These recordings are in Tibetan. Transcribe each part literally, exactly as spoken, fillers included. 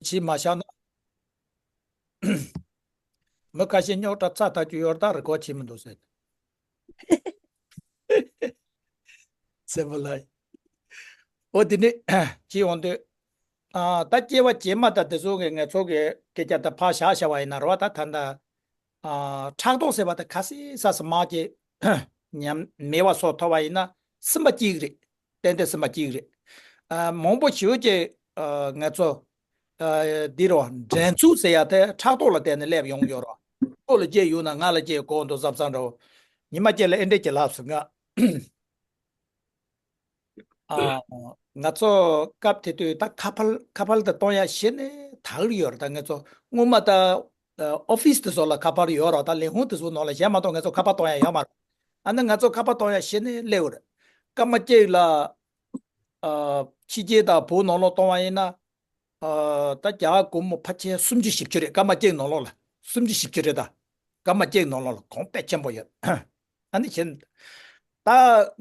བྱས་མ་བཞག་ན། མི་ཁ་ཤས་རྙོག་དྲ་ཚ་ཐག་ཆོད་ཡོད་རེད། ད་རེ་སྐུལ་བྱེད་མི་འདུག་ཟེར། སེམས་པ་ལ། འོ་དེ་ནས་བྱས་ཡོང་དུས། ཨ། ད་སྐྱེ་བ་རྗེས་མ་དང་དེ་ཚོ་གི་ངེད་ཚོ་གི་སྐད་ཆ་ད་ཕར་བཞག་བཞག་པ་ཡིན་ན་རེད་བ། ད་ད་ལྟ། ཨ། ཕྲག་དོག་ཟེར་བ་དེ་ག་སྲིད་ས་སུ་མ་སྐྱེས་ཉམས་མེད་པ་སོགས་ཐོབ་པ་ཡིན་ན་སྲིད་པ་གཅིག་རེད། ཏན་ཏན་སྲིད་པ་གཅིག་རེད། ཨ། མང་པོ་ཞེ་པོ་ཅིག་ཨ། ང་ཚོ། ཨ། འདི་རོ་འགྲན་ཚུགས་ཟེར་ཡ་དེ་ཕྲག་དོག་ལ་བརྟེན་ནས་སླེབས་ཡོང་ཡོད་རོ། ཁོ་ལ་སྐྱེས་ཡོད་ན་ང་ལ་སྐྱེས་གོ་འདུག་བསམ་བསམ་འདྲ་བོ། ཉི་མ་སྐྱེས་ལ་ཨེ་འདྲས་ཀྱི་ལབ་སོང་ང་། ཨ། ང་ཚོ་སྐབས་དེ་དུས་ད་ཁ་པར་ཁ་པར་དེ་གཏོང་ཡ་གཞི་ནས་དག་རེ་ཡོད་རེད། ད་ང་ཚོ་སྔོན་མ་ད་ཨ་ཨོ་ཕིས་དེ་ཚོ་ལ་ཁ་པར་ཡོད་རེད། ད་ལས་ཁུངས་དེ་ཚོ་ནང་ལ་གཞན་མ་གཏོགས་ང་ཚོ་ཁ་པར་གཏོང་ཡ་ཡོད་མ་རེད། ཨ་ནི་ང་ཚོ་ཁ་པར་གཏོང་ཡ་གཞི་ནས་སླེབས་ཡོད་རེད། སྐར་མ་གཅིག་ལ་ཨ་ཕྱི་རྒྱལ་དང་བོད་ནང་ལོགས་གཏོང་བ་ཡིན་ན། ཨ། ད་རྒྱ་གར་སྒོར་མོ་ཕལ་ཆེར་སུམ་ཅུ་བཞི་བཅུ་རེད། སྐར་མ་གཅིག་ནང་ལོགས་ལ་སུམ་ཅུ་བཞི་བཅུ་རེད་ད། སྐར་མ་གཅིག་ནང་ལོགས་ལ་གོང་དཔེ་ཆེན་པོ་ཡོད། ཨ་ནི་བྱས། ད་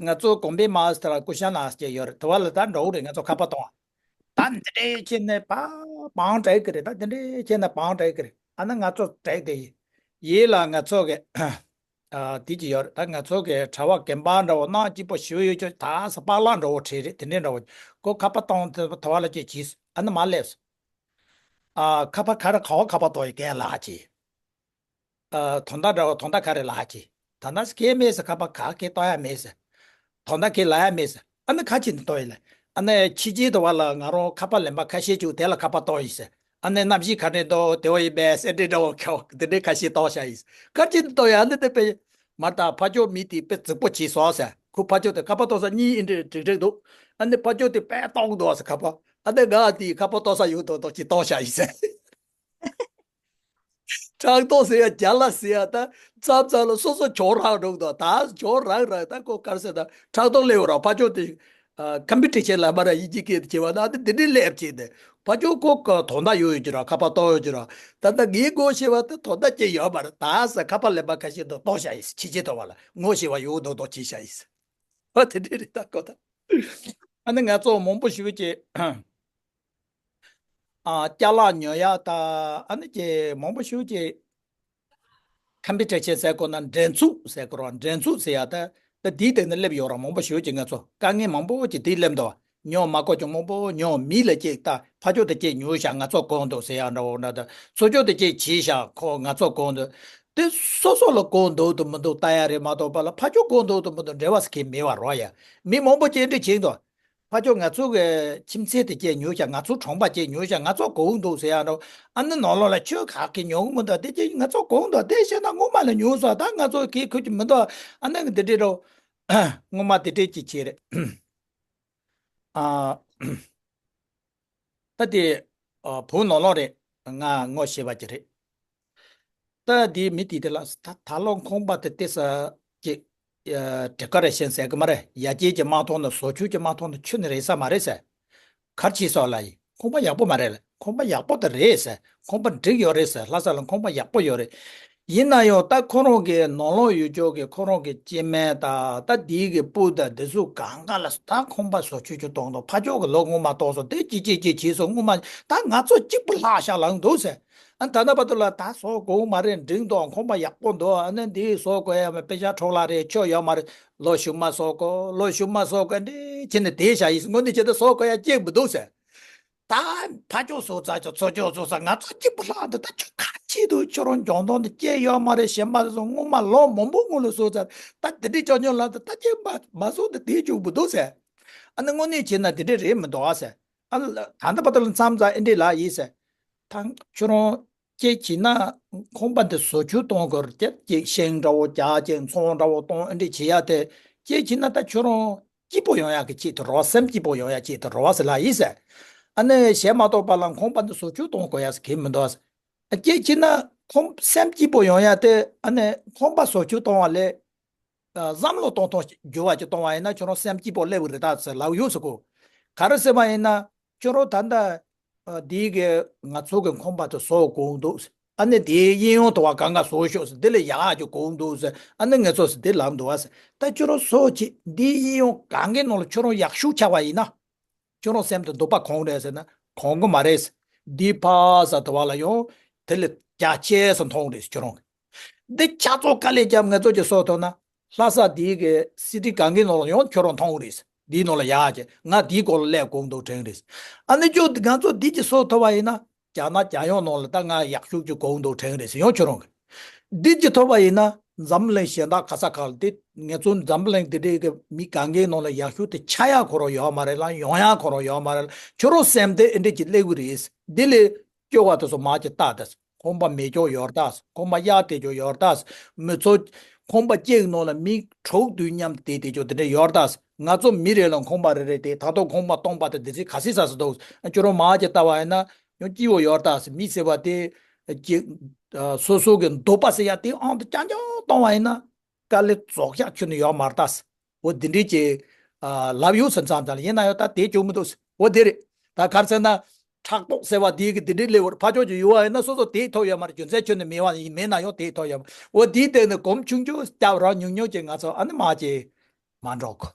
ང་ཚོ་གོང་པའི་མ་སི་ཊར་ཀུ་ཤ་ན་ཨ་སི་ཅེ་ཡོད་རེད། དེ་བ་ལ་ད་འགྲོ་གི་རེད། ང་ཚོ་ཁ་པར་གཏོང་བ། ད་འདི་འདྲས་བྱས་ནས་པ་བང་བྲེག་གི་རེད། ད་འདི་འདྲས་བྱས་ནས་བང་བྲེག་གི་རེད། ཨ་ནི་ང་ཚོ་བྲེག་དེ་ཡིན་ལ་ང་ཚོ་གི་ཨ། དེ་ཅི་ཡོད་རེད། ད་ང་ཚོ་གི་གྲྭ་བ་རྒན་པ་འདྲ་བོ་གནག་སྐྱིད་པོ་ཞེ་པོ་ཡོད་ཅོག་ད་ས་པཱ་ལགས་འདྲ་བོ་བྲིས་རེད། དེ་འདྲས་འདྲ་བོ་ཁོ་ཁ་པར་གཏོང་དེ་བ་ལ་ཅིག་གྱིས། ཨ་ནི་མ་སླེབས་སོང་། ཨ། ཁ་པར་ག་རེ་ག་བ་ཁ་པར་གཏོང་ཡི་གན་ལགས་ཀྱིས། ཨ། དོན་དག་འདྲ་བོ་དོན་དག་ག་རེ་ལགས་ཀྱིས། ད་ལྟ་སྐད་མེད་ཟེར། ཁ་པར་ག་གེ་གཏོང་ཡ་མེད་ཟེར། དོན་དག་གེ་ལ་ཡ་མེད་ཟེར། ཨ་ནི་ག་ཅི་ནས་གཏོང་ཡིན་ལ། ཨ་ནི་ཕྱི་རྒྱལ་དུ་བ་ལ་ང་རང་ཁ་པར་ལེན་པ་ཁ་ཤས་ཅིག་དེ་ལ་ཁ་པར་གཏོང་ཡིན་ཟེར། ཨ་ནི་གནམ་གཤིས་ག་འདྲས་འདུག་དེ་བ་ཡིན་པས་ཟེར་འདྲས་འདྲ་བོ་ཁྱོ་དེ་འདྲས་ཁ་ཤས་གཏོང་བྱ་ཡིན་ཟེར། ག་ཅི་ནས་གཏོང་ཡ། ཨ་ནི་དེ་དཔེ་མར་ད་ཕ་ཅོག་མི་དེ་དཔེ་རྫིག་པོ་བྱས་སོང་ཟེར། ཁོ་ཕ་ཅོག་དེ་ཁ་པར་གཏོང་ས་གཉིས་ཨེ་འདྲས་འགྲིག་འགྲིག་འདུག་ཨ་ནི་ཕ་ཅོག་དེ་དཔེ་གཏོང་འདུག་ཟེར་ཁ་པར། ཨ་ནི་ང་དེ་ཁ་པར་གཏོང་ས་ཡོད་མདོག་མདོག་ཅིག་གཏོང་བྱ་ཡིན་ཟེར། ཕྲག་དོག་ཟེར་ཡ་རྒྱ་ལ་ཟེར་ཡ་ད་མཚམས་མཚམས་ལ་སོ་སོ་ཇོ་རག་འགྲོ་གི་འདུག་ད་ཇོ་རག་རག་ད་ཁོ་ག་རེ་ཟེར། ད་ཕྲག་དོག་སླེབས་ཡོད་ར། ཕ་ཅོག་དེ་ཨ་ཀམ་པུ་ཊར་ཆེ་ལ་མ་ར་ཡིན་གཅིག་སྐད་དུ་བྱེད་པ་ན་ད་དེ་འདྲའི་སླེབས་བྱས་ཏེ། ཕ་ཅོག་ཁོ་ག་དོན་དག་ཡོད་ཡོད་ཀྱི་ར། ཁ་པར་གཏོང་ཡོད་ཀྱི་ར། ད་ད་ངའི་ངོ་ཤེས་པ་ད་དོན་དག་ཅིག་ཡོད་མ་རེད། ད་ས་ཁ་པར་ལེན་པ་ཁ་ཤས་འདུག་གཏོང་བྱ་ཡིན། ཕྱི་རྒྱལ་དུ་བ་ལ་ངོ་ཤེས་པ་ཡོད་མདོག་མདོག་བྱེད་བྱ་ཡིན། ཨ་དེ་འདྲའི་རེད་ད་ཁོ་ད། ཨ་ནི་ང་ཚོ་མང་པོ་ཞེ་པོ་ཅིག་ཨ། ཅ་ལག་ཉོ་ཡ་ད་ཨ་ནི་ཅིག་མང་པོ་ཞེ་པོ་ཅིག་ཀམ་པུ་ཊར་ཆེ་ཟེར་དགོས་ན་འགྲན་ཚུགས་ཟེར་དགོས་ར། འགྲན་ཚུགས་ཟེར་ཡ་ད་ད་དེའི་སྟེང་ནས་སླེབས་ཡོད་ར། མང་པོ་ཞེ་པོ་ཅིག་ང་ཚོ་དཀའ་ངལ་མང་པོ་ཅིག་དེའི་སླེབས་འདུག་ཉོ་མ་དགོས་ཀྱང་མང་པོ་ཉོ། མི་ལ་ཅིག་ད་ཕ་ཅོག་དེ་ཅིག་ཉོ་བྱ་ང་ཚོ་གོན་འདུག་ཟེར་ཡ་འདྲ་བོ་འདྲ། ད་ཚོ་ཅོག་དེ་ཅིག་བྱས་བྱ་ཁོ་ང་ཚོ་གོན་འདུག་དེ་སོ་སོ་ལ་གོ་འདུག་དང་མི་འདུག་ལྟ་ཡ་རེད་མ་གཏོགས་པ་ལ་ཕ་ཅོག་གོ་འདུག་དང་མི་འདུག་འབྲེལ་བ་ཟེར་མཁན་མེད་པ་རོ་ཡ། མི་མང་པོ་ཅིག་འདྲི་བྱེད་འདུག་ཕ་ཅོག་ང་ཚོ་གི་ཁྱིམ་མཚེས་དེ་ཅིག་ཉོ་བྱ། ང་ཚོ་གྲོང་པ་ཅིག་ཉོ་བྱ། ང་ཚོ་གོ་འདུག་ཟེར་ཡ་འདྲ། ཨ་ནི་ནང་ལོགས་ལ་ཁྱོད་ག་གེ་ཉོ་གི་མི་འདུག་དེ་ཅིག་ང་ཚོ་གོ་འདུག་དེ་བྱས་ན་སྔོན་མ་ལ་ཉོ་སོང་། ད་ང་ཚོ་གི་ཁུར་གྱི་མི་འདུག་ཨ་ནི་འདི་འདྲའི་འདྲ། སྔོན་མ་དེ་འདྲའི་ཅིག་བྱས་རེད། ཨ། ད་དེ་ཨ་བོད་ནང་ལོགས་རེད། ང་ངོ་ཤེས་པ་ཅིག་རེད། ད་དེ་མི་དེ་དེ་ལ་ད་ད་ལོ་ཁང་པ་དེ་ཏོག་ཙམ་ཅིག་ཨ་ཌེ་ཀོ་རེ་ཤན་ཟེར་གི་མ་རེད། ཡར་རྒྱས་ཀྱི་མ་མཐོང་ན་བཟོ་བཅོས་ཀྱི་མ་མཐོང་ན་ཁྱོན་ནས་རེད་ས་མ་རེད་ཟེར། ག་རེ་བྱས་སོང་ལབ་ཡིན། ཁང་པ་ཡག་པོ་མ་རེད་ལ། ཁང་པ་ཡག་པོ་དེ་རེད་ཟེར། ཁང་པ་འགྲིག་ཡོད་རེད་ཟེར། ལྷ་ས་ལ་ཁང་པ་ཡག་པོ་ཡོད་རེད། ཡིན་ན་ཡང་ད་ཁོ་རང་གི་ནང་ལོགས་ཡུལ་ཕྱོགས་ཀྱི་ཁོ་རང་གི་སྐྱེ་དམན་དང་ད་དེའི་གི་སྤུ་དང་དེ་ཚོ་གང་ག་ལ་ད་ཁང་པ་བཟོ་བཅོས་ཅིག་གཏོང་དང་། ཕ་ཕྱོགས་ཀྱི་ལོ་སྔོན་མ་གཏོང་སོང་། དེ་ཅི་ཅི་ཅི་བྱས་སོང་། སྔོན་མ་ད་ང་ཚོ་གཅིག་པུ་ལྷག་ཤག་ལངས་འདུག་ཟེར། ཨ་ད་ལྟ་བར་དུ་ལ་ད་བཟོ་དགོས་མ་རེད། འགྲིག་འདུག་ཁང་པ་ཡག་པོ་འདུག་ཨ་ནི་འདི་བཟོ་དགོས་ཡ་མ་པེ་ཤ་འཕྲོག་ལ་རེད། ཆོ་ཡོད་མ་རེད། ལོ་གཞུག་མ་བཟོ་དགོས། ལོ་གཞུག་མ་བཟོ་དགོས། འདི་བྱས་ནས་བསྡད་བཞག་ཡིན། དངོས་གནས་བྱས་ད་བཟོ་དགོས་ཡ་གཅིག་མི་འདུག་ཟེར། ད་ཕ་ཕྱོགས་བཟོ་ཚར་ཅོག་ཚོ་ཅོག་བཟོ་ཚར། ང་ཚོ་གཅིག་པུ་ལྷག་འདུག་ད་ཁྱོད་ག་བྱེད་འདུག་ཁྱོད་རང་འཇོན་ཐང་འདི་སྐྱེ་ཡོད་མ་རེད། ཞེ་མ་བཟོ། སྔོན་མ་ལོ་མང་པོ་སྔོན་ལ་བཟོ་ཚར། ད་འདི་འདྲའི་ཅོ་ཉོ་ལ་ད་ད་ཁྱོད་མ་མ་བཟོ་འདི་དེ་བཅུག་མི་འདུག་ཟེར། ཨ་ནི་དངོས་གནས་བྱས་ན་འདི་འདྲའི་རེད་མི་འདུག་ཨ་ཟེར། ཨ་ད་ལྟ་བར་དུ་ལ་མཚམས་མཚམས་ཨེ་འདྲས་ལབ་ཡིན་ཟེར། ད་ཁྱོད་རང་སྐྱེ་བྱས་ན་ཁང་པ་འདི་བཟོ་བཅོས་གཏོང་དགོས་རེད། ཅིག་ཤིང་འདྲ་བོ་རྒྱག་ཅིག་མཚོ་འདྲ་བོ་གཏོང་ཨེ་འདྲས་བྱེད་ཡ་དེ། སྐྱེ་བྱས་ན་ད་ཁྱོད་རང་སྐྱིད་པོ་ཡོང་ཡ་གི་ཆེད་དུ་རོ། སེམས་སྐྱིད་པོ་ཡོང་ཡ་ཆེད་དུ་རོ་ཟེར་ལབ་ཡིན་ཟེར། ཨ་ནི་གཞན་མ་གཏོགས་པ་ལ་ཁང་པ་འདི་བཟོ་བཅོས་གཏོང་དགོས་ཡ་ཟེར་གི་མི་འདུག་ཟེར། སྐྱེ་བྱས་ན་ཁང་སེམས་སྐྱིད་པོ་ཡོང་ཡ་དེ། ཨ་ནི་ཁང་པ་བཟོ་བཅོས་གཏོང་བ་ལས། ཨ་བསམ་བློ་གཏོང་སྟངས་འགྱུར་བ་ཅིག་གཏོང་བ་ཡིན་ན་ཁྱོད་རང་སེམས་སྐྱིད་པོ་སླེབས་རེད་ད་ཟེར་ལབ་ཡོད་ཟེར་གོ། ག་རེ་ཟེར་བ་ཡིན་ན་ཁྱོད་རང་ད་ལྟ་ཨ་འདིའི་གི་ང་ཚོ་གི་ཁང་པ་དེ་བཟོ་དགོས་འདུག་ཨ་ནི་དེའི་གཡས་གཡོན་དུ་བ་གང་ག་བཟོ་ཤོག་ཟེར། འདི་ལས་ཡག་ཅིག་དགོས་འདུག་ཟེར། ཨ་ནི་ངེད་ཚོ་ཟེར་འདི་ལབ་འདུག་བ་ཟེར། ད་ཁྱོད་རང་བཟོ་ཅིག་འདིའི་གཡས་གཡོན་གང་གའི་ནང་ལ་ཁྱོད་རང་ཡག་ཤོས་ཆགས་པ་ཡིན་ན། ཁྱོད་རང་སེམས་དུ་འདོད་པ་གང་རེད་ཟེར་ན་གང་གི་མ་རེད། འདི་ཕ་ས་དེ་བ་ལ་ཡང་དེ་ལས་རྒྱ་ཆེ་ས་མཐོང་རེད་ཁྱོད་རང་གི། འདི་ཆ་ཚོགས་དཀའ་ལས་རྒྱབ་ང་ཚོ་གི་སོ་ཐོ་ན་ལྷ་ས་དེའི་གི་སི་ཏི་གང་གི་ནང་ལ་ཡང་ཁྱོད་རང་མཐོང་རེད། འདིའི་ནང་ལ་ཡག་གི་ང་དེའི་སྐོར་ལ་ལས་དགོངས་འདུག་དྲན་རེད། ཨ་ནི་ཅོ་ང་ཚོ་འདི་གི་སོ་ཐོ་བ་ཡིན་ན། རྒྱ་ནག་རྒྱལ་ཡོངས་ནང་ལ་ད་ང་ཡག་ཤུགས་ཀྱི་གོང་དུ་དྲན་རེད་ཟེར་ཡོང་ཁྱོད་རང་གི། འདི་ཅི་ཐོབ་པ་ཡིན་ན་འཛམ་གླིང་གཞན་དག་ག་ས་ག་ལ་དེ་ངེད་ཚོ་འཛམ་གླིང་འདི་འདྲའི་གི་མི་གང་གའི་ནང་ལ་ཡག་ཤོས་དེ་ཆགས་ཡག་ཁོ་རང་ཡོད་མ་རེད་ལ་ཡོང་ཡག་ཁོ་རང་ཡོད་མ་རེད་ལ་ཁྱོད་རང་སེམས་དེ་ཨེ་འདྲ་ཅིག་སླེབས་གི་རེད། འདི་ལས་སྐྱོ་བ་དེ་ཚོ་མར་ཅིག་བལྟ་དང་། ཁང་པ་མེད་ཀྱོག་ཡོད་དང་། ཁང་པ་གཡར་དེ་ཀྱོག་ཡོད་དང་། མི་ཚོ་ཁང་པ་གཅིག་ནང་ལ་མི་དྲུག་བདུན་མཉམ་དེ་དེ་ཀྱོག་དེ་འདྲ་ཡོད་དང་། ང་ཚོ་མི་རེ་ལ་ཁང་པ་རེ་རེ་དེ་ད་དུང་ཁང་པ་སྟོང་པ་དེ་དེ་ཚོ་ག་སྲིད་ས་སུ་འདུག་ཁྱོད་རང་མར་ཅིག་བལྟ་བ་ཡིན་ན། ཡང་སྐྱིད་པོ་ཡོད་ད་ཟེར་མི་ཟེར་བ་དེ། ཀྱི། སོ་སོ་གི་འདོད་པ་ཟེར་ཡ་དེ་ཨང་དུ་རྐྱང་རྐྱང་གཏོང་བ་ཡིན་ན། དཀའ་ལས་རྫོགས་ཤག་ཁྱོན་ནས་ཡོད་མ་རེད་ད་ཟེར། འོ་འདི་འདྲས་ཀྱི། ལབ་ཡོད་ཟེར་མཚམས་མཚམས་ལ་ཡིན་ན་ཡང་ད་དེ་བྱུང་མི་འདུག་ཟེར། འོ་དེ་རེད། ད་ག་རེ་ཟེར་ན། ཕྲག་དོག་ཟེར་བ་དེ་གི་འདི་འདྲས་སླེབས་འོར་ཕ་ཕྱོགས་ཀྱི་ཡུལ་བ་ཡིན་ན་སོ་སོ་དེ་ཐོབ་ཡོད་མ་རེད། རྒྱུ་མཚན་ཁྱོན་ནས་མེད་བ་ཡིན་མེད་ན་ཡང་དེ་ཐོབ་ཡོད་མ་རེད། འོ་དེའི་སྟེང་ནས་གོམ་ཆུང་ཆུང་སྐྱབས་ར་ཉུང་ཉུང་གི་ང་ཚོ་ཨ་ནི་མ་ཅེ། མ་འགྲོ་གོ།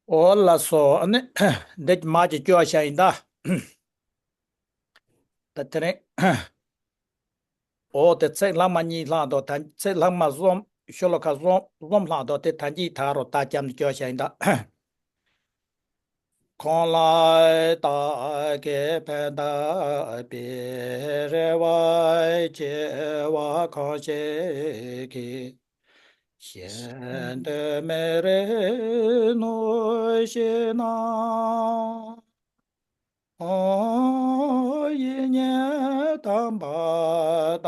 འོ་ལགས་སོ། ཨ་ནི་འདི་མ་ཅིག་སྐྱོར་བ་ཤ་ཡིན་ད། ད་དེ་རིང་། འོ་དེ་ཚིག་ལྷག་མ་གཉིས་ལྷག་འདུག་ད་ཚིག་ལྷག་མ་གསུམ་ཤོ་ལོ་ཀ་གསུམ་གསུམ་ལྷག་འདུག་དེ་ད་གཅིག་ད་རོ་ད་རྒྱབ་ནས་སྐྱོར་བ་ཤ་ཡིན་ད། ཁོང་ལ་བདག་གིས་ཕན་བཏགས་པའི་རེ་བ་ཆེ་བ་གང་ཞིག་གིས། གཞན་དུ་མི་རིགས་ནོ་ཞེ་ན། ཡིད་གཉིས་དམ་པར་བལྟ་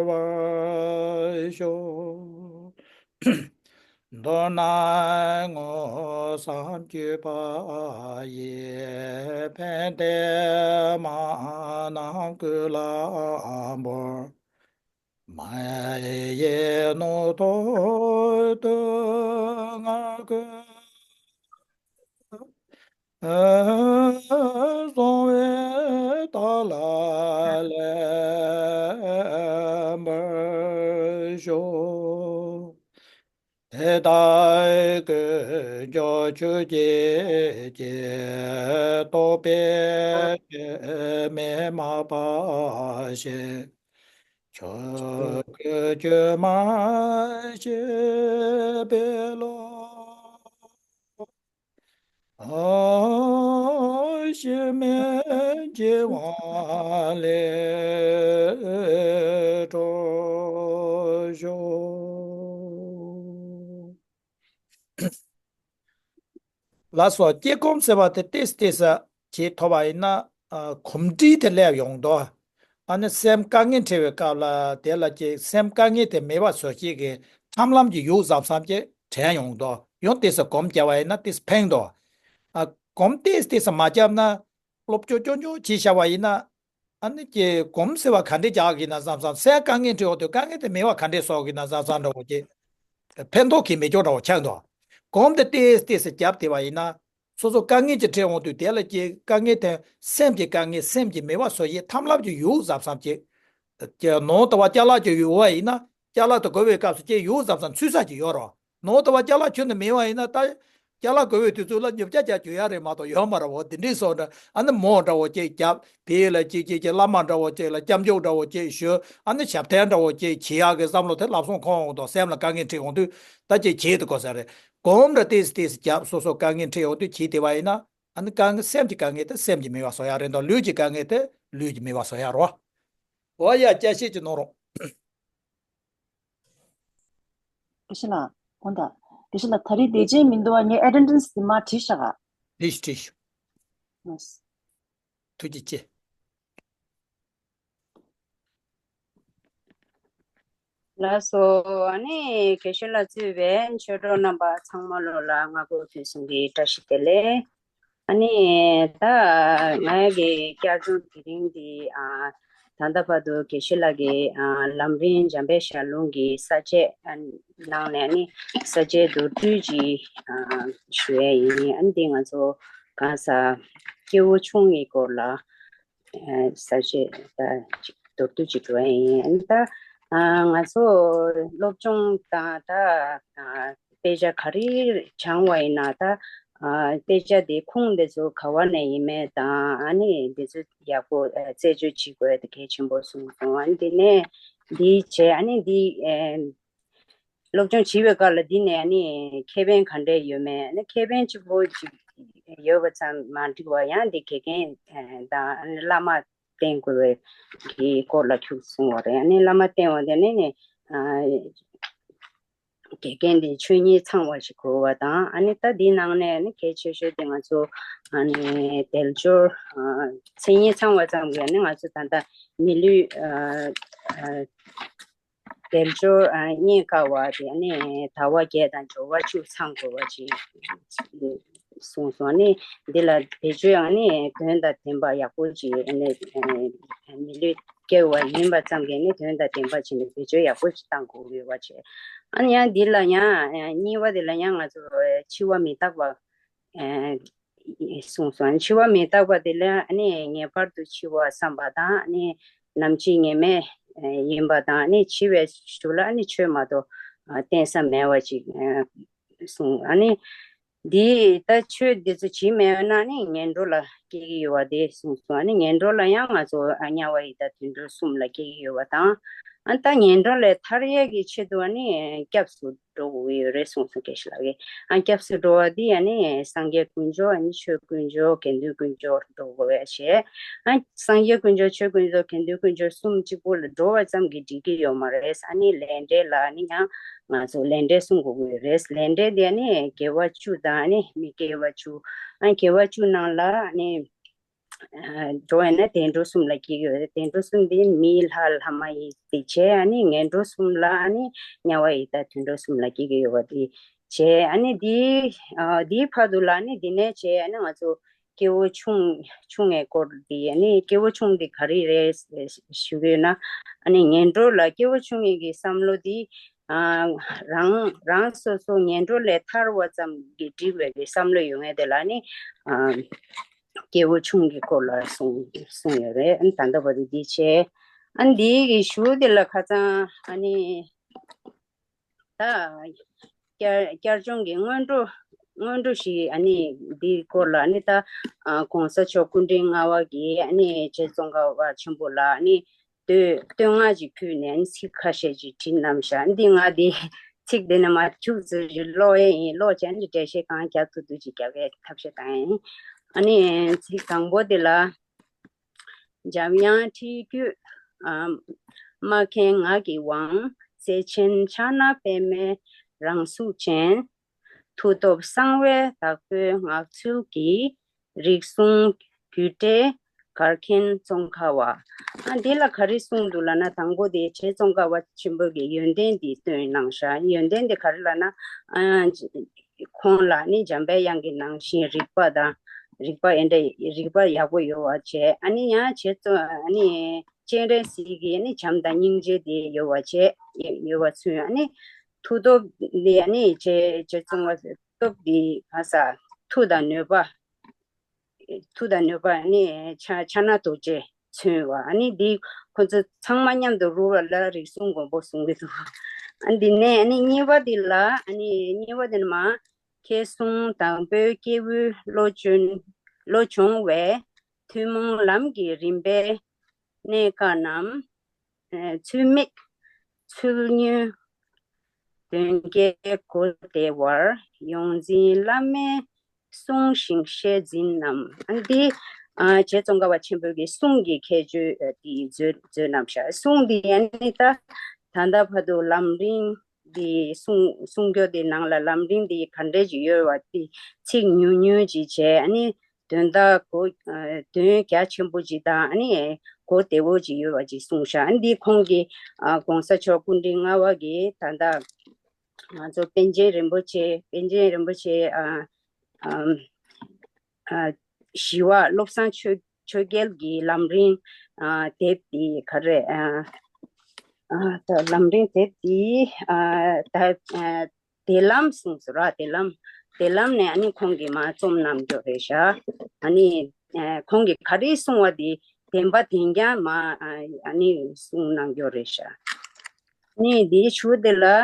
བར་ཤོག་མདོར་ན་དངོས་སམ་བརྒྱུད་པ་ཡི། ཕན་བདེ་མ་རྣམས་ཀུན་ལ་འབུལ། མ་ཡི་ནོར་ཐོག་ཏུ་ང་ཀུན། བཟང་བའི་རྟགས་ལ་ལེན་པར་ཤོག་དེ་ལྟར་ཀུན་ཀྱང་ཆོས་ཀྱི་རྟོགས་པའི་སྐྱོན་མེད་མ་སྤངས་ཤིང་། ཆོས་ཀྱི་སྐྱོན་མ་ཤེས་པའི་བློ། གཞི་མེད་ཀྱི་དབང་ལས་གྲོལ་ཤོག་ལགས་སོ། སྐྱེ་སྒོམ་ཟེར་བ་དེ་ཏེས་ཏེས་བྱེད་ཐུབ་པ་ཡིན་ན། གོམས་འདྲིས་དེ་སླེབས་ཡོང་དོ། ཨ་ནི་སེམས་དཀའ་ངལ་འཕྲད་པའི་སྐབས་ལ་དེ་ལ་ཀྱི་སེམས་དཀའ་ངལ་དེ་མེད་པ་བཟོ་བྱེད་ཀྱི་ཐབས་ལམ་གྱི་ཡུག་ཟབ་ཟབ་ཀྱི་དྲན་ཡོང་དོ། ཡང་ཏེས་སྒོམ་བརྒྱབ་པ་ཡིན་ན་ཏེས་ཕན་དོ། ཨ་སྒོམ་ཏེས་ཏེས་མ་བརྒྱབ་ན། སློབ་སྦྱོང་སྐྱོ་སྐྱོ་བྱས་བཞག་པ་ཡིན་ན། ཨ་ནི་ཀྱི་གོམས་སེལ་བ་ག་འདྲས་རྒྱག་གི་ན་བསམ་བསམ། སེམས་དཀའ་ངལ་འཕྲད་འོག་ཏུ་དཀའ་ངལ་དེ་མེད་པ་ག་འདྲས་བཟོ་གི་ན་བསམ་བསམ་འདྲ་བོ་ཅིག་ཕན་ཐོགས་ཀྱི་མེད་ཀྱོག་འདྲ་བོ་ཆགས་འདུག་གོམས་དེ་ཏེས་ཏེས་སུ་བརྒྱབ་དེ་བ་ཡིན་ན། སོ་སོ་དཀའ་ངལ་ཅིག་འཕྲད་འོང་དུས་དེ་ལ་ཀྱི་དཀའ་ངལ་དེ་སེམས་ཀྱི་དཀའ་ངལ་སེམས་ཀྱི་མེད་པ་བཟོ་ཡས་ཐབས་ལམ་ཅིག་ཡོད་བསམ་བསམ་ཅིག་ཀྱི་ནོར་དུ་བ་ཅ་ལག་ཅིག་ཡོད་བ་ཡིན་ན། ཅ་ལག་དུ་དགོས་པའི་སྐབས་སུ་ཅིག་ཡོད་བསམ་བསམ་ཚུད་ས་ཅིག་ཡོད་རོགས། ནོར་དུ་བ་ཅ་ལག་ཁྱོན་དུ་མེད་བ་ཡིན་ན་ད། ཅ་ལག་དགོས་པའི་དུས་ཚོད་ལ་ཉོ་ཆ་ཅག་གྱོན་ཡ་རེད་མ་གཏོགས་ཡོད་མ་རེད་བོ། དེ་འདྲའི་སོགས་འདྲ་ཨ་ནི་མོ་འདྲ་བོ་ཅིག་བརྒྱབ། དེ་ལ་ཅིག་ཅིག་ཅིག་བླ་མ་འདྲ་བོ་ཅིག་ལ་སྐྱབས་འཇུག་འདྲ་བོ་ཅིག་ཞུ། ཨ་ནི་ཞབས་བརྟན་འདྲ་བོ་ཅིག་བྱེད་ཡག་གི་བསམ་བློ་དེ་ལབ་སོང་ཁོང་འོང་དང་སེམས་ལ་དཀའ་ངལ་འཕྲད་འོང་དུས་ད་ཅིག་བྱེད་དུ་དགོས་ས་རེད། གོམས་འདྲ་ཏེས་ཏེས་བརྒྱབ། སོ་སོ་དཀའ་ངལ་འཕྲད་འོང་དུས་བྱེད་དེ་བ་ཡིན་ན། ཨ་ནི་དཀའ་ངལ་སེམས་ཀྱི་དཀའ་ངལ་དེ་སེམས་ཀྱི་མེད་པ་བཟོ་ཡ་རེད་དང་ལུས་ཀྱི་དཀའ་ངལ་དེ་ལུས་ཀྱི་མེད་པ་བཟོ་ཡ་རོ། འོ་ཡ་སྐྱ་ཤེད་ཀྱི་ནོར་རོ། དེ་ཤི་ལ། ཁོང་ད། དེ་ཤི་ལ་ད་རེས་དེ་ཅན་མི་འདུག་བ། ངས་ཨེ་ཊེན་ཌེན་སི་དེ་མ་བྲིས་ཤག་ག་བྲིས་བྲིས། ཐུགས་རྗེ་ཆེ། ལགས་སོ། ཨ་ནི་དགེ་བཤེས་ལགས་གཙོས་པའི་ཆོས་གྲོགས་རྣམ་པ་ཚང་མ་ལོ་ལ་སྔ་དགོང་དུས་གསུམ་གྱི་བཀྲ་ཤིས་བདེ་ལེགས། ཨ་ནི་ད་ང་གི་བསྐྱར་སྦྱོང་དེ་རིང་འདི་ཨ་ད་ལྟ་བར་དུ་དགེ་བཤེས་ལགས་ཀྱིས་ཨ་ལམ་རིམ་འཇམ་དཔལ་ཞལ་ལུང་གི་ས་བཅད་ཨ་ནང་ནས་ཨ་ནི་ས་བཅད་མདོར་བསྡུས་ཅིག་ཨ་ཞུ་ཡས་ཡིན། ཨ་ནི་འདི་ང་ཚོ་གང་ཟག་སྐྱེ་བོ་ཆུང་གི་སྐོར་ལ་ཨ་ས་བཅད་ད་ཅིག་མདོར་བསྡུས་ཅིག་འགྲོ་ཡས་ཡིན། ཨ་ནི་ད་ཨ་ང་ཚོ་སློབ་སྦྱོང་དང་ད་ཨ་དཔེ་ཆ་ག་རེ་སྦྱང་བ་ཡིན་ན་ད་ཨ་དཔེ་ཆ་དེ་ཁུངས་དེ་ཚོ་ག་བ་ནས་ཡིན་མེད་དང་ཨ་ནི་དེ་ཚོ་ཡག་པོ་ཨ་རྩད་གཅོད་བྱེད་དགོས་དེ་གལ་ཆེན་པོ་གསུངས་སོང་། ཨ་ནི་དེ་ནས་འདི་བྱས་ཨ་ནི་འདི་ཨ་སློབ་སྦྱོང་བྱེད་པའི་སྐབས་ལ་འདི་ནས་ཨ་ནི་ཁེ་ཕན་ག་འདྲས་ཡོད་མེད། ཨ་ནི་ཁེ་ཕན་གཅིག་པོ་གཅིག་ཡོད་པ་ཙམ་མ་འགྲིག་པ་ཡང་འདི་དགེ་རྒན་ཨ་དང་ཨ་ནི་བླ་མ་བསྟེན་དགོས་པའི་གི་སྐོར་ལ་ཁྱུག་གསུང་བ་རེད། ཨ་ནི་བླ་མ་བསྟེན་པ་དེ་ནི་ནི་ཨ་དགེ་རྒན་དེ་ཆོས་ཉིད་ཚང་བ་ཞིག་དགོས་པ་དང་ཨ་ནི་ད་འདིའི་ནང་ནས་ནི་གལ་ཆེ་ཤོས་དེ་ང་ཚོ་ཨ་ནི་དལ་འབྱོར་ཨ་མཚན་ཉིད་ཚང་བ་ཙམ་གྱིས་ནི་ང་ཚོ་ད་ལྟ་མི་ལུས་ཨ་ཨ་དལ་འབྱོར་ཨ་རྙེད་དཀའ་བ་དེ་ནི་དལ་བ་བརྒྱད་དང་འབྱོར་བ་བཅུ་ཚང་དགོས་པ་ཅིག་གསུངས་སོང་། ནི་འདི་ལ་བེད་སྤྱོད་ཡང་ནི་དོན་དང་ལྡན་པ་ཡག་པོ་ཅིག་ནི་མི་ལུས་སྐྱེ་བ་ཡིན་པ་ཙམ་གྱིས་ནི་དོན་དང་ལྡན་པ་ཅིག་ནི་བེད་སྤྱོད་ཡག་པོ་ཅིག་བཏང་དགོས་ཡོད་པ་བྱས། ཨ་ནི་ཡང་འདི་ལ་ཡང་གཉིས་པ་དེ་ལ་ཡང་ང་ཚོ་འཆི་བ་མི་རྟག་པ་གསུངས་སོང་། འཆི་བ་མི་རྟག་པ་དེ་ལ་ཨ་ནི་ངེས་པར་དུ་འཆི་བ་བསམ་པ་དང་ཨ་ནི་ནམ་འཆི་ངེས་མེད་ཡིན་པ་དང་ཨ་ནི་འཆི་བའི་གཞུག་ལ་ཨ་ནི་ཆོས་མ་གཏོགས་བསྟེན་ས་མེད་པ་ཅིག་གསུངས། ཨ་ནི་འདི་ལྟ་ཆོས་འདི་ཚོ་བྱེད་མེད་ན་ནི་ངན་འགྲོ་ལ་སྐྱེ་གི་ཡོད་པ་དེ་གསུངས་སོང་། ཨ་ནི་ངན་འགྲོ་ལ་ཡང་ང་ཚོ་དམྱལ་བ་ཡི་དྭགས་དུད་འགྲོ་གསུམ་ལ་སྐྱེ་གི་ཡོད་པ་དང་། ཨ་ད་ངན་འགྲོ་ལས་ཐར་ཡས་ཀྱི་ཆེད་དུ་ཨ་ནི་སྐྱབས་སུ་འགྲོ་དགོས་ཀྱི་ཡོད་རེད་གསུངས་སོང་དགེ་བཤེས་ལགས་ཀྱིས། ཨ་སྐྱབས་སུ་འགྲོ་བ་འདི་ཨ་ནི་སངས་རྒྱས་དཀོན་མཆོག་ཨ་ནི་ཆོས་དཀོན་མཆོག་དགེ་འདུན་དཀོན་མཆོག་འགྲོ་དགོས་པས་ཞེས། ཨ་སངས་རྒྱས་དཀོན་མཆོག་ཆོས་དཀོན་མཆོག་དགེ་འདུན་དཀོན་མཆོག་གསུམ་གཅིག་པོ་ལ་འགྲོ་བ་ཙམ་གྱིས་འགྲིག་གི་ཡོད་མ་རེད། ཨ་ནི་ལས་འབྲས་ལ་ཨ་ནི་ཡང་ང་ཚོ་ལས་འབྲས་གསུང་དགོས་ཀྱི་རེད། ལས་འབྲས་དེ་ནི་དགེ་བ་བཅུ་དང་ནི་མི་དགེ་བ་བཅུ། ཨ་དགེ་བ་བཅུ་ནང་ལ་ནི་འགྲོ་ཡང་ན་བདེ་འགྲོ་གསུམ་ལ་སྐྱེ་གི་ཡོད་རེད། བདེ་འགྲོ་གསུམ་དེ་མི་ལྷ་ལྷ་མ་ཡིན་དེ་བྱས། ཨ་ནི་ངན་འགྲོ་གསུམ་ལ་ཨ་ནི་དམྱལ་བ་ཡི་དྭགས་དུད་འགྲོ་གསུམ་ལ་སྐྱེ་གི་ཡོད་པ་དེ་བྱས། ཨ་ནི་དེའི་དེའི་བར་དུ་ལ་ཨ་ནི་དེ་ནས་བྱས་ཨ་ནི་ང་ཚོ་སྐྱེ་བོ་ཆུང་ཆུང་ངའི་སྐོར་འདི་ཨ་ནི་སྐྱེ་བོ་ཆུང་འདི་ག་རེ་རེད་ཞུ་གི་ཡོད་ན། ཨ་ནི་ངན་འགྲོ་ལ་སྐྱེ་བོ་ཆུང་ངའི་གི་བསམ་བློ་འདི་ཨ་རང་རང་སོ་སོ་ངན་འགྲོ་ལས་ཐར་བ་ཙམ་གྱིས་འགྲིག་པའི་གི་བསམ་བློ་ཡོད་མཁན་དེ་ལ་ཨ་ནི་ཨ་སྐྱེ་བོ་ཆུང་གི་སྐོར་ལ་གསུངས་གསུངས་ཡོད་རེད། ཨ་ནི་ད་ལྟ་བར་དུ་འདི་བྱས། ཨ་ནི་འདི་གི་གཞུག་དེ་ལ་ཁ་སང་ཨ་ནི། ད་བསྐྱར་བསྐྱར་སྦྱོང་གི་སྔོན་འགྲོ་སྔོན་འགྲོ་ཞིག་ཨ་ནི་འདིའི་སྐོར་ལ་ཨ་ནི་ད་ཨ་གོང་ས་མཆོག་སྐུ་ཕྲེང་ལྔ་པ་གིས་ཨ་ནི་རྗེ་ཙོང་ཁ་པ་ཆེན་པོ་ལ་ཨ་ནི་བསྟོད་བསྟོད་བསྔགས་ཅིག་ཕུལ་ནས་ཨ་ནི་ཚིག་ཁ་ཤས་ཅིག་བྲིས་གནང་ཤག་འདི་ང་འདི་ཚིག་འདི་ནས་མར་ཁྱུག་ཙམ་ཞིག་ཀློག་ཡས་ཡིན། ཀློག་བྱས་ཨ་ནི་འགྲེལ་བཤད་གང་རྒྱག་ཐུབ་ཐུབ་ཅིག་རྒྱག་ཡས་ཐབས་ཤེས་བཏང་ཡས་ཡིན། ཨ་ནི་ཚིག་དང་པོ་འདི་ལ། འཇམ་དབྱངས་ཁྲིད་བརྒྱུད། ཨ་མ་མཁན་ངག་གི་དབང་། བརྩེ་ཆེན་ཕྱག་ན་པདྨའི་རང་གཟུགས་ཅན། མཐུ་སྟོབས་གསང་བའི་བདག་པོའི་ངག་ཚུལ་གྱིས། རིགས་གསུང་རྒྱུད་གྲྭའི་གར་མཁན་ཙོང་ཁ་པ། ཨ་འདི་ལ་ག་རེ་གསུངས་འདུག་ལབ་ན། དང་པོ་དེ་རྗེ་ཙོང་ཁ་པ་ཆེན་པོ་གི་ཡོན་ཏན་འདི་སྟོན་གནང་ཤག་ཡོན་ཏན་དེ་ག་རེ་ལབ་ན། ཨ་ཁོང་ལ་ནི་འཇམ་པའི་དབྱངས་ཀྱི་ནང་བཞིན་རིག་པ་དང་ རིག་པ་ཨེ་འདྲ་རིག་པ་ཡག་པོ་ཡོད་པ་བྱས། ཨ་ནི་ཡང་བྱས་ཙང་ཨ་ནི་སྤྱན་རས་གཟིགས་ཀྱི་ཨ་ནི་བྱམས་དང་སྙིང་རྗེ་དེ་ཡོད་པ་བྱས། ཡོད་པ་ཚུན་ཨ་ནི་མཐུ་སྟོབས་དེ་ཨ་ནི་བྱས་བྱས་ཙང་བ་སྟོབས་དེ་ག་ས་མཐུ་དང་ནུས་པ། མཐུ་དང་ནུས་པ་ནི་ཕྱག་ཕྱག་ན་རྡོ་རྗེ་མཚོན་བ། ཨ་ནི་འདི་ཁོ་ཚོ་ཚང་མ་མཉམ་དུ་རུབ་པ་ལ་རིགས་གསུམ་མགོན་པོ་གསུང་གི་འདུག་ཨ་འདི་ནས་ཨ་ནི་གཉིས་པ་འདི་ལ་ཨ་ནི་གཉིས་པ་འདི་ནི་མ་ཁྱེད་གསུང་དང་པོའི་སྐྱེས་བུ་བློ་ཆུང་བློ་ཆུང་བས་ཐུན་མོང་ལམ་གྱི་རིམ་པའི་གནད་འགག་རྣམས། ཚུལ་མིན་ཚུལ་ཉོན་དོན་གྱི་གོ་བདེ་བར་ཡོངས་འཛིན་བླ་མའི་གསུང་བཞིན་བཤད་འཛིན་རྣམས། ཨ་འདི་ཨ་རྗེ་ཙོང་ཁ་པ་ཆེན་པོའི་གི་གསུང་གི་ཁྱད་ཆོས་ཨ་འདི་མཛོད་མཛོད་རྣམས་ཤག་གསུང་འདི་ཡང་ནི་ད་ད་ལྟ་བར་དུ་ལམ་རིམ་འདི་གསུང་གསུང་སྐྱོར་འདི་ནང་ལ་ལམ་རིམ་འདི་ག་འདྲས་ཅིག་ཡོད་པ་འདི་ཚིག་ཉུང་ཉུང་ཅིག་བྱས། ཨ་ནི་དོན་དག་གོ་ཨ་དོན་རྒྱ་ཆེན་པོ་ཅིག་དང་ཨ་ནི་གོ་བདེ་བོ་ཅིག་ཡོད་པ་ཅིག་གསུངས་ཤག་ཨ་འདི་ཁོང་གིས་ཨ་གོང་ས་མཆོག་སྐུ་ཕྲེང་ལྔ་པ་གིས་ད་ལྟ་ང་ཚོ་པཎ་ཆེན་རིན་པོ་ཆེ་པཎ་ཆེན་རིན་པོ་ཆེ་ཨ་ཨ་ཨ་ཞི་བ་བློ་བཟང་ཆོས་ཆོས་རྒྱལ་གྱི་ལམ་རིམ་ཨ་དེབ་འདི་ག་རེ་ཨ་ཨ་ད་ལམ་རིམ་དེབ་འདི་ཨ་ད་ཨ་དེ་ལམ་གསུངས་སོ་ར། དེ་ལམ། དེ་ལམ་ནས་ཨ་ནི་ཁོང་གིས་མ་རྩོམ་གནང་རྒྱུ་རེད་ཤག་ཨ་ནི་ཨ་ཁོང་གིས་ག་རེ་གསུངས་པ་དེ་བདེན་པ་བདེན་རྐྱང་མ་ཨ་ནི་གསུངས་གནང་རྒྱུ་རེད་ཤག་ཨ་ནི་དེའི་གཞུག་དེ་ལ་ཨ་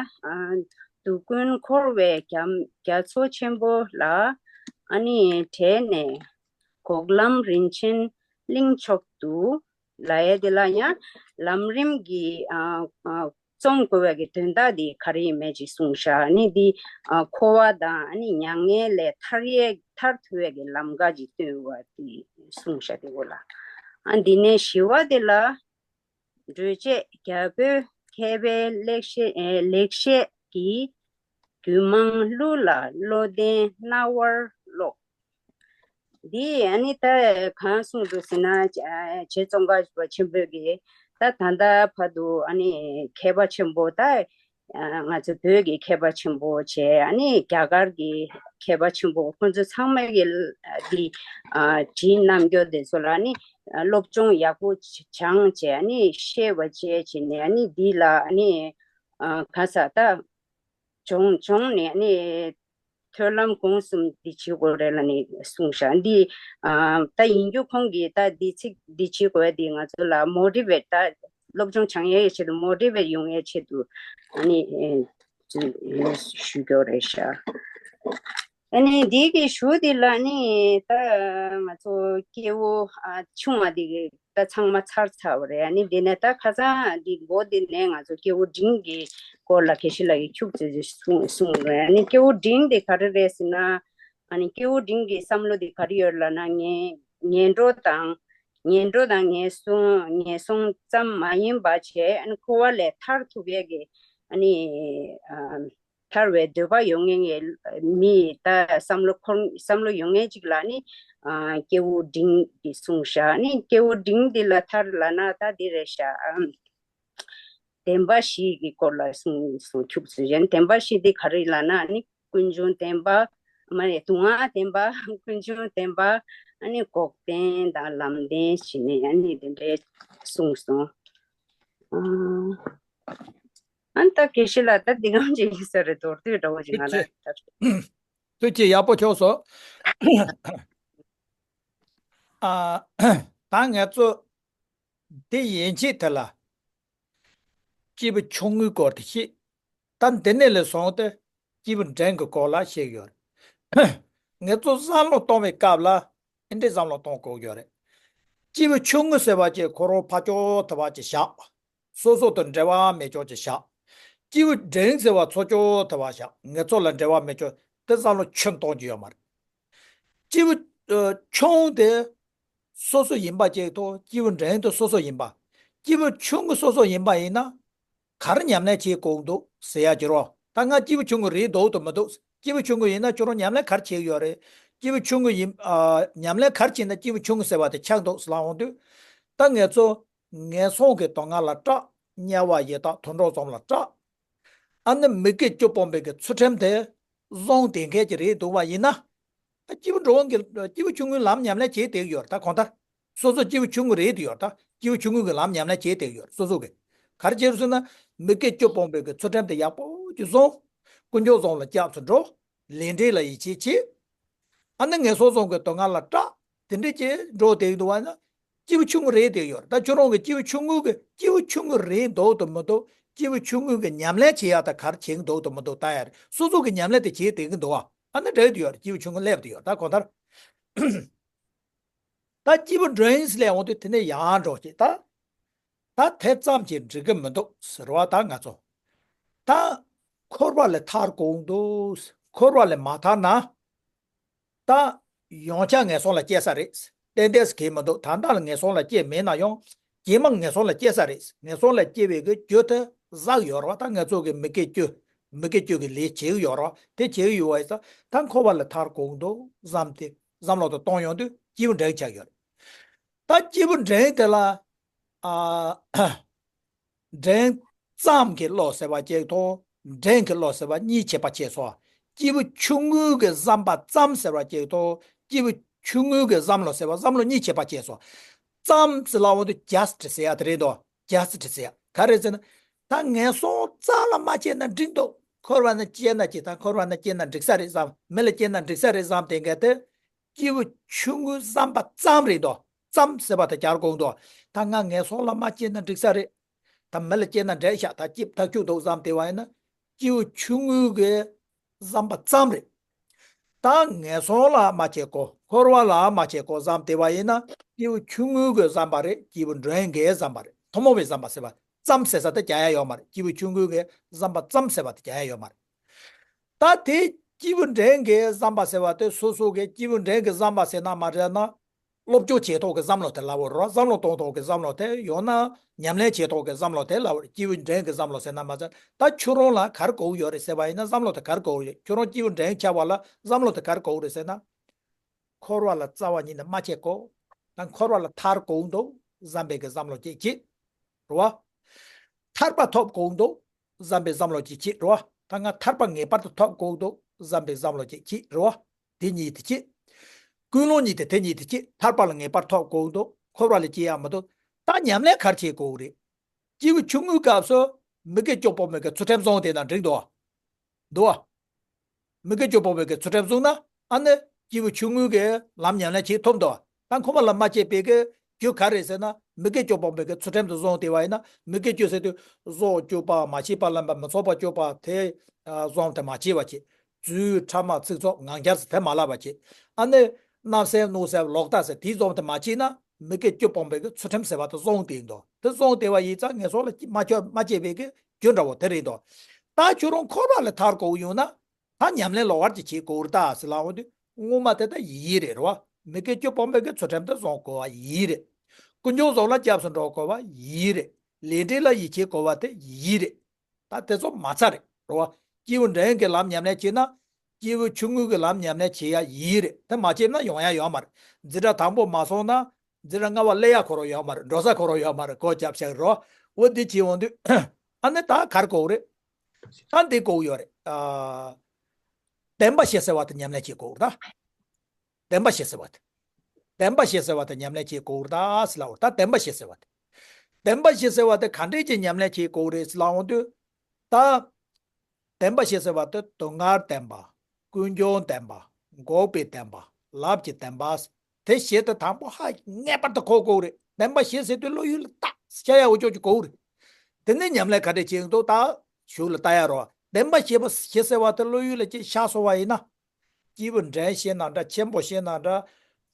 སྡུག་ཀུན་འཁོར་བའི་རྒྱ་རྒྱ་མཚོ་ཆེན་པོ་ལ་ཨ་ནི་བྲེས་ནས་འགོག་ལམ་རིན་ཆེན་གླིང་མཆོག་ཏུ་ལ་ཡ་དེ་ལ་ཡང་ལམ་རིམ་གྱི་ཨ་ཨ་རྩོམ་དགོས་པའི་གི་དོན་དག་འདི་ག་རེ་ཡིན་མེད་ཅིག་གསུངས་ཤག་ཨ་ནི་འདི་ཨ་འཁོར་བ་དང་ཨ་ནི་མྱ་ངན་ལས་ཐར་ཡས་ཐར་ཐུབ་པའི་གི་ལམ་ཁ་ཅིག་སྟོན་པ་འདི་གསུངས་ཤག་དེ་གོ་ལ། ཨ་འདི་ནས་ཞི་བ་དེ་ལ་འགྲོས་བྱེད་རྒྱལ་པོའི་མཁས་པའི་ལེགས་བཤད་ཨེ་ལེགས་བཤད་ཀྱིས་རྒྱུད་མང་ཀླུ་ལ་བློ་ལྡན་རྣ་བར་ཀློག་འདི་ཨ་ནི་ད་གང་གསུངས་འདུག་ཟེར་ན། ཨ་རྗེ་ཙོང་ཁ་པ་ཆེན་པོས་ཀྱིས་ད་ད་ལྟ་བར་དུ་ཨ་ནི་མཁས་པ་ཆེན་པོ་ད་ཨ་ང་ཚོ་བོད་ཀྱི་མཁས་པ་ཆེན་པོ་བྱས། ཨ་ནི་རྒྱ་གར་གྱི་མཁས་པ་ཆེན་པོ་ཁོང་ཚོ་ཚང་མ་གིས་འདི་ཨ་བྲིས་གནང་རྒྱུ་དེ་ཚོ་ལ་ཨ་ནི་སློབ་སྦྱོང་ཡག་པོ་སྦྱངས་བྱས། ཨ་ནི་ཤེས་པ་བྱས་བྱས་ནས་ཨ་ནི་འདི་ལ་ཨ་ནི་ཨ་ག་ས་ད། སྦྱོང་སྦྱོང་ནས་ནི་མཐོང་ལམ་གོང་གསུམ་འདི་བྱེད་དགོས་རེད་ལབ་ནས་གསུངས་ཤག་འདི་ཨ་ད་ཡིན་རྒྱུ་ཁོང་གིས་ད་འདི་ཚིག་འདི་བྱེད་དགོས་འདི་ང་ཚོ་ལ་མོ་ཊི་ཝེཊ་ད་སློབ་སྦྱོང་སྦྱང་ཡས་ཆེད་དུ་མོ་ཊི་ཝེཊ་ཡོང་ཡས་ཆེད་དུ་ཨ་ནི་ཨེ་ཞུ་རྒྱུ་རེད་ཤག་ཨ་ནི་འདི་གི་ཞུ་འདི་ལ་ནི་ད་ང་ཚོ་སྐྱེ་བོ་ཨ་ཆུང་བ་འདི་གི་ད་ཚང་མ་ཚར་ཚར་བ་རེད། ཨ་ནི་འདི་ནས་ད་ཁ་སང་འདི་མགོ་འདི་ནས་ང་ཚོ་སྐྱེ་བོ་འབྲིང་གི་སྐོར་ལ་དགེ་བཤེས་ལགས་ཀྱིས་ཁྱུག་ཙམ་ཅིག་གསུངས་གསུངས་རེད། ཨ་ནི་སྐྱེ་བོ་འབྲིང་འདི་ག་རེ་རེད་ཟེར་ན། ཨ་ནི་སྐྱེ་བོ་འབྲིང་གི་བསམ་བློ་འདི་ག་རེ་ཡོད་ལབ་ན། ངན་ངན་འགྲོ་དང་ངན་འགྲོ་དང་ངན་སོང་ངན་སོང་ཙམ་མ་ཡིན་པ་བྱས། ཨ་ནི་འཁོར་བ་ལས་ཐར་ཐུབ་ཡས་ཀྱི་ཨ་ནི་ཨ། ཐར་བའི་འདོད་པ་ཡོད་མཁན་གྱི་མི་ད་བསམ་བློ་འཁོར་བསམ་བློ་ཡོད་མཁན་ཅིག་ལ་ནི་ཨ་སྐྱེ་བོ་འབྲིང་གིས་གསུངས་ཤག་ནི་སྐྱེ་བོ་འབྲིང་འདི་ལ་ཐར་ལབ་ན་ད་འདི་རེད་ཤག་ཨམ། བདེན་པ་བཞི་གི་སྐོར་ལ་གསུངས་གསུངས་ཁྱུག་ཙམ་ཅིག་བདེན་པ་བཞི་འདི་ག་རེ་ལབ་ན་ནི་ཀུན་འབྱུང་བདེན་པ་མ་རེད། སྡུག་བསྔལ་བདེན་པ། ཀུན་འབྱུང་བདེན་པ། ཨ་ནི་འགོག་བདེན་དང་ལམ་བདེན་བྱས་ནས་ཨ་ནི་འདི་འདྲའི་གསུངས་སོང་། ཨ། ཨ་ནི་ད་དགེ་བཤེས་ལགས་ད་འདི་གམ་ཅིག་ཡིན་ས་རེད། མདོར་བསྡུས་འདྲ་བོ་ཅིག་ང་ལ་ཐུགས་རྗེ་ཆེ། ཐུགས་རྗེ་ཆེ། ཡག་པོ་ཁྱོད་སོ། ཨ། ད་ང་ཚོ་འདི་ཡན་ཆད་དེ་ལ་སྐྱེས་བུ་ཆུང་ངུའི་སྐོར་དེ་ཤེས། ད་འདི་ནས་ལས་བཟུང་སྟེ་སྐྱེས་བུ་འབྲིང་གི་སྐོར་ལ་བཤད་ཡོད་རེད། ང་ཚོ་བསམ་བློ་གཏོང་བའི་སྐབས་ལ་ཨེ་འདྲའི་བསམ་བློ་གཏོང་དགོས་ཡོད་རེད། སྐྱེས་བུ་ཆུང་ངུ་ཟེར་བ་ཅིག་ཁོ་རང་ཕར་ཕྱོགས་དེ་བ་ཅིག་བཞག་སོ་སོ་དང་འབྲེལ་བ་མེད་ཕྱོགས་ཅིག་བཞག་སྐྱེས་བུ་འབྲིང་ཟེར་བ་ཚུར་ཕྱོགས་དེ་བ་བཞག་ང་ཚོ་ལ་འབྲེལ་བ་མེད་ཕྱོགས་དེ་བསམ་བློ་ཁྱོན་གཏོང་རྒྱུ་ཡོད་མ་རེད། སྐྱེས་བུ་ཨ་ཆུང་དེ་སོ་སོ་ཡིན་པ་ཅིག་དང་སྐྱེས་བུ་འབྲིང་དེ་སོ་སོ་ཡིན་པ། སྐྱེས་བུ་ཆུང་ངུ་སོ་སོ་ཡིན་པ་ཡིན་ན། ག་རེ་ཉམས་ལེན་བྱེད་དགོས་འདུག་ཟེར་ཡ་ཅིག་རོ། ད་ང་སྐྱེས་བུ་ཆུང་ངུ་རེད་འདུག་དང་མི་འདུག་སྐྱེས་བུ་ཆུང་ངུ་ཡིན་ན་ཁྱོད་རང་ཉམས་ལེན་ག་རེ་བྱེད་ཀྱི་ཡོད་རེད། སྐྱེས་བུ་ཆུང་ངུ་ཡིན་ཨ། ཉམས་ལེན་ག་རེ་བྱས་ན་སྐྱེས་བུ་ཆུང་ངུ་ཟེར་བ་དེ་ཆགས་འདུག་ཟེར་ལབ་འོང་དུས། ད་ངས་ཚོ་ངན་སོང་གི་དོན་ལྔ་ལ་སྐྲག་དམྱལ་བ་ཡི་དྭགས་དུད་འགྲོ་གསུམ་ལ་སྐྲག་ཨ་ནི་མི་དགེ་བཅུ་སྤོང་བའི་གི་ཚུལ་ཁྲིམས་དེ་བཟུང་བསྡད་མཁན་ཅིག་རེད་འདུག་པ་ཡིན་ན། ད་སྐྱེས་བུ་འགྲོ་བ་གི་སྐྱེས་བུ་ཆུང་ངུའི་ལམ་ཉམས་ལེན་བྱེད་བསྡད་ཀྱི་ཡོད་རེད། ད་གང་ལྟར་སོ་སོ་སྐྱེས་བུ་ཆུང་ངུ་རེད་དེ་ཡོད་རེད། ད་སྐྱེས་བུ་ཆུང་ངུ་གི་ལམ་ཉམས་ལེན་བྱེད་བསྡད་ཀྱི་ཡོད་རེད། སོ་སོ་གི་ག་རེ་བྱེད་རེད་ཟེར་ན། མི་དགེ་བཅུ་སྤོང་བའི་གི་ཚུལ་ཁྲིམས་དེ་ཡག་པོ་ཅིག་བསྲུང་། དཀོན་མཆོག་གསུམ་ལ་སྐྱབས་སུ་འགྲོ། ལས་འབྲས་ལ་ཡིད་ཆེས་བྱེད། ཨ་ནི་ངན་སོང་གསུམ་གྱི་སྡུག་བསྔལ་ལ་སྐྲག་དེ་འདྲས་ཀྱི་འགྲོ་བསྡད་ཀྱི་འདུག་བ་ན། སྐྱེས་བུ་ཆུང་ངུ་རེད་དེ་ཡོད་རེད། ད་ཁྱོད་རང་གི་སྐྱེས་བུ་ཆུང་ངུ་གི་སྐྱེས་བུ་ཆུང་ངུ་རེད་འདུག་དང་མི་འདུག་སྐྱེས་བུ་ཆུང་ངུ་གི་ཉམས་ལེན་བྱེད་ཡག་ད་ག་རེ་བྱེད་ཀྱི་འདུག་དང་མི་འདུག་ལྟ་ཡ་རེད། སོ་སོ་གི་ཉམས་ལེན་དེ་བྱེད་བསྡད་ཀྱི་འདུག་བ། ཨ་ནི་འདྲ་དེ་ཡོད་རེད། སྐྱེས་བུ་ཆུང་ངུ་སླེབས་དེ་ཡོད་རེད། ད་གང་ལྟར། ད་སྐྱེས་བུ་འདྲེན་སླེབས་འོང་དུས་དེ་ནས་ཡང་འགྲོ་ཅིག་ད། ད་དེ་ཙམ་གྱིས་འགྲིག་གི་མི་འདུག་ཟེར་བ། ད་ང་ཚོ་ད་འཁོར་བ་ལས་ཐར་དགོས་འདུག་འཁོར་བ་ལས་མ་ཐར་ན། ད་ཡང་བསྐྱར་ངན་སོང་ལ་སྐྱེ་ས་རེད། ཏན་ཏན་ཟེར་གྱི་མི་འདུག་ད་ལྟ་ལ་ངན་སོང་ལ་སྐྱེས་མེད་ན་ཡང་། རྗེས་མ་ངན་སོང་ལ་སྐྱེ་ས་རེད། ངན་སོང་ལ་སྐྱེ་བའི་གི་རྒྱུ་དེ་བསགས་ཡོད་རེད་བ། ད་ང་ཚོ་གི་མི་དགེ་བཅུ། མི་དགེ་བཅུ་གི་ལས་བྱེད་ཀྱི་ཡོད་རེད་བ། དེ་བྱེད་ཀྱི་ཡོད་བ་ཡིན་ཙང་ད་འཁོར་བ་ལས་ཐར་དགོས་འདུག་བསམ་སྟེ་བསམ་བློ་དེ་གཏོང་ཡོང་དུས་སྐྱེས་བུ་འདྲེན་ཆགས་ཡོད་རེད། ད་སྐྱེས་བུ་འདྲེན་དེ་ལ། ཨ། འདྲེན་ཙམ་གྱི་བློ་ཟེར་བ་གཅིག་དང་། འདྲེན་གྱི་བློ་ཟེར་བ་གཉིས་ཕྱེ་བ་ཕྱེ་སོང་། སྐྱེས་བུ་ཆུང་ངུ་གི་བསམ་པ་ཙམ་ཟེར་བ་གཅིག་དང་། སྐྱེས་བུ་ཆུང་ངུ་གི་བསམ་བློ་ཟེར་བ་བསམ་བློ་གཉིས་ཕྱེ་བ་ཕྱེ་སོང་། ཙམ་ཟེར་ལབ་འོང་དུས་just ཟེར་ཡ་དེ་རེད་དོ། just ཟེར་ཡ་ག་རེ་ཟེར་ན། ད་ངན་སོང་རྩ་ལ་མ་སྐྱེས་ན་འགྲིག་འདུག་འཁོར་བ་ན་སྐྱེས་ན་ཅི། ད་འཁོར་བ་ན་སྐྱེས་ན་འགྲིག་ས་རེད་བསམ། མི་ལ་སྐྱེས་ན་འགྲིག་ས་རེད་བསམ་དེ་འགས་དེ། སྐྱེས་བུ་ཆུང་ངུའི་བསམ་པ་ཙམ་རེད་དོ། ཙམ་ཟེར་བ་དེ་ག་རེ་གོ་འདུག་ད་ང་ངན་སོང་ལ་མ་སྐྱེས་ན་འགྲིག་ས་རེད། ད་མི་ལ་སྐྱེས་ན་འགྲིག་ཤག་ད་སྐྱིད་ཐག་ཆོད་འདུག་བསམ་བསྡད་པ་ཡིན་ན། སྐྱེས་བུ་ཆུང་ངུའི་གི་བསམ་པ་ཙམ་རེད། ད་ངན་སོང་ལ་མ་སྐྱེ་གོ། འཁོར་བ་ལ་མ་སྐྱེ་གོ་བསམ་བསྡད་པ་ཡིན་ན། སྐྱེས་བུ་ཆུང་ངུའི་གི་བསམ་པ་རེད། སྐྱེས་བུ་འདྲེན་གྱི་བསམ་པ་རེད། ཐུན་མོང་བའི་བསམ་པ་ཟེར་བ་ཙམ་ཟེར་ས་དེ་རྒྱག་ཡ་ཡོད་མ་རེད། སྐྱེས་བུ་ཆུང་ངུའི་གི་བསམ་པ་ཙམ་ཟེར་བ་དེ་རྒྱག་ཡ་ཡོད་མ་རེད། ད་དེ་སྐྱེས་བུ་འདྲེན་གྱི་བསམ་པ་ཟེར་བ་དེ་སོ་སོ་གི་སྐྱེས་བུ་འདྲེན་གྱི་བསམ་པ་ཟེར་ན་མ་རེད་ན། སློབ་སྦྱོང་བྱེད་ཐོག་གི་བསམ་བློ་དེ་ལབ་པ་རེད། བསམ་བློ་གཏོང་ཐོག་གི་བསམ་བློ་དེ་ཡང་ན་ཉམས་ལེན་བྱེད་ཐོག་གི་བསམ་བློ་དེ་ལབ་པ་རེད། སྐྱེས་བུ་འདྲེན་གྱི་བསམ་བློ་ཟེར་ན་མ་ཟད། ད་ཁྱོད་རང་ལ་ག་རེ་དགོས་ཀྱི་ཡོད་རེད་ཟེར་བ་ཡིན་ན། བསམ་བློ་དེ་ག་རེ་དགོས་ཀྱི་ཡོད། ཁྱོད་རང་སྐྱེས་བུ་འདྲེན་ཆགས་པ་ལ་བསམ་བློ་དེ་ག་རེ་དགོས་ཀྱི་རེད་ཟེར་ན། འཁོར་བ་ལ་རྩ་བ་ཉིད་ནས་མ་སྐྱེ་གོ། ད་འཁོར་བ་ལ་ཐར་དགོས་འདུག་བསམ་པའི་གི་བསམ་བློ་ཅིག་བྱེད། རེད་བ། ཐར་པ་ཐོབ་དགོས་འདུག་བསམ་པའི་བསམ་བློ་ཅིག་བྱེད། རེད་བ། ད་ང་ཐར་པ་ངེས་པར་དུ་ཐོབ་དགོས་འདུག་བསམ་པའི་བསམ་བློ་ཅིག་བྱེད། རེད་བ། དེ་གཉིས་དེ་བྱེད། ཀུན་སློང་གཉིས་དེ་དེ་གཉིས་དེ་བྱེད། ཐར་པ་ལ་ངེས་པར་ཐོབ་དགོས་འདུག་འཁོར་བ་ལ་སྐྱེ་ཡག་མི་འདུག་ད་ཉམས་ལེན་ག་རེ་བྱེད་དགོས་རེད། སྐྱེས་བུ་ཆུང་ངུའི་སྐབས་སུ་མི་དགེ་བཅུ་སྤོང་བའི་གི་ཚུལ་ཁྲིམས་བསྲུང་བསྡད་ན་འགྲིག་འདུག་འདུག་བ། མི་དགེ་བཅུ་སྤོང་བའི་གི་ཚུལ་ཁྲིམས་བསྲུངས་ན། ཨ་ནི་སྐྱེས་བུ་ཆུང་ངུའི་གི་ལམ་ཉམས་ལེན་བྱེད་ཐུབ་འདུག་ད་འཁོར་བ་ལ་མ་སྐྱེས་པའི་གི་རྒྱུ་ག་རེ་ཟེར་ན། མི་དགེ་བཅུ་སྤོང་བའི་གི་ཚུལ་ཁྲིམས་དེ་བསྲུངས་བསྡད་པ་ཡིན་ན། མི་དགེ་བཅུ་ཟེར་དུས་སྲོག་གཅོད་པ། མ་བྱས་པ་ལེན་པ། མི་ཚངས་པར་སྤྱོད་པ་དེ་བཟུང་སྟེ་མ་བྱས་པ་བྱེད། རྫུས་ཕྲ་མ་ཚིག་རྩུབ་ངག་འཁྱལ་ཟེར་དེ་མ་ལབ་པ་བྱེད། ཨ་ནི་བརྣབ་སེམས་གནོད་སེམས་ལོག་ལྟ་ཟེར་དེ་བཟུང་སྟེ་མ་བྱས་ན། མི་དགེ་བཅུ་སྤོང་བའི་གི་ཚུལ་ཁྲིམས་ཟེར་བ་དེ་བསྲུངས་བསྡད་འདུག་དེ་བསྲུངས་བསྡད་པ་ཡིན་ཙང་ངན་སོང་ལ་མ་སྐྱེ་མ་སྐྱེས་པའི་གི་རྒྱུ་འདྲ་བོ་དེ་རེད་འདུག་ད་ཁྱོད་རང་འཁོར་བ་ལས་ཐར་དགོས་ཡོང་ན། ད་ཉམས་ལེན་ལོགས་ཀ་ཅིག་བྱེད་དགོས་རེད་ད་ཟེར་ལབ་འོང་དུས། སྔོན་མ་དེ་ད་ཡིད་རེད། རེད་བ། མི་དགེ་བཅུ་སྤོང་བའི་གི་ཚུལ་ཁྲིམས་དེ་བསྲུང་དགོས་པ་ཡིད་རེད། དཀོན་མཆོག་གསུམ་ལ་སྐྱབས་སུ་འགྲོ་དགོས་པ་ཡིད་རེད། ལས་འབྲས་ལ་ཡིད་ཆེས་དགོས་པ་དེ་ཡིད་རེད། ད་དེ་ཚོ་མ་ཚར་རེད། རེད་བ། སྐྱེས་བུ་འདྲེན་གྱི་ལམ་ཉམས་ལེན་བྱེད་ན། སྐྱེས་བུ་ཆུང་ངུ་གི་ལམ་ཉམས་ལེན་བྱེད་ཡ་ཡིད་རེད། དེ་མ་བྱས་ན་ཡོང་ཡ་ཡོད་མ་རེད། འཛིན་གྲྭ་དང་པོ་མ་སོང་ན། འཛིན་གྲྭ་ལྔ་པ་སླེབས་ཡ་ཁོ་རང་ཡོད་མ་རེད། འགྲོ་ས་ཁོ་རང་ཡོད་མ་རེད། སྒོ་བརྒྱབ་བཞག་རོ། འོ་འདི་བྱེད་འོང་དུས། ཨ་ནི་ད་ག་རེ་དགོས་རེད། ད་འདི་དགོས་ཡོད་རེད། ཨ། བདེན་པ་བཞི་ཟེར་བ་དེ་ཉམས་ལེན་བྱེད་དགོས་རེད་ད། བདེན་པ་བཞི་ཟེར་བ་དེ། བདེན་པ་བཞི་ཟེར་བ་དེ་ཉམས་ལེན་བྱེད་དགོས་རེད་ད་ཟེར་ལབ་པ་རེད། ད་བདེན་པ་བཞི་ཟེར་བ་དེ། བདེན་པ་བཞི་ཟེར་བ་དེ་ག་འདྲས་ཀྱི་ཉམས་ལེན་བྱེད་དགོས་རེད་ཟེར་ལབ་འོང་དུས། ད། བདེན་པ་བཞི་ཟེར་བ་དེ་སྡུག་བསྔལ་བདེན་པ། ཀུན་འབྱུང་བདེན་པ། འགོག་པའི་བདེན་པ། ལམ་གྱི་བདེན་པ། དེ་བཞི་དེ་དང་པོ་ཧ་ངེས་པར་དུ་གོ་དགོས་རེད། བདེན་པ་བཞི་ཟེར་དུས་བློ་ཡུལ་ལ་ཏག་ཤར་ཡ་འོ་ཅོག་ཅིག་དགོས་རེད། དེ་ནས་ཉམས་ལེན་ག་འདྲས་བྱེད་འདུག་ད་གཞུག་ལ་ལྟ་ཡ་རོགས། བདེན་པ་བཞི་པོ་བཞི་ཟེར་བ་དེ་བློ་ཡུལ་ལ་ཅིག་ཤར་སོང་བ་ཡིན་ན། སྐྱེས་བུ་འདྲེན་ཤེས་ན་འདྲ། ཆེན་པོ་ཤེས་ན་འདྲ།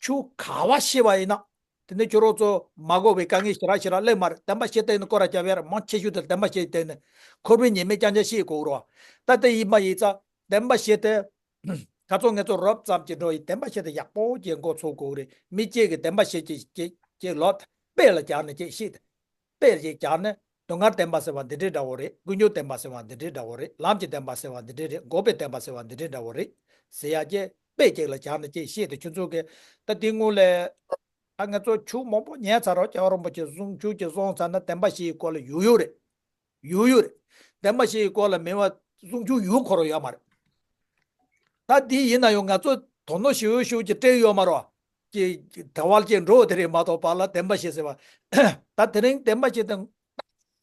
ཆུ་ག་བ་ཤེས་པ་ཡིན་ན། དེ་ནས་ཁྱོད་རང་ཚོ་མ་དགོས་པའི་དཀའ་ངལ་ཞེ་དྲག་ཞེ་དྲག་སླེབས་མ་རེད། བདེན་པ་བཞི་བསྟན་ནས་སྐོར་ར་རྒྱབ་ཡ་རེད། མང་ཆེ་ཤོས་དེ་བདེན་པ་བཞི་བསྟན་ནས་འཁོར་བའི་ཉེས་དམིགས་རྐྱང་རྐྱང་ཤེས་དགོས་རོགས། ད་དེ་ཡིན་པ་ཡིན་ཙང་བདེན་པ་བཞི་དེ། ཁ་ཚོ་ངེད་ཚོ་རོབ་ཙམ་གྱི་འགྲོ་ཡི་བདེན་པ་བཞི་དེ་ཡག་པོ་ཅིག་མགོ་ཚོས་དགོས་རེད། མི་གཅིག་གིས་བདེན་པ་བཞི་ཅིག་ཅིག་ཅིག་ལོ་དཔེ་ལ་སྦྱར་ནས་ཅིག་ཤེས་ཏེ། དཔེ་ཅིག་སྦྱར་ནས་སྡུག་བསྔལ་བདེན་པ་ཟེར་བ་འདི་འདྲའི་འདྲ་བོ་རེད། ཀུན་འབྱུང་བདེན་པ་ཟེར་བ་འདི་འདྲའི་འདྲ་བོ་རེད། ལམ་གྱི་བདེན་པ་ཟེར་བ་འདི་འདྲའི་རེད། འགོག་པའི་བདེན་པ་ཟེར་བ་འདི་འདྲའི་འདྲ་བོ་རེད་ཟེར་ཡ་ཅིག་དཔེ་ཅིག་ལ་སྦྱར་ནས་ཅིག་ཤེས་ཏེ། ཁྱོད་ཚོ་གིས་ད་དེ་སྔོན་ལས་ད་ང་ཚོ་ཆོས་མང་པོ་ཉན་ཚར་རོགས། རྒྱལ་བ་རིན་པོ་ཆེ་གསུང་ཆོས་ཀྱི་གསུང་ཚར་ན་བདེན་པ་བཞིའི་སྐོར་ལ་ཡོད་ཡོད་རེད། ཡོད་ཡོད་རེད། བདེན་པ་བཞིའི་སྐོར་ལ་མེད་པ་གསུང་ཆོས་ཡོད་ཁོ་རང་ཡོད་མ་རེད། ད་དེ་ཡིན་ན་ཡང་ང་ཚོ་ དོ་སྣང་ཞེ་པོ་ཞེ་པོ་ཅིག་སྤྲད་ཡོད་མ་རེད་བ། ཅིག་ད་བར་ཅིག་འགྲོ་དེ་རེད་མ་གཏོགས་བར་ལ་བདེན་པ་བཞི་ཟེར་བ། ད་དེ་རིང་བདེན་པ་བཞི་དང་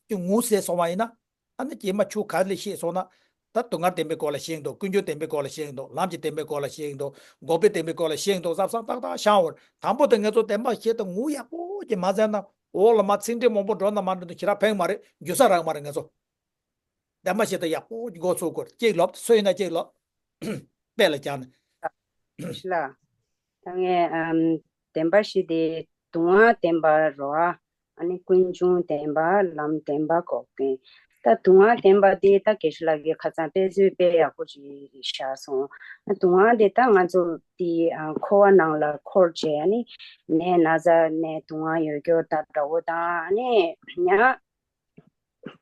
ཅིག་ངོ་ཟེར་སོང་བ་ཡིན་ན། ཨ་ནི་རྗེས་མ་ཆོས་ག་ལ་བཤད་སོང་ན། ད་སྡུག་བསྔལ་བདེན་པའི་སྐོར་ལ་བཤད་འདུག་ཀུན་འབྱུང་བདེན་པའི་སྐོར་ལ་བཤད་འདུག་ལམ་གྱི་བདེན་པའི་སྐོར་ལ་བཤད་འདུག་འགོག་པའི་བདེན་པའི་སྐོར་ལ་བཤད་འདུག་བསམ་བསམ་ཏག་ཏག་བཞག་འོར། དང་པོ་དེ་ངེད་ཚོ་བདེན་པ་བཞི་དང་ངོ་ཡག་པོ་ཅིག་མ་ཟེར་ན། འོག་ལ་མ་ཚིག་འགྲེལ་མང་པོ་འགྲོ་ན་མ་འགྲོ་ན་ཞེ་དྲག་ཕན་མ་རེད། འགྱུར་ས་རག་མ་རེད་ང་ཚོ། བདེན་པ་བཞི་དང་ཡག་པོ་འགོ་ཚུགས་དགོས། གཅིག་ལབ་སུ་ཡིན་ན་གཅིག་ལབ། དཔེ་ལ་བྱས་ན། ཤི་ལ། ད་ངས་ཨམ་བདེན་པ་བཞི་དེ་སྡུག་བསྔལ་བདེན་པ་རོ། ཨ་ནི་ཀུན་འབྱུང་བདེན་པ། ལམ་བདེན་པ། འགོག་བདེན། ད་སྡུག་བསྔལ་བདེན་པ་དེ་ད་དགེ་བཤེས་ལགས་ཀྱིས་ཁ་སང་དཔེ་མཛོད་དཔེ་ཡག་པོ་ཅིག་བཞག་སོང་། ཨ་སྡུག་བསྔལ་དེ་ད་ང་ཚོ་དེ་ཨ་འཁོར་བ་ནང་ལ་འཁོར་བྱས། ཨ་ནི་ནད་ན་ཚ་ནས་སྡུག་བསྔལ་ཡོད་རྒྱུ་ད་འདྲ་བོ་དང་། ཨ་ནི་ཡང་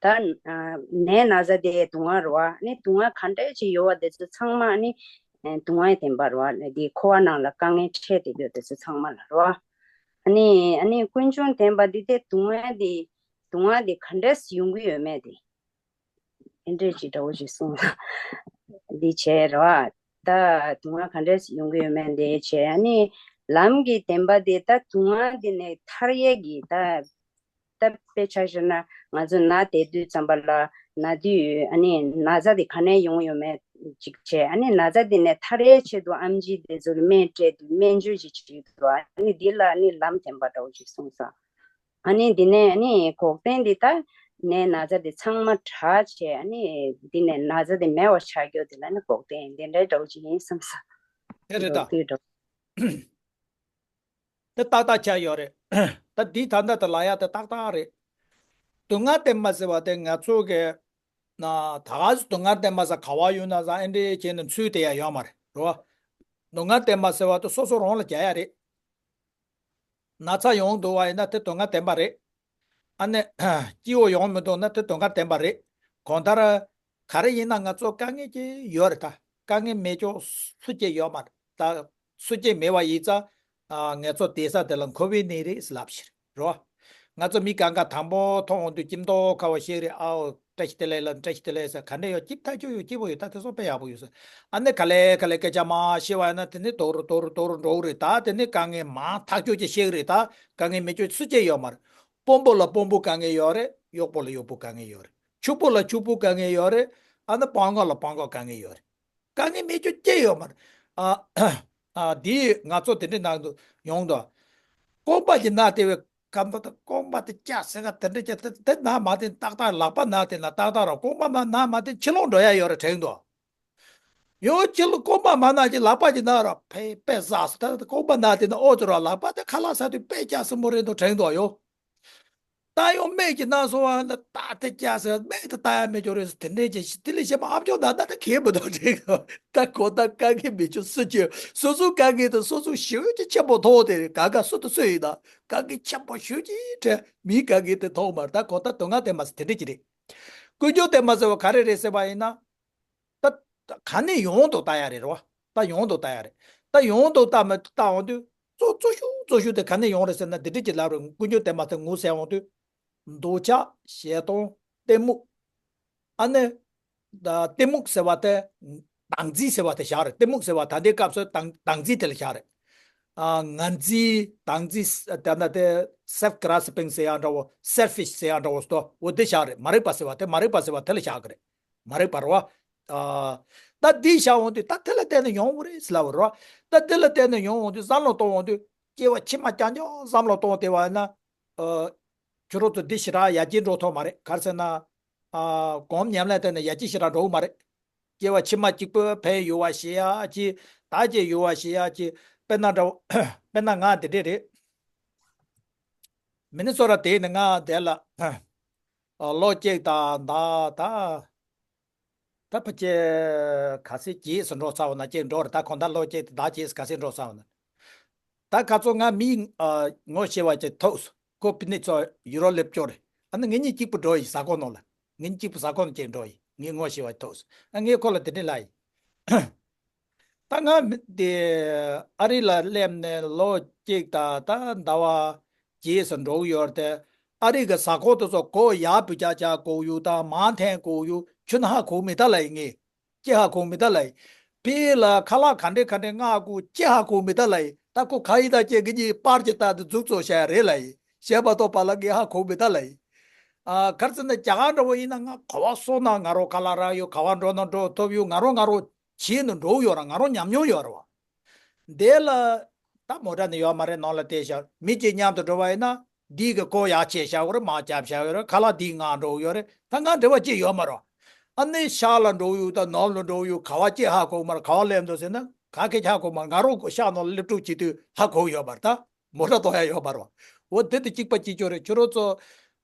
ད་ཨ་ནད་ན་ཚ་དེ་སྡུག་བསྔལ་རེད་བ། ཨ་ནི་སྡུག་བསྔལ་ག་འདྲས་ཅིག་ཡོད་པ་དེ་ཚོ་ཚང་མ་ཨ་ནི་ཨ་སྡུག་བསྔལ་བདེན་པ་རེད་བ། ཨ་ནི་དེ་འཁོར་བ་ནང་ལ་དཀའ་ངལ་འཕྲད་བསྡད་རྒྱུ་དེ་ཚོ་ཚང་མ་ལ་རེད་བ། ཨ་ནི་ཨ་ནི་ཀུན་འབྱུང་བདེན་པ་འདི་དེ་སྡུག་བསྔལ་དེ་སྡུག་བསྔལ་དེ་ག་འདྲས་ཡོང་གི་ཡོད་མེད་དེ། ཨེ་འདྲས་ཅིག་འདྲ་བོ་ཞིག་གསུངས་ལ། འདི་བྱས་རེད་བ། ད་སྡུག་བསྔལ་ག་འདྲས་ཡོང་གི་ཡོད་མེད་འདི་བྱས། ཨ་ནི་ལམ་གྱི་བདེན་པ་དེ་ད་སྡུག་བསྔལ་འདི་ནས་ཐར་ཡས་ཀྱི་ད། ད་དཔེ་ཆ་བཞག་ན་ང་ཚོ་ན་བསྡད་དུས་ཙམ་པ་ལ་ན་དུས། ཨ་ནི་ན་ཚ་དེ་ག་ནས་ཡོང་ཡོད་མེད་ཅིག་བྱས། ཨ་ནི་ན་ཚ་དེ་ནས་ཐར་ཡས་ཆེད་དུ་ཨེམ་ཆི་དེ་ཚོར་སྨན་སྤྲད་དུས་སྨན་བཅོས་ཅིག་བྱེད་དུས། ཨ་ནི་འདི་ལ་ཨ་ནི་ལམ་བདེན་པ་འདྲ་བོ་ཞིག་གསུངས་སོང་། ཨ་ནི་འདི་ནས་ཨ་ནི་འགོག་བདེན་འདི་ད་ནད་ན་ཚ་འདི་ཚང་མ་དྲག་བྱས། ཨ་ནི་འདི་ནས་ན་ཚ་འདི་མེད་པ་ཆགས་རྒྱུ་འདི་ལ་ནི་འགོག་བདེན་འདི་འདྲའི་འདྲ་བོ་ཅིག་ཡིན་བསམ་ས། དེ་རེད་ད། འགོག་བདེན་འདྲ་བོ། དེ་ཏག་ཏག་ཆགས་ཡོད་རེད། ད་འདི་ད་ལྟ་དེ་ལ་ཡ་དེ་ཏག་ཏག་རེད། སྡུག་བསྔལ་བདེན་པ་ཟེར་བ་དེ་ང་ཚོ་གི་ན་ད་ག་སེ་སྡུག་བསྔལ་བདེན་པ་ཟེར་ག་བ་ཡོད་ན་ཟེར་ཨེ་འདྲས་བྱས་ནས་ཚུལ་དེ་ཡ་ཡོད་མ་རེད་རོ། སྡུག་བསྔལ་བདེན་པ་ཟེར་བ་དེ་སོ་སོ་རང་ལ་རྒྱག་ཡ་རེད། ན་ཚ་ཡོང་འདུག་བ་ཡིན་ན་དེ་སྡུག་བསྔལ་བདེན་པ་རེད། ཨ་ནི་སྐྱིད་པོ་ཡོང་མི་འདུག་ན་དེ་སྡུག་བསྔལ་བདེན་པ་རེད། གང་ལྟར་ག་རེ་ཡིན་ན་ང་ཚོ་དཀའ་ངལ་ཅིག་ཡོད་རེད། ད་དཀའ་ངལ་མེད་ཅོག་སུ་གཅིག་ཡོད་མ་རེད། ད་སུ་གཅིག་མེད་པ་ཡིན་ཙང་ང་ཚོ་བསྡད་ས་དེ་ལ་འཁོར་བའི་གནས་རེད་ལབ་ཤེས་རོ། ང་ཚོ་མི་གང་ག་དང་པོ་མཐོང་འོང་དུས་ཁྱིམ་ཐོག་ཁ་བ་ཤེས་རེད། ཨའོ་བཀྲ་ཤིས་བདེ་ལེགས་ལ་བཀྲ་ཤིས་བདེ་ལེགས་ཟེར་ག་འདྲ་ཡོད། སྐྱིད་ཐག་ཆོད་ཡོད། སྐྱིད་པོ་ཡོད། ད་དེ་ཚོ་དཔེ་ཡག་པོ་ཡོད་ཟེར། ཨ་ནི་ག་ལེ་ག་ལེ་སྐད་ཆ་མ་བཤད་པ་ཡིན་ན་དེ་ནི་དོར་དོར་དོར་འགྲོ་གི་རེད། ད་དེ་ནི་དཀའ་ངལ་མང་ཐག་ཆོད་ཅིག་ཤེས་གི་རེད། ད་དཀའ་ངལ་མེད་ཅོག་སུ་གཅིག་ཡོད་མ་རེད། དཔོན་པོ་ལ་དཔོན་པོ་དཀའ་ངལ་ཡོད་རེད། གཡོག་པོ་ལ་གཡོག་པོ་དཀའ་ངལ་ཡོད་རེད། ཕྱུག་པོ་ལ་ཕྱུག་པོ་དཀའ་ངལ་ཡོད་རེད། ཨ་ནི་སྤྲང་པོ་ལ་སྤྲང་པོ་དཀའ་ངལ་ཡོད་རེད། དཀའ་ངལ་མེད་ཅོག་སྐྱེ་ཡོད་མ་རེད། ཨ་ཨ་འདི་ང་ཚོ་དེ་འདྲའི་ནང་དུ་ཡོང་དུས། རྐང་པ་གི་ན་དེ་བས་གམ་པ་དང་རྐང་པ་དེ་བཀྱག་ཟེར་ག་དེ་འདྲ་བྱས་དེ་དེ་ན་མ་དེ་ཏག་ཏག་ལག་པ་ན་དེ་ན་ཏག་ཏག་ར། རྐང་པ་མ་ན་མ་དེ་ཕྱི་ལོགས་འགྲོ་ཡ་ཡོད་རེད་དྲན་འདུག་ཡོ་ཕྱི་ལོགས་རྐང་པ་མ་ན་གི་ལག་པ་གི་ན་ར་ཕེ་པེ་ཟ་སི་ད་རྐང་པ་ན་དེ་ན་ཨོ་ཙི་ར་ལག་པ་དེ་ཁ་ལག་ཟ་དུས་དཔེ་བཀྱག་སྲིན་པོ་རེད་འདུག་དྲན་འདུག་ཡོ། ད་ཡང་སྨན་གྱི་ན་སོང་བ་ལ་ད་དེ་བཀྱག་ཟེར་སྨན་དེ་ལྟ་ཡ་མེད་ཅོག་རེད་ཟེར། དེ་འདྲས་ཀྱི་དེ་ལས་གཞན་པ་ཨ་མཆོག་ན་ད་ད་གས་མི་འདུག་དྲན་འདུག་ད་གོ་ད་དཀའ་ངལ་མེད་ཅོག་སུ་གཅིག་སོ་སོའི་དཀའ་ངལ་དེ་སོ་སོ་ཞེ་པོ་ཅིག་ཆེན་པོ་མཐོང་དེ་རེད། ག་ག་སུ་དང་སུ་ཡིན་ན་དཀའ་ངལ་ཆེན་པོ་ཞེ་པོ་ཅིག་དྲན། མིའི་དཀའ་ངལ་དེ་མཐོང་མ་རེད། ད་གོ་ད་སྡུག་བསྔལ་བདེན་པ་ཟེར་དེ་འདྲས་ཅིག་རེད། ཀུན་འབྱུང་བདེན་པ་ཟེར་བ་ག་རེ་རེད་ཟེར་བ་ཡིན་ན། ད་ད་ག་ནས་ཡོང་དུ་ལྟ་ཡ་རེད་རོ། ད་ཡོང་དུ་ལྟ་ཡ་རེད། ད་ཡོང་དུ་ལྟ་མ་ལྟ་འོང་དུས་གཙོ་གཙོ་ཤོས་གཙོ་ཤོས་དེ་ག་ནས་ཡོང་རེད་ཟེར་ན་འདི་འདྲ་ཅིག་ལབ་རེད། ཀུན་འབྱུང་བདེན་པ་དེ་ངོ་ཟེར་འོང་དུས། འདོད་ཆགས་ཞེ་སྡང་གཏི་མུག་ཨ་ནི་ད་གཏི་མུག་ཟེར་བ་དེ་བདག་འཛིན་ཟེར་བ་དེ་བཞག་རེད། གཏི་མུག་ཟེར་བ་ད་ལྟའི་སྐབས་སུ་བདག་བདག་འཛིན་དེ་ལ་བཞག་རེད། ཨ་ང་འཛིན་བདག་འཛིན་ད་ན་དེ་self grasping ཟེར་ཡ་འདྲ་བོ་selfish ཟེར་ཡ་འདྲ་བོ་སྟོ་འོ་དེ་བཞག་རེད། མ་རིག་པ་ཟེར་བ་དེ་མ་རིག་པ་ཟེར་བ་དེ་ལ་བཞག་གི་རེད། མ་རིག་པ་རེད་བ། ཨ་ད་འདི་བཞག་འོང་དུས་ད་དེ་ལ་བརྟེན་ནས་ཡོང་བ་རེད་ཟེར་ལབ་པ་རེད་བ། ད་དེ་ལ་བརྟེན་ནས་ཡོང་འོང་དུས་བསམ་བློ་གཏོང་འོང་དུས་སྐྱེ་བ་ཕྱི་མ་རྐྱང་རྐྱང་བསམ་བློ་གཏོང་བསྡད་པ་ཡིན་ན། ཨ་ཁྱོད་རང་ཚོ་འདི་ཞེ་དྲག་ཡར་རྒྱས་འགྲོ་ཐུབ་མ་རེད། ག་རེ་ཟེར་ན། ཨ་སྒོམ་ཉམས་ལེན་བསྟེན་ནས་ཡར་རྒྱས་ཞེ་དྲག་འགྲོ་གི་མ་རེད། སྐྱེ་བ་ཕྱི་མ་གཅིག་པུ་ཕན་ཡོད་པ་ཞེ་ཡ་གཅིག་ད་ཅིག་ཡོད་པ་ཞེ་ཡ་གཅིག་དཔེར་ན་འདྲ་བོ། དཔེར་ན་ང་འདི་འདྲས་རེད། མི་ནི་སོ་ར་དེ་ནི་ང་དེ་ལ་ཨ་ལོ་གཅིག་དང་ཟླ་ད་ད་ཕལ་ཆེར་ག་ཚོད་རྗེས་སུ་འགྲོ་ཚར་བ་ན་གཅིག་འགྲོ་རེད། ད་གང་ལྟར་ལོ་གཅིག་དང་ཟླ་གཅིག་ག་ཚོད་འགྲོ་ཚར་བ་ན། ད་ཁ་ཚོ་ང་མི་ཨ་ངོ་ཤེས་པ་ཅིག་ཐུག་སོང་། ཁོ་ཕི་ནི་ཚོ་ཡུ་རོབ་སླེབས་ཀྱོག་རེད། ཨ་ནི་ངེད་གཉིས་གཅིག་པུ་འགྲོ་ཡི་ཟ་ཁང་ནང་ལ། ངེད་གཉིས་གཅིག་པུ་ཟ་ཁང་ནང་གཅིག་འགྲོ་ཡི། ངའི་ངོ་ཤེས་པ་ཐུག་སོང་། ཨ་ངས་ཁོ་ལ་དེ་འདྲས་ལབ་ཡི། ད་ང་མི་དེ་ཨ་རི་ལ་སླེབས་ནས་ལོ་གཅིག་དང་ད་ཟླ་བ་རྗེས་སུ་འགྲོ་གི་ཡོད་རེད་དེ། ཨ་རི་གི་ཟ་ཁང་དེ་ཚོ་སྒོ་ཡར་བུད་རྒྱག་བྱ་དགོས་ཡོད་དང་མར་འཐེན་དགོས་ཡོད་ཁྱོན་ཧ་གོ་མི་ད་ལབ་ཡི་ངས། ཅི་ཧ་གོ་མི་ད་ལབ་ཡི། ཕི་ལ་ཁ་ལག་ག་འདྲས་ག་འདྲས་མངགས་དགོས་ཅི་ཧ་གོ་མི་ད་ལ་ཡི། ད་ཁོ་ག་ཡི་ད་ཅེ་གི་གཉིས་པར་གྱི་ལྟ་དུ་འཛུགས་ཚོ་བྱ་ཡ་རེད་ལ་ཡི། བྱས་མ་གཏོགས་པ་ལ་ངས་ཧ་གོ་མི་ད་ལ་ཡི། ཨ་ག་རེ་ཟེར་ན་རྒྱ་གར་འདྲ་བོ་ཡིན་ན་ང་ག་བ་སོང་ན་ང་རོ་ཁ་ལག་རག་ཡོད། ག་བ་འགྲོ་ན་འགྲོ་ཐུབ་ཡོད། ང་རོ་ང་རོ་བྱས་ནས་འགྲོ་ཡོད་ར། ང་རོ་ཉམས་མྱོང་ཡོད་ར་བ། འདི་ལ་ད་མོ་ཊ་ནི་ཡོད་མ་རེད། ནང་ལ་བལྟས་ཤག་མི་གཅིག་མཉམ་དུ་འགྲོ་བ་ཡིན་ན་འདི་གི་ཀོ་ཡག་ཆེ་བྱ་བ་རེད། མ་བརྒྱབ་བྱ་བ་རེད། ཁ་ལག་འདི་ང་འགྲོ་ཡོད་རེད། ད་ང་འབྲེལ་བ་ཅི་ཡོད་མ་རོ། ཨ་ནི་ཤར་ལ་འགྲོ་ཡོད་ད་ནོར་ལ་འགྲོ་ཡོད་ག་བ་ཅི་ཧ་གོ་མ་རེད། ག་བ་སླེབས་འདུག་ཟེར་ན་ག་གེ་ཧ་གོ་མ་རེད། ང་རོ་ཤར་ནང་ལ་སླེབས་དྲུག་བྱེད་དུས་ཧ་གོ་ཡོད་པ་རེད། ད་མོ་ཊ་གཏོང་ཡ་ཡོད་པ་རེད། འོ་དེ་དེ་གཅིག་པ་གཅིག་ཆོད་རེད། ཁྱོད་རོ་ཚོ་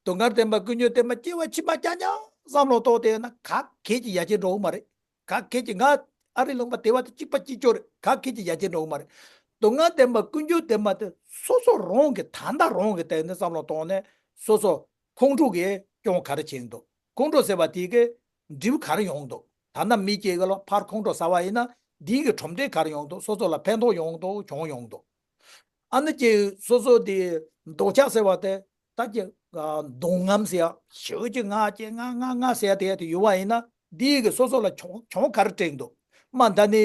སྡུག་བསྔལ་བདེན་པ་ཀུན་འབྱུང་བདེན་པ་སྐྱེ་བ་ཕྱི་མ་རྐྱང་རྐྱང་བསམ་བློ་གཏོང་དེ་ན་ག་གེ་ཅི་ཡ་ཅི་འགྲོ་གི་མ་རེད། ག་གེ་ཅི་ང་ཨ་རི་ལུང་པ་དེ་བ་དེ་གཅིག་པ་གཅིག་ཆོད་རེད། ག་གེ་ཅི་ཡ་ཅི་འགྲོ་གི་མ་རེད། སྡུག་བསྔལ་བདེན་པ་ཀུན་འབྱུང་བདེན་པ་དེ་སོ་སོ་རང་གི་ད་ལྟ་རང་གི་སྟེང་ནས་བསམ་བློ་གཏོང་ནས་སོ་སོ་ཁོང་ཁྲོ་གི་སྐྱོན་ག་རེ་བྱེད་འདུག་ཁོང་ཁྲོ་ཟེར་བ་དེ་གི་འབྲས་བུ་ག་རེ་ཡོང་འདུག་ད་ལྟ་མི་སྐྱེ་གི་ལ་ཕར་ཁོང་ཁྲོ་ཟ་བ་ཡིན་ན་འདི་གི་གྲུབ་འབྲས་ག་རེ་ཡོང་འདུག་སོ་སོ་ལ་ཕན་ཐོགས་ཡོང་འདུག་གྱོང་ཡོང་འདུག་ཨ་ནི་ཀྱི་སོ་སོ་དེ་འདོད་ཆགས་ཟེར་བ་དེ་ད་ཀྱི་གདོང་ངམ་ཟེར་ཡ་ཞེ་གཅིག་ང་ཀྱི་ང་ང་ང་ཟེར་ཡ་དེ་ཡ་དེ་ཡོད་བ་ཡིན་ན་འདི་གི་སོ་སོ་ལ་གྱོང་གྱོང་ག་རེ་སྤྲད་འདུག་མ་ད་ནི་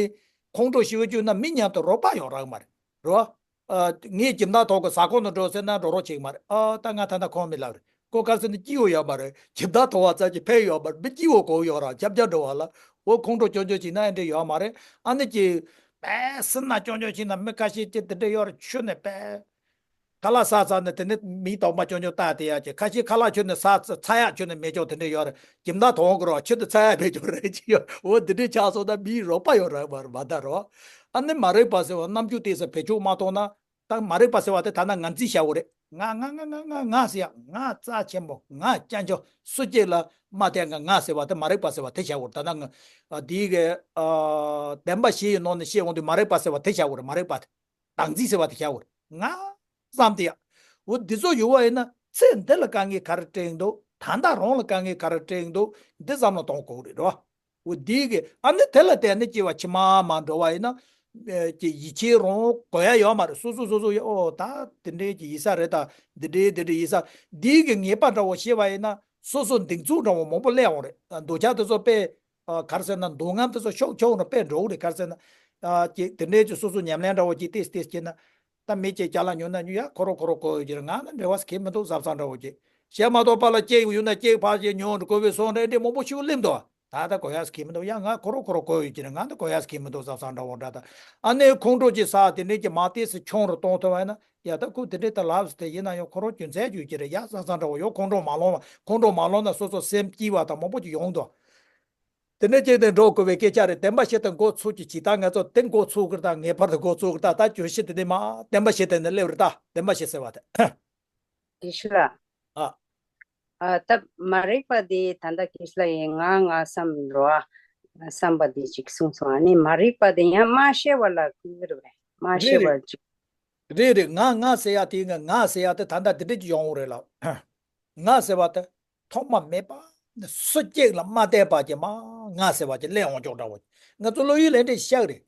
ཁོང་ཁྲོ་ཞེ་གཅིག་ན་མི་མཉམ་དུ་རོགས་པ་ཡོང་རག་མ་རེད་རོ། ཨ་ངས་ཁྱིམ་བདག་ཐོག་གི་ས་ཁོངས་ནང་འགྲོ་ཟེར་ན་འགྲོ་རོགས་བྱེད་ཀྱི་མ་རེད། ཨ་ད་ང་ད་ལྟ་ཁོང་མི་ལབ་རེད། ཁོ་ག་རེ་ཟེར་ན་སྐྱིད་པོ་ཡོད་མ་རེད། ཁྱིམ་བདག་ཐོག་བ་ཙམ་གྱིས་ཕན་ཡོད་མ་རེད། མི་སྐྱིད་པོ་གོ་ཡོད་ར་ཁྱབ་རྒྱ་འགྲོ་བ་ལ་འོ་ཁོང་ཁྲོ་སྐྱོ་སྐྱོ་བྱེད་ན་ཨེ་འདྲ་ཡོད་མ་རེད། ཨ་ནི་ཀྱི་པས་སེམས་ན་སྐྱོ་སྐྱོ་བྱེད་ན་མི་ཁ་ཤས་ཀྱི་དེ་འདྲ་ཡོད་རེད། ཆུ་ནས་པས་ཁ་ལག་ཟ་ཚར་ནས་དེ་ནས་མིའི་དོགས་པ་སྐྱོ་སྐྱོ་ལྟ་དེ་ཡ་ཀྱི་ཁ་ཤས་ཁ་ལག་ཆུ་ནས་ཟ་ཚ་ཡག་ཆུ་ནས་མེད་ཀྱོག་དེ་འདྲ་ཡོད་རེད། ཁྱིམ་བདག་ཐོག་གི་རོ་ཆུ་དེ་ཚ་ཡག་མེད་ཀྱོག་རེད་ཀྱི་ཡོད། འོ་དེ་འདྲ་ཆགས་སོང་ན་མིའི་རོགས་པ་ཡོད་རེད་མ་རེད་མ་ད་རོ། ཨ་ནི་མ་རིག་པ་ཟེར་བ་རྣམ་འགྱུར་དེ་ཚོ་བེད་སྤྱོད་མ་གཏོང་ན། ད་མ་རིག་པ་ཟེར་བ་དེ་ད་ནང་ང་རྩིས་བྱ་བོ་རེད། ང་ང་ང་ང་ང་ང་ཟེར་ཡ་ང་རྩ་ཆེན་པོ་ང་སྐྱབས་འཇོག་སུ་གཅིག་ལ་མ་བལྟས་ང་ང་ཟེར་བ་དེ་མ་རིག་པ་ཟེར་བ་དེ་བྱ་བོ་རེད། ད་ནང་ང་དེའི་གི་བདེན་པ་བཞི་ཡི་ནང་ནས་བཤད་འོང་དུས་མ་རིག་པ་ཟེར་བ་དེ་བྱ་བོ་རེད། མ་རིག་པ་དེ་བདག་འཛིན་ཟེར་བ་དེ་བྱ་བོ་རེད། ང་བསམ་དེ་ཡ། འོ་འདི་ཚོ་ཡོད་བ་ཡིན་ན་ཚེ་འདི་ལ་དཀའ་ངལ་ག་རེ་སྤྲད་འདུག་ད་ལྟ་རང་ལ་དཀའ་ངལ་ག་རེ་སྤྲད་འདུག་འདི་བསམ་བློ་གཏོང་དགོས་རེད་རོ། འོ་འདི་གི་ཨ་ནི་དེ་ལ་བརྟེན་ནས་སྐྱེ་བ་ཕྱི་མ་མ་འགྲོ་བ་ཡིན་ན། ཨེ་ཀྱི་ཡིད་ཆེས་རང་དགོས་ཡ་ཡོད་མ་རེད། སོ་སོ་སོ་སོ་ཡ་ཨོ་ད་དེ་འདྲའི་ཀྱི་ཡིན་ས་རེད། ད་འདི་འདྲའི་འདི་འདྲའི་ཡིན་ས་འདི་གི་ངེས་པ་འདྲ་བོ་ཤེས་པ་ཡིན་ན་སོ་སོ་གདེང་ཚོད་འདྲ་བོ་མང་པོ་སླེབས་འོང་རེད། འདོད་ཆགས་དེ་ཚོ་དཔེ་ཨ་ག་རེ་ཟེར་ན་འདོད་རྔམ་དེ་ཚོ་ཤོག་ཆོག་ན་དཔེ་འགྲོ་གི་རེད། ག་རེ་ཟེར་ན་ཨ་ཀྱི་དེ་འདྲའི་ཀྱི་སོ་སོ་ཉམས་ལེན་འདྲ་བོ་ཀྱི་ཏེས་ཏེས་ཀྱི་ན། ད་མི་གཅིག་ཅ་ལག་ཉོས་ན་ཉོས་ཡ་ཁོ་རོ་ཁོ་རོ་གོ་ཡོད་ཀྱི་རེད། ང་ན་འབྲེལ་བ་ཟེར་གྱི་མི་འདུག་བཟའ་ཚང་འདྲ་བོ་ཀྱི་བྱས་མ་གཏོགས་པ་ལ་གཅིག་ཡོད་ན་གཅིག་ཕར་གཅིག་ཉོ་འགྲོ་དགོས་པའི་སོང་འདྲ་འདྲ་མང་པོ་ཞིག་སླེབས་འདུག་ད་ལྟ་གོ་ཡ་ཟེར་གྱི་མི་འདུག་ཡ་ང་ཁོ་རོ་ཁོ་རོ་གོ་ཡོད་ཀྱི་རེད། ང་ད་གོ་ཡ་ཟེར་གྱི་མི་འདུག་བཟའ་ཚང་འདྲ་བོ་འདྲ་ད་ཨ་ནེ་ཁོང་ཁྲོ་ཅིག་ཟ་དེ་འདྲས་ཀྱི་མ་ཏེ་སི་ཆུང་རུ་གཏོང་ཐུབ་པ་ཡིན་ན་ཡ་ད་ཁོ་དེ་འདྲས་ད་ལབ་སི་དེ་ཡིན་ན་ཡང་ཁོ་རོ་རྒྱུ་མཚན་རྒྱུ་ཀྱི་རེད། ཡ་བཟའ་ཚང་འདྲ་བོ་ཡོད་ཁོང་ཁྲོ་མ་ལོང་བ་ཁོང་ཁྲོ་མ་ལོང་ན་སོ་སོ་སེམས་སྐྱིད་པ་དང་མང་པོ་ཅིག་ཡོང་འདུག་དེ་འདྲ་ཅིག་དེ་འགྲོ་དགོས་པའི་སྐད་ཆ་རེད། བདེན་པ་བཤད་དེ་མགོ་ཚོས་ཀྱི་ཇི་ལྟར་ང་ཚོ་དེ་མགོ་ཚོས་ཀྱི་རེད། ད་ངེས་པར་དུ་མགོ་ཚོས་ཀྱི་རེད། ད་ད་བརྗོད་གཞི་དེ་འདྲས་མ་བདེན་པ་བཤད་དེ་ནས་སླེབས་རེད། ད་བདེན་པ་བཤད་ཟེར་བ་དེ། དེ་ཤི་ལ། ཨ། ཨ་ད་མ་རིག་པ་དེ་ད་ལྟ་ཁྱེད་ལ་ཡིན་ང་ང་བསམ་འགྲོ་ཨ། བསམ་པ་དེ་ཅིག་གསུངས་སོང་། ཨ་ནི་མ་རིག་པ་དེ་ཡང་མ་ཤེས་པ་ལ་ཁུལ་རེད་པས། མ་རེད་ཤེས་རེད། པ་ཅིག་རེད་རེད། ང་ང་ཟེར་ཡ་དེ་ང་ང་ཟེར་ཡ་དེ་ད་ལྟ་དེ་འདྲས་ཅིག་ཡོང་གི་རེད་ལ། ང་ཟེར་བ་དེ་ཐོག་མ་མེད་པ་ནས་སུ་གཅིག་ལ་མ་བལྟས་པ་ཅིག་མ་ང་ཟེར་བ་ཅིག་སླེབས་འོང་ཀྱོག་འདྲ་བོ། ང་ཚོ་བློ་ཡུལ་ལས་འདྲེ་ཤག་རེད།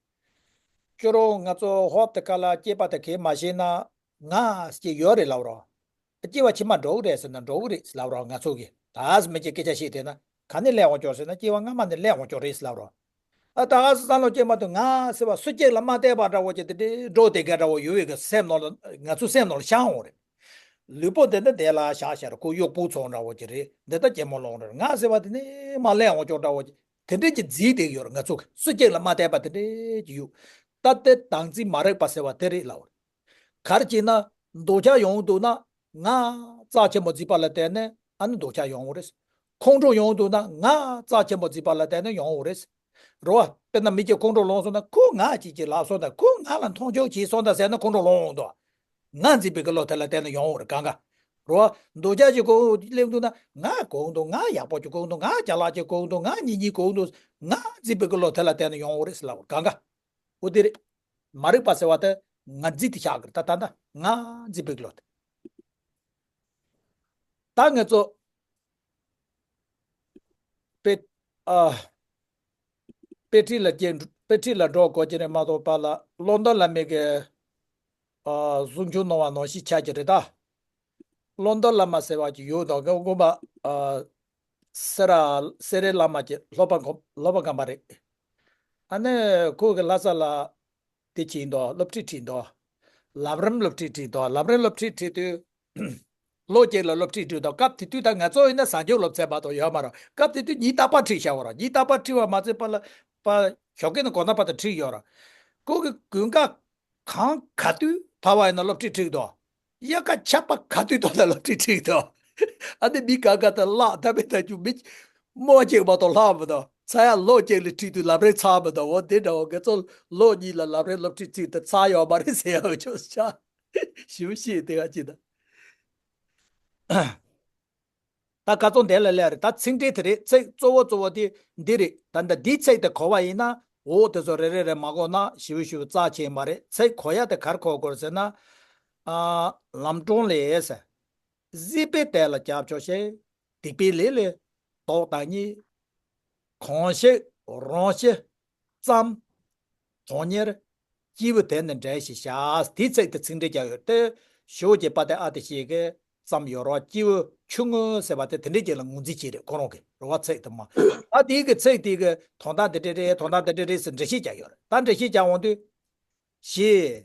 ཅོ་རོ་ང་ཚོ་ཧོབ་དེ་ཀ་ལ་སྐྱེས་པ་དེ་གས་མ་ཤེས་ན་ང་ཅིག་ཡོད་རེད་ལབ་རོགས། སྐྱེ་བ་ཕྱི་མ་འགྲོ་གི་རེད་ཟེར་ན་འགྲོ་གི་རེད་ལབ་རོགས། ང་ཚོ་གི་ད་སི་མི་གཅིག་སྐད་ཆ་བཤད་དེ་ན་ག་ནས་སླེབས་འོང་ཀྱོག་ཟེར་ན་སྐྱེ་བ་སྔ་མ་ནས་སླེབས་འོང་ཀྱོག་རེད་ལབ་རོགས། ཨ་ད་ཨ་སི་བསམ་བློ་སྐྱེས་མ་ཐུབ་ང་ཟེར་བ་སུ་གཅིག་ལ་མ་བལྟས་པ་འདྲ་བོ་ཅིག་དེ་འདྲའི་འགྲོ་དེ་ག་འདྲ་བོ་ཡོད་བས་གི་སེམས་ནང་ལ་ང་ཚོ་སེམས་ནང་ལ་ཤར་འོང་རེད། ལུས་པོ་འདི་འདྲ་འདི་ལ་བཞག་བཞག་རེད། ཁོ་གཡོག་པོ་ཚོང་འདྲ་བོ་ཅིག་རེད། འདི་ལྟ་གད་མོ་ལོང་རེད། ང་ཟེར་བ་དེ་ནས་མ་སླེབས་འོང་ཀྱོག་འདྲ་བོ་ཅིག་དེ་འདྲས་ཀྱི་རྫིས་དེ་ཡོད་རེད། ང་ཚོ་གི་སུ་གཅིག་ལ་མ་བལྟས་པ་དེ་འདྲས་ཀྱི་ཡོད། ད་དེ་བདག་འཛིན་མ་རིག་པ་ཟེར་བ་དེ་རེད་ལབ་རེད། ག་རེ་བྱས་ན་འདོད་ཆགས་ཡོང་འདུག་ན་ང་རྩ་ཆེན་པོ་བརྩིས་པ་ལ་བརྟེན་ནས་ཨ་ནི་འདོད་ཆགས་ཡོང་བ་རེད། ཁོང་ཁྲོ་ཡོང་འདུག་ན་ང་རྩ་ཆེན་པོ་བརྩིས་པ་ལ་བརྟེན་ནས་ཡོང་བ་རེད། རེད་བ། དཔེར་ན་མི་གཅིག་ཁོང་ཁྲོ་ལངས་སོང་ན་ཁོ་ང་གཅིག་གཅིག་ལབ་སོང་ད་ཁོ་ང་ལ་མཐོང་ཆུང་བྱས་སོང་ད་ཟེར་ན་ཁོང་ཁྲོ་ལངས་འོང་འདུག་ང་འཛིན་པའི་གི་བློ་དེ་ལ་བརྟེན་ནས་ཡོང་བ་རེད་གང་ག་རེད་བ། འདོད་ཆགས་ཀྱི་གོ་སླེབས་འདུག་ན་ང་གོ་འདུག་ང་ཡག་པོ་ཅིག་གོ་འདུག་ང་ཅ་ལག་ཅིག་གོ་འདུག་ང་གཉིས་གཉིས་གོ་འདུག་ང་འཛིན་པའི་གི་བློ་དེ་ལ་བརྟེན་ནས་ཡོང་བ་རེད་ཟེར་ལབ་པ་རེད་གང་ག་འོ་དེ་རེད། མ་རིག་པ་ཟེར་བ་དེ་ང་འཛིན་དེ་ཆགས་ཀྱི་རེད། ད་ད་ད་ང་འཛིན་པའི་གི་བློ་དེ། ད་ང་ཚོ་དཔེ་ཨ་དཔེ་ཁྲིད་ལ་སྐྱེ་དཔེ་ཁྲིད་ལ་འགྲོ་དགོས་ཀྱི་རེད་མ་གཏོགས་པ་ལ་བློ་ལྡན་བླ་མའི་གི་ཨ་གསུང་ཆོས་གནང་བ་ནང་བཞིན་ཆགས་ཀྱི་རེད་ད། བློ་ལྡན་བླ་མ་ཟེར་བ་ཅིག་ཡོད་དོ། དགོན་པ་ཨ་སེ་ར་སེ་རའི་བླ་མ་ཅིག་སློབ་པ་སློབ་པ་སྒམ་པ་རེད། ཨ་ནི་ཁོ་གི་ལྷ་ས་ལ་དེ་བྱས་འདུག་སློབ་ཁྲིད་ཁྲིད་འདུག་ལམ་རིམ་སློབ་ཁྲིད་ཁྲིད་འདུག་ལམ་རིམ་སློབ་ཁྲིད་ཁྲིད་དུས། ལོ་གཅིག་ལ་སློབ་ཁྲིད་ཁྲིད་འདུག་སྐབས་དེ་དུས་ད་ང་ཚོ་ཡིན་ན་བཟང་སྤྱོད་སློབ་ཚན་བར་དུ་ཡོད་མ་རེད། སྐབས་དེ་དུས་ཉིན་རྟག་པར་ཁྲིད་བཞག་པ་རེད། ཉིན་རྟག་པར་ཁྲིད་པ་མ་ཚད་པ་ལ་པ་ཞོགས་ཀས་ནས་དགོང་དག་བར་དུ་ཁྲིད་ཡོད་རེད། ཁོ་གི་དགུན་ཁ་གང་ག་དུས་བབས་པ་ཡིན་ན་སློབ་ཁྲིད་ཁྲིད་འདུག་དབྱར་ཁ་ཆར་པ་ག་དུས་ཐོག་ལ་སློབ་ཁྲིད་ཁྲིད་འདུག་ཨ་ནི་མི་ག་ག་དང་ལྷག་ཐ་མའི་ཐ་ཆུ་མི་རྨོ་ཅིག་མ་གཏོགས་ལྷག་མི་འདུག་ཚ་ཡ་ལོ་གཅིག་ལ་ཁྲིད་དུས་ལམ་རིམ་ཚར་མི་འདུག་འོ་དེ་འདྲ་བོ་ང་ཚོ་ལོ་གཉིས་ལ་ལམ་རིམ་སློབ་ཁྲིད་ཚིག་དེ་ཚར་ཡོད་མ་རེད་ཟེར་ཡ་ཆོག་ཤག་ཞིབ་ཤེས་དེ་ག་ཅི་ད། ད་ག་ཚོད་འདི་ལ་སླེབས་རེད། ད་ཚིག་འགྲེལ་དེ་རེད། ཚིག་གཙོ་བོ་གཙོ་བོ་དེ་འདི་རེད། ད་ད་འདིའི་ཚིག་དེ་གོ་བ་ཡིན་ན་འོ་དེ་ཚོ་རེ་རེ་རེ་མ་གོ་ན་ཞིབ་ཞིབ་རྩ་ཆེ་མ་རེད། ཚིག་གོ་ཡ་དེ་གར་གོ་དགོས་ཟེར་ན། ཨ། ལམ་སྲོལ་ལས་ཟེར། བཟོད་པས་དེ་ལ་སྐྱབས་སྐྱོ་ཞིང་། སྡིག་པའི་ལས་ལས་ལྡོག་དང་ཉིད། གང་ཞིག་རང་ཞི་ཙམ། དོན་གཉེར། སྐྱེས་བུ་དེ་ནི་འདྲེན་ཞེས་བྱ། དེའི་ཚིག་དེ་ཚིག་འགྲེལ་རྒྱག་ཡོད་དེ། ཞོགས་ཀྱི་པ་དེ་ཨ་ཏི་ཤེས་ཀྱི་ཙམ་ཡོད་རོགས། སྐྱེས་བུ་ཆུང་ངུ་ཟེར་བ་དེ་དེ་འདྲའི་རྐྱེན་ལ་ངོས་འཛིན་བྱས་རེད། ཁོ་རང་གིས་རེད་བ། ཚིག་དེ་མ། ཨ་དེའི་གི་ཚིག་དེའི་གི་དོན་དག་འདི་འདྲ་རེད། དོན་དག་འདི་འདྲ་རེད་ཟེར་འགྲེལ་བཤད་རྒྱག་ཡོད་རེད། ད་འགྲེལ་བཤད་རྒྱག་འོང་དུས། ཞེས།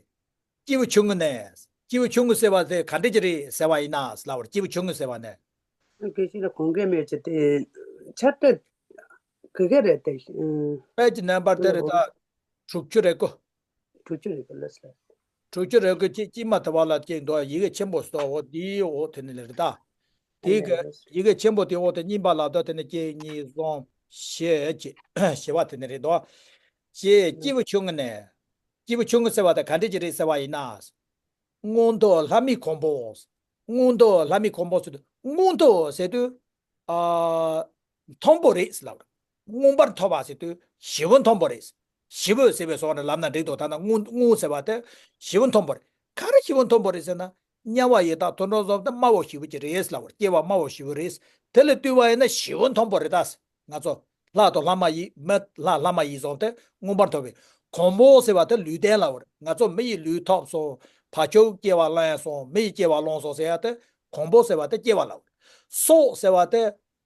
སྐྱེས་བུ་ཆུང་ངུ་ནས། སྐྱེས་བུ་ཆུང་ངུ་ཟེར་བ་དེ་ག་འདྲ་ཅིག་རེད་ཟེར་བ་ཡིན་ན་ལབ་པར། སྐྱེས་བུ་ཆུང་ངུ་ཟེར་བ་ནས། སྐད་ཆ་ལ་གོང་གལ་མེད་ཀྱི་དེ་ཆར་ཏེ་གི་གེ་རེད་དེ། ཨུམ། དཔེ་ཀྱི་རྣམ་པར་དེ་རེད་ད། དྲུག་ཅུ་རེ་དགུ། དྲུག་ཅུ་རེ་དགུ་ལ་སླེབས། དྲུག་ཅུ་རེ་དགུ་གཅིག་གཅིག་མ་ཐུབ་པ་ལ་གཅིག་འདུག་ཡི་གེ་ཆེན་པོ་སོགས་འོ་དེའི་འོག་དེ་ནས་ལེགས་ད། དེའི་གི་ཡི་གེ་ཆེན་པོ་དེའི་འོག་དེ་གཉིས་པ་ལ་ད་དེ་ནས་གཅིག་གཉིས་གསུམ་བཞི་བཅུ། བཞི་པ་དེ་ནས་རེད་འདུག་ཞེས་སྐྱེས་བུ་ཆུང་ངུ་ནས། སྐྱེས་བུ་ཆུང་ངུ་ཟེར་བ་དེ་ག་འདྲ་ཅིག་རེད་ཟེར་བ་ཡིན་ན། མངོན་མཐོ་ལྷ་མིའི་གོ་འཕང་། མངོན་མཐོ་ལྷ་མིའི་གོ་འཕང་ཟེར་དུས། མངོན་མཐོ་ཟེར་དུས། ཨ། མཐོན་པོ་རེད་ཟེར་ལབ་རེད། མངོན་པར་མཐོ་བ་ཟེར་དུས་ཞེ་པོ་མཐོན་པོ་རེད། ཞེ་པོ་ཟེར་བའི་སོགས་ནས་ལབ་ན་འགྲིག་འདུག་ད་ནི་མངོན་མངོན་ཟེར་བ་དེ་ཞེ་པོ་མཐོན་པོ་རེད། ག་རེ་ཞེ་པོ་མཐོན་པོ་རེད་ཟེར་ན། དམྱལ་བ་ཡི་དྭགས་དུད་འགྲོ་གསུམ་དེ་དམའ་བོ་ཞེ་པོ་ཅིག་རེད་ལབ་པར། སྐྱེ་བ་དམའ་བོ་ཞེ་པོ་རེད། དེ་ལས་བཏུས་པ་ཡིན་ན་ཞེ་པོ་མཐོན་པོ་རེད་ད། ང་ཚོ་ལྷ་དང་ལྷ་མ་ཡིན། མི་ལྷ་ལྷ་མ་ཡིན་གསུམ་དེ་མངོན་པར་མཐོ་བའི་གོ་འཕང་ཟེར་བ་དེ་ལུས་རྟེན་ལབ་པར། ང་ཚོ་མི་ཡི་ལུས་ཐོབ་སོང་། བ་ཕྱུགས་སྐྱེ་བ་བླངས་སོང་། མི་ཡི་སྐྱེ་བ་བླངས་སོང་ཟེར་ཡ་དེ་གོ་འཕང་ཟེར་བ་དེ་སྐྱེ་བ་ལབ་པར། སོགས་ཟེར་བ་དེ་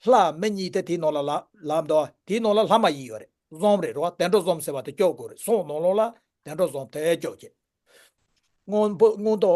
ལྷ་མི་གཉིས་དེ་དེའི་ནང་ལ་ལ་ལབ་འདུག་དེའི་ནང་ལ་ལྷ་མ་ཡིན་ཡོད་རེད། གསུམ་རེད་རོ། དུད་འགྲོ་གསུམ་ཟེར་བ་དེ་སྐྱོབ་དགོས་རེད། སོགས་ནང་ལོགས་ལ་དུད་འགྲོ་གསུམ་དེ་སྐྱོབ་བྱེད། མངོན་པོ་མངོན་མཐོ་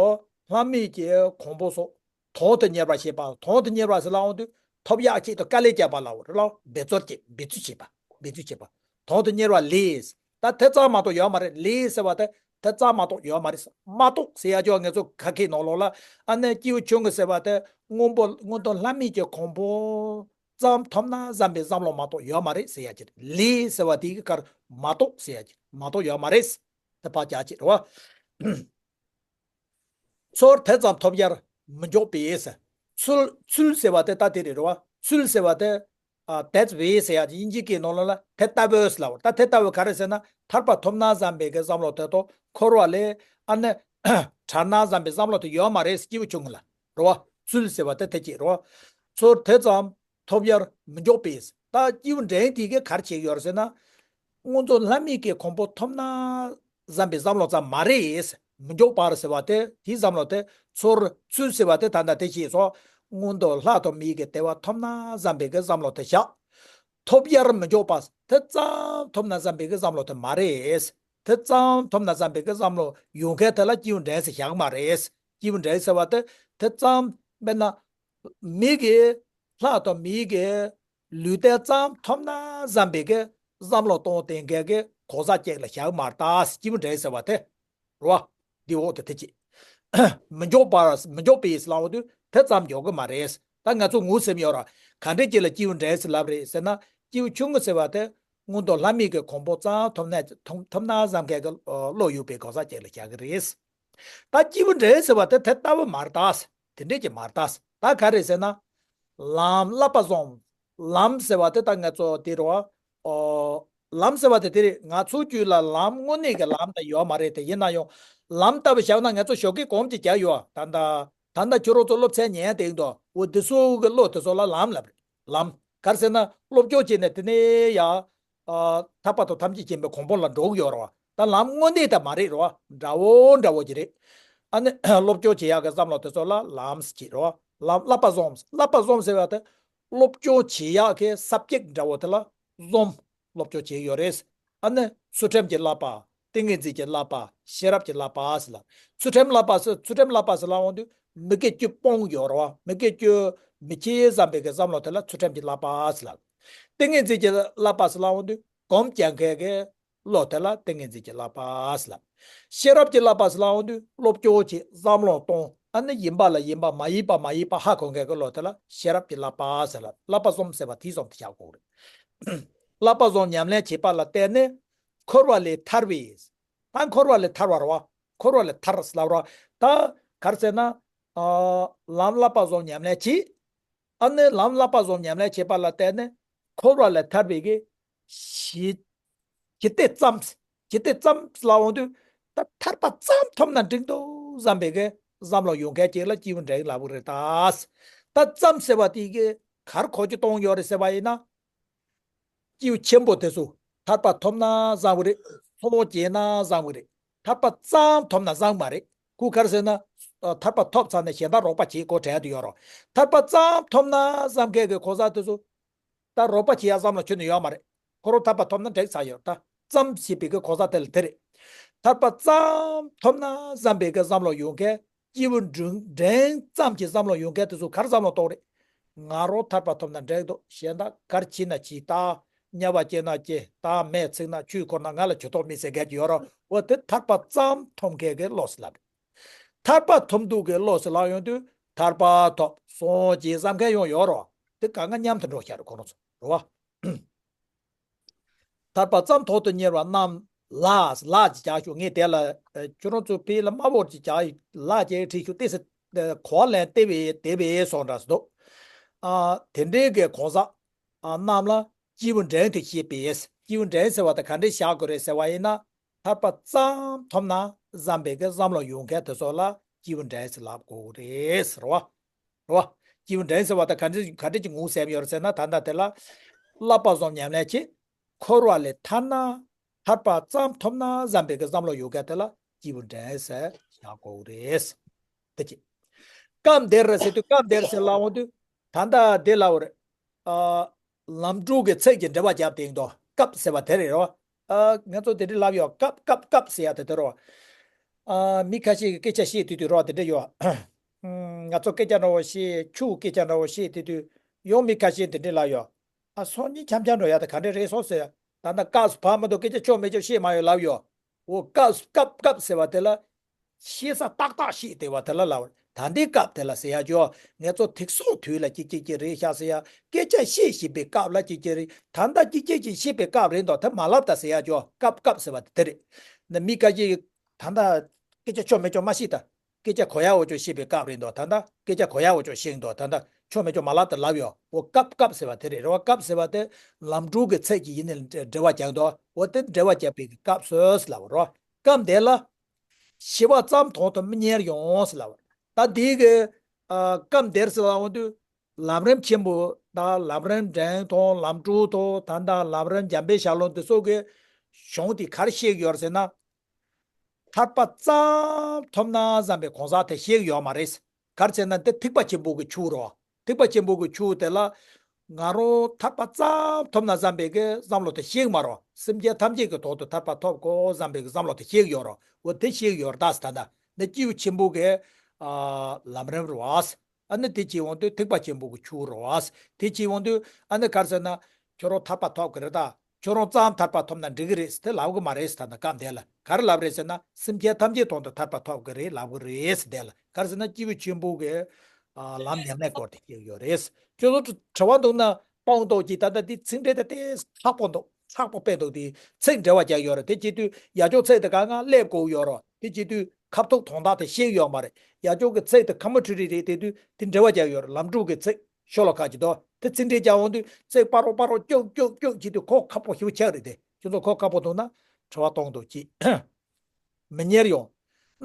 ལྷ་མིའི་གོ་འཕང་སོགས། དོན་དུ་གཉེར་བར་བྱེད་པ། དོན་དུ་གཉེར་བ་ཟེར་ལབ་འོང་དུས་ཐོབ་ཡག་ཆེད་དུ་དཀའ་ལས་བརྒྱབ་པ་ལབ་རེད་ལ། འབད་རྩོལ་བྱེད། འབད་རྩོལ་བྱེད་པ། འབད་རྩོལ་བྱེད་པ། དོན་དུ་གཉེར་བ་ལས། ད་དེ་ཙམ་མ་གཏོགས་ཡོད་མ་རེད། ལས་ཟེར་བ་དེ་དེ་ཙམ་མ་གཏོགས་ཡོད་མ་རེད། མ་གཏོགས་ཟེར་ཡ་ཅོག་ང་ཚོ་ཁ་སྐད་ནང་ལོགས་ལ། ཨ་ནི་སྐྱེས་བུ་ཆུང་ངུ་ཟེར་བ་དེ་མངོན་པོ་མངོན་མཐོ་ལྷ་མིའི་གོ་འཕང་ཙམ་ཐོབ་ན་བསམ་པའི་བསམ་བློ་མ་གཏོགས་ཡོད་མ་རེད་ཟེར་ཡ་ཅིག་རེད། ལས་ཟེར་བ་དེ་གི་ཁར་མ་གཏོགས་ཟེར་ཡ་ཅིག་མ་གཏོགས་ཡོད་མ་རེད། དེ་ཕར་རྒྱག་ཅིག་རེད་བ། ཚུལ་དེ་ཙམ་ཐོབ་ཡར་མི་འཇོག་པས། ཚུལ་ཚུལ་ཟེར་བ་དེ་ད་དེ་རེད་རོ། ཚུལ་ཟེར་བ་དེ། ཨ། that way ཟེར་ཡ་དབྱིན་ཇིའི་སྐད་ནང་ལོགས་ལ་དེ་ལྟ་བུ་ཟེར་ལབ་པ། ད་དེ་ལྟ་བུ་ག་རེ་ཟེར་ན། ཐར་པ་ཐོབ་ན་བསམ་པའི་གི་བསམ་བློ་དེ་དང་འཁོར་བ་ལས་ཨ་ནི་ཐར་ན་བསམ་པའི་བསམ་བློ་དེ་ཡོད་མ་རེད། སྐྱེས་བུ་ཆུང་ངུ་ལ་རོ། ཚུལ་ཟེར་བ་དེ་དེ་སྐད་རོ། ཚུལ་དེ་ཙམ་ཐོབ་ཡར་མི་འཇོག་པས། ད་སྐྱེས་བུ་འདྲེན་དེ་གིས་ག་རེ་བྱེད་ཀྱི་ཡོད་རེད་ཟེར་ན། མངོན་མཐོ་ལྷ་མིའི་གི་གོ་འཕང་ཐོབ་ན་བསམ་པའི་བསམ་བློ་ཙམ་མ་རེད། མི་འཇོག་པར་ཟེར་བ་དེ་དེའི་བསམ་བློ་དེ་ཚུར་ཚུལ་ཟེར་བ་དེ་ད་ལྟ་དེ་བྱས་སོ། མངོན་མཐོ་ལྷ་དང་མིའི་གི་བདེ་བ་ཐོབ་ན་བསམ་པའི་གི་བསམ་བློ་དེ་བཞག་ཐོབ་ཡར་མི་འཇོག་པ། དེ་ཙམ་ཐོབ་ན་བསམ་པའི་གི་བསམ་བློ་དེ་མ་རེད། དེ་ཙམ་ཐོབ་ན་བསམ་པའི་གི་བསམ་བློ་ཡོད་མཁན་དེ་ལ་སྐྱེས་བུ་འདྲེན་ཟེར་བཞག་གི་མ་རེད། སྐྱེས་བུ་འདྲེན་ཟེར་བ་དེ་དེ་ཙམ་དཔེར་ན། མི་གི་ལྷ་དང་མིའི་གི་ལུས་རྟེན་ཙམ་ཐོབ་ན་བསམ་པའི་གི་བསམ་བློ་གཏོང་དེ་འགའ་གི་གོ་ས་གཅིག་ལ་བཞག་མ་རེད། ད་སྐྱེས་བུ་འདྲེན་ཟེར་བ་དེ་རོ། འདི་འོག་ཏུ་དེ་ཅི། མི་འཇོག་པར་མི་འཇོག་པས་ལབ་དུས་དེ་ཙམ་འཇོག་གི་མ་རེད། ད་ང་ཚོ་ངོས་ཟིན་ཡོད་ར། ག་འདྲས་ཅིག་ལ་སྐྱེས་བུ་འདྲེན་ཟེར་ལབ་རེད་ཟེར་ན། སྐྱེས་བུ་ཆུང་ངུ་ཟེར་བ་དེ་མངོན་མཐོ་ལྷ་མིའི་གི་གོ་འཕང་ཙམ་ཐོབ་ན་ཐོབ་ཐོབ་ན་བསམ་མཁན་གི་བློ་ཡོད་པའི་གོ་ས་གཅིག་ལ་བཞག་གི་རེད། ད་སྐྱེས་བུ་འདྲེན་ཟེར་བ་དེ་དེ་ལྟ་བུ་མ་རེད་ད། དེ་འདྲས་ཀྱི་མ་རེད་ད། ད་ག་རེ་ཟེར་ན། ལམ་བསླབ་པ་བཟུང་། ལམ་ཟེར་བ་དེ་ད་ང་ཚོ་དེ་རེད་བ། ཨོ། ལམ་ཟེར་བ་དེ་དེ་རེད། ང་ཚོའི་རྒྱུད་ལ་ལམ་དངོས་གནས་ཀྱི་ལམ་དེ་ཡོད་མ་རེད་དེ། ཡིན་ན་ཡང་ལམ་ལྟ་བུ་བཞག་ན་ང་ཚོ་ཞོགས་ཀས་གོམ་གཅིག་རྒྱག་ཡོད། ད་ལྟ་ད་ལྟ་ཁྱོད་རང་ཚོ་སློབ་ཚན་ཉན་བསྡད་འདུག་འོ་དེ་ཚོ་གི་བློ་དེ་ཚོ་ལ་ལམ་ལབ་རེད། ལམ་ག་རེ་ཟེར་ན་སློབ་སྦྱོང་བྱས་ནས་དེ་ནས་ཡ། ཨ། ཐར་པ་དང་ཐམས་ཅད་མཁྱེན་པའི་གོ་འཕང་ལ་འགྲོ་གི་ཡོད་རེད་བ། ད་ལམ་དངོས་གནས་དེ་མ་རེད་རེད་བ། འདྲ་བོ་འདྲ་བོ་ཅིག་རེད། ཨ་ནི་སློབ་སྦྱོང་བྱེད་ཡག་གི་བསམ་བློ་དེ་ཚོ་ལ་ལམ་ཟེར་གྱི་རེད་བ། ལམ་བསླབ་པ་བཟུང་། བསླབ་པ་བཟུང་ཟེར་བ་དེ་སློབ་སྦྱོང་བྱེད་ཡག་གི་subject འདྲ་བོ་དེ་ལ་བཟུང་། སློབ་སྦྱོང་བྱེད་ཡོད་རེད། ཨ་ནི་ཚུལ་ཁྲིམས་ཀྱི་བསླབ་པ། ཏིང་ངེ་འཛིན་གྱི་བསླབ་པ། ཤེས་རབ་ཀྱི་བསླབ་པ་ཟེར་ལ། ཚུལ་ཁྲིམས་བསླབ་པ་ཟེར། ཚུལ་ཁྲིམས་བསླབ་པ་ཟེར་ལབ་ཡོང་དུས་མི་དགེ་བཅུ་སྤོང་ཡོད་རེད་བ། མི་དགེ་བཅུ་མི་བྱེད་བསམ་པའི་གི་བསམ་བློ་དེ་ལ་ཚུལ་ཁྲིམས་ཀྱི་བསླབ་པ་ཟེར་ལ། ཏིང་ངེ་འཛིན་གྱི་བསླབ་པ་ཟེར་ལབ་ཡོང་དུས་སྒོམ་རྒྱག་མཁན་གྱི་བློ་དེ་ལ་ཏིང་ངེ་འཛིན་གྱི་བསླབ་པ་ཟེར་ལབ། ཤེས་རབ་ཀྱི་བསླབ་པ་ཟེར་ལབ་ཡོང་དུས་སློབ་སྦྱོང་བྱེད། བསམ་བློ་གཏོང་། ཨ་ནི་ཡིན་པ་ལ་ཡིན་པ། མ་ཡིན་པ་མ་ཡིན་པ་ཧ་གོ་མཁན་གྱི་བློ་དེ་ལ་ཤེས་རབ་ཀྱི་བསླབ་པ་ཟེར་ལབ། བསླབ་པ་གསུམ་ཟེར་བ་དེ་གསུམ་དེ་བཞག་དགོས་རེད། བསླབ་པ་གསུམ་ཉམས་ལེན་བྱེད་པ་ལ་བརྟེན་ནས་འཁོར་བ་ལས་ཐར་བའི། ད་འཁོར་བ་ལས་ཐར་བ་རེད་བ། འཁོར་བ་ལས་ཐར་ཟེར་ལབ་རེད་བ། ད་ག་རེ་ཟེར་ན། ཨ། ལམ་བསླབ་པ་གསུམ་ཉམས་ལེན་བྱེད། ཨ་ནི་ལམ་བསླབ་པ་གསུམ་ཉམས་ལེན་བྱེད་པ་ལ་བརྟེན་ནས་འཁོར་བ་ལས་ཐར་བའི་གི་ཞི། ཞི་བདེ་ཙམ། ཞི་བདེ་ཙམ་ལབ་ཡོང་དུས་ད་ཐར་པ་ཙམ་ཐོབ་ན་འགྲིག་འདུག་བསམ་པའི་གི་བསམ་བློ་ཡོང་མཁན་ཅིག་ལ་སྐྱེས་བུ་འདྲེན་ལབ་གི་རེད་ད། ད་ཙམ་ཟེར་བ་དེ་གི་ག་རེ་གོ་རྒྱུ་གཏོང་ཡོད་རེད་ཟེར་བ་ཡིན་ན། སྐྱེས་བུ་ཆེན་པོ་དེ་ཚོ་ཐར་པ་ཐོབ་ན་བཟང་བ་རེད། ཚོགས་རྒྱས་ན་བཟང་བ་རེད། ཐར་པ་ཙམ་ཐོབ་ན་བཟང་མ་རེད། ཁོ་ག་རེ་ཟེར་ན། ཨ། ཐར་པ་ཐོབ་ཚར་ནས་གཞན་དག་རོགས་པ་བྱེད་དགོས་དྲན་དུ་ཡོད་རེད། ཐར་པ་ཙམ་ཐོབ་ན་བསམ་མཁན་གྱི་གང་ཟག་དེ་ཚོ་ད་རོགས་པ་བྱེད་ཡ་བསམ་བློ་ཁྱོན་ནས་ཡོད་མ་རེད། ཁོ་རང་ཐར་པ་ཐོབ་ན་འགྲིག་ཚར་ཡོད། ད་ཙམ་ཞེས་པའི་གི་གང་ཟག་དེ་ལ་དེ་རེད། ཐར་པ་ཙམ་ཐོབ་ན་བསམ་པའི་གི་བསམ་བློ་ཡོང་མཁན། སྐྱེས་བུ་འདྲེན་འདྲེན་ཙམ་གྱི་བསམ་བློ་ཡོང་མཁན་དེ་ཚོ་ག་རེ་བསམ་བློ་གཏོང་རེད། ང་རང་ཐར་པ་ཐོབ་ན་འགྲིག་འདུག་གཞན་དག་ག་རེ་བྱེད་ན་བྱེད། ད་དམྱལ་བ་སྐྱེ་ན་སྐྱེ། ད་མེ་འཚིག་ན་ཆུས་ཁོལ་ན་ང་ལ་ཇུས་གཏོགས་མེད་ཟེར་མཁན་ཅིག་ཡོད་རེད། འོ་དེ་ཐར་པ་ཙམ་ཐོབ་མཁན་གྱི་བློ་ཟེར་ལབ་རེད། ཐར་པ་ཐོབ་འདུག་གི་བློ་ཟེར་ལབ་ཡོང་དུས་ཐར་པ་ཐོབ་སངས་རྒྱས་བསམ་མཁན་ཡང་ཡོད་རེད། དེ་གང་ག་མཉམ་དུ་འགྲོ་ཤག་རེད་ཁོ་རང་ཚོ་རེད་བ། ཐར་པ་ཙམ་ཐོག་ཏུ་གཉེར་བ་རྣམས་ལ། ལ་ཅིག་རྒྱག་ཤོག་ངས་དེ་ལ་ཨ། ཁྱོད་རང་ཚོ་ཕི་ལ་དམར་པོ་ཅིག་རྒྱག་ལ་ཅིག་བྲིས་ཤོག་ཏེ་སི། ཨ། གོ་བ་ལེན་ཏེ་བས་དེ་བས་སོང་འདྲ་སོ་འདུག་ཨ། དེ་འདྲའི་གི་གང་ཟག་ཨ། རྣམས་ལ་སྐྱེས་བུ་འདྲེན་དུ་བཤད་པས། སྐྱེས་བུ་འདྲེན་ཟེར་བ་དེ་ག་འདྲས་བཞག་དགོས་རེད་ཟེར་བ་ཡིན་ན། ཐར་པ་ཙམ་ཐོབ་ན་བསམ་པའི་གི་བསམ་བློ་ཡོང་མཁན་དེ་ཚོ་ལ་སྐྱེས་བུ་འདྲེན་ཟེར་ལབ་དགོས་རེད་ཟེར་བ། རེད་བ། སྐྱེས་བུ་འདྲེན་ཟེར་བ་དང་ག་འདྲ་ག་འདྲ་གྱི་ངོ་བོ་ཟེར་ཡོད་རེད་ཟེར་ན། ད་ལྟ་དེ་ལ་བསླབ་པ་གསུམ་ཉམས་ལེན་བྱེད། འཁོར་བ་ལས་ཐར་ན། ཐར་པ་ཙམ་ཐོབ་ན་བསམ་པའི་གི་བསམ་བློ་ཡོད་མཁན་དེ་ལ་སྐྱེས་བུ་འདྲེན་ཟེར་བཞག་དགོས་རེད། དེ་གཅིག་སྐབས་འདིར་ཟེར་དུས་སྐབས་འདིར་ཟེར་ལབ་འོང་དུས་ད་ལྟ་དེ་ལབ་པ་རེད། ཨ། ལམ་དྲུག་གི་ཚིག་གི་འགྲེལ་པ་བརྒྱབ་སྟེ་འདུག་སྐབས་ཟེར་བ་དེ་རེད་རོ། ཨ། ང་ཚོ་དེ་འདྲ་ལབ་ཡོད། སྐབས་སྐབས་སྐབས་ཟེར་ཡ་དེ་དེ་རོ། ཨ། མི་ཁ་ཤས་ཀྱིས་སྐད་ཆ་བཤད་དུས་དུས་རོ་དེ་འདྲ་ཡོད། ཨ། ང་ཚོ་སྐད་ཆ་འདྲ་བོ་བཤད། ཁྱོད་སྐད་ཆ་འདྲ་བོ་བཤད་དུས་དུས་ཡང་མི་ཁ་ཤས་དེ་འདྲ་ལབ་ཡོད། ཨ། སང་ཉིན་འཆམ་འཆམ་འགྲོ་ཡ་དེ་ག་འདྲ་རེད་སོང་ཟེར། ད་ལྟ་སྐབས་སུ་བབས་མ་གཏོགས་སྐད་ཆ་ཆོ་མེད་ཆོ་བཤད་མ་ཡོད་ལབ་ཡོད། འོ་སྐབས་སྐབས་སྐབས་ཟེར་བ་དེ་ལ། ཤེས་ས་ཏག་ཏག་ཤེས་བསྡད་པ་དེ་ལ་ལབ། ད་ལྟའི་སྐབས་དེ་ལ་ཟེར་ཡ་ཅོ། ང་ཚོ་དེང་སང་དུས་ལ་ཅིག་ཅིག་ཅིག་རེད་ཤག་ཟེར་ཡ། སྐད་ཆ་བཤད་བཞིན་པའི་སྐབས་ལ་ཅིག་ཅིག་རེད། ད་ལྟ་ཅིག་ཅིག་ཅིག་བཤད་པའི་སྐབས་རེད་འདུག་དེ་མ་ལབ་ད་ཟེར་ཡ་ཅོ། སྐབས་སྐབས་ཟེར་བ་དེ་རེད། ན་མི་ཁ་ཅིག་ད་ལྟ་སྐད་ཆ་ཆོ་མེད་ཆོ་མ་བཤད་ད། སྐད་ཆ་གོ་ཡ་འོ་ཅོ་བཤད་པའི་སྐབས་རེད་འདུག་ད་ལྟ་སྐད་ཆ་གོ་ཡ་འོ་ཅོ་བཤད་འདུག་ད་ལྟ་ཆོ་མེད་ཆོ་མ་ལབ་ད་ལབ་ཡོད། འོ་སྐབས་སྐབས་ཟེར་བ་དེ་རེད། རེད་བ། སྐབས་ཟེར་བ་དེ་ལམ་དྲུག་གི་ཚིག་གི་ཡིན་ནི་འགྲེལ་པ་རྒྱག་འདུག་འོ་དེ་འགྲེལ་པ་རྒྱག་པའི་སྐབས་སུ་ལབ་རོ། སྐབས་འདི་ལ། ཞི་བ་ཙམ་དོན་དུ་མི་གཉེར་ཡང་ཟེར་ལབ་པ་རེད། ད་དེའི་གི་ཨ་སྐབས་འདིར་ཟེར་ལབ་འོང་དུས་ལམ་རིམ་ཆེན་པོ་དང་ལམ་རིམ་འབྲིང་དང་ལམ་དྲུག་དང་ད་ལྟ་ལམ་རིམ་འཇམ་དཔལ་ཞལ་ལུང་འདི་ཚོ་གི་གཞུང་དེ་ག་རེ་བཤད་ཀྱི་ཡོད་རེད་ཟེར་ན། ཐར་པ་ཙམ་ཐོབ་ན་བསམ་པའི་གང་ཟག་དེ་བཤད་ཀྱི་ཡོད་མ་རེད། ག་རེ་ཟེར་ན་འདི་ཐེག་པ་ཆེན་པོ་གི་ཆོས་རེད་བ། ཐེག་པ་ཆེན་པོ་གི་ཆོས་དེ་ལ་ང་རང་ཐར་པ་ཙམ་ཐོབ་ན་བསམ་པའི་གི་བསམ་བློ་དེ་བཤད་ཀྱི་མ་རེད། སེམས་ཅན་ཐམས་ཅད་ཀྱི་དོན་དུ་ཐར་པ་ཐོབ་དགོས་བསམ་པའི་གི་བསམ་བློ་དེ་བཤད་ཀྱི་ཡོད་རེད། འོ་དེ་བཤད་ཀྱི་ཡོད་རེད། ད་ཟེར་ད་ལྟ་འདི་སྐྱེས་བུ་ཆེན་པོ་གི་ཨ་ལམ་རིམ་རེད་བ། ཨ་ནི་དེ་བྱེད་འོང་དུས་ཐེག་པ་ཆེན་པོ་གི་ཆོས་རེད་བ། དེ་བྱེད་འོང་དུས་ཨ་ནི་ག་རེ་ཟེར་ན། ཁྱོད་རང་ཐར་པ་ཐོབ་ཀྱི་རེད་ད། ཁྱོད་རང་ཙམ་ཐར་པ་ཐོབ་ན་འགྲིག་གི་རེད་ཟེར་དེ་ལབ་གི་མ་རེད་ཟེར། ད་ལྟ་སྐབས་འདི་ལ་ག་རེ་ལབ་རེད་ཟེར་ན། སེམས་ཅན་ཐམས་ཅད་དོན་དུ་ཐར་པ་ཐོབ་ཀྱི་རེད་ལབ་གི་རེད་ཟེར། དེ་ལ་ག་རེ་ཟེར་ན་སྐྱེས་བུ་ཆེན་པོ་གི་ཨ་ལམ་ཉམས་ལེན་སྐོར་དེ་བཤད་ཡོད་རེད། ཁྱོད་ཚོ་དྲི་བ་འདུག་ན་སྤོང་ཐུབ་ཀྱི། ད་ལྟ་འདི་ཚིག་འགྲེལ་དེ་ཏོག་ཙམ་ལྷག་པོ་འདུག་ལྷག་པོ་དཔེ་འདུག་དེ་ཚིག་འགྲེལ་པ་རྒྱག་ཡོད་རེད། དེ་བྱེད་དུས་ཡ་ཅོག་ཚིག་དེ་ག་ང་སླེབས་དགོས་ཡོད་རེད། དེ་བྱེད་དུས་ཁ་ཐུག་དོན་དག་དེ་ཤེས་ཡོད་མ་རེད། ཡ་ཅོག་གི་ཚིག་དེ་ཁ་མ་ཁྲི་རི་རེད། དེ་དུས་དེ་འགྲེལ་པ་རྒྱག་ཡོད་རེད། ལམ་དྲུག་གི་ཚིག་ཤོ་ལོ་ཀ་ཅིག་འདུག་དེ་ཚིག་འགྲེལ་རྒྱག་འོང་དུས་ཚིག་སྤར་རོགས་སྤར་རོགས་ཀྱུག་ཀྱུག་ཀྱུག་བྱེད་དུས་ཁོ་ཁག་པོ་ཞེ་པོ་ཆགས་རེད། དེ་ཁྱོད་ཚོ་ཁོ་ཁག་པོ་འདུག་ན་དྲི་བ་གཏོང་འདུག་ཅིག་མི་གཉེར་ཡང་།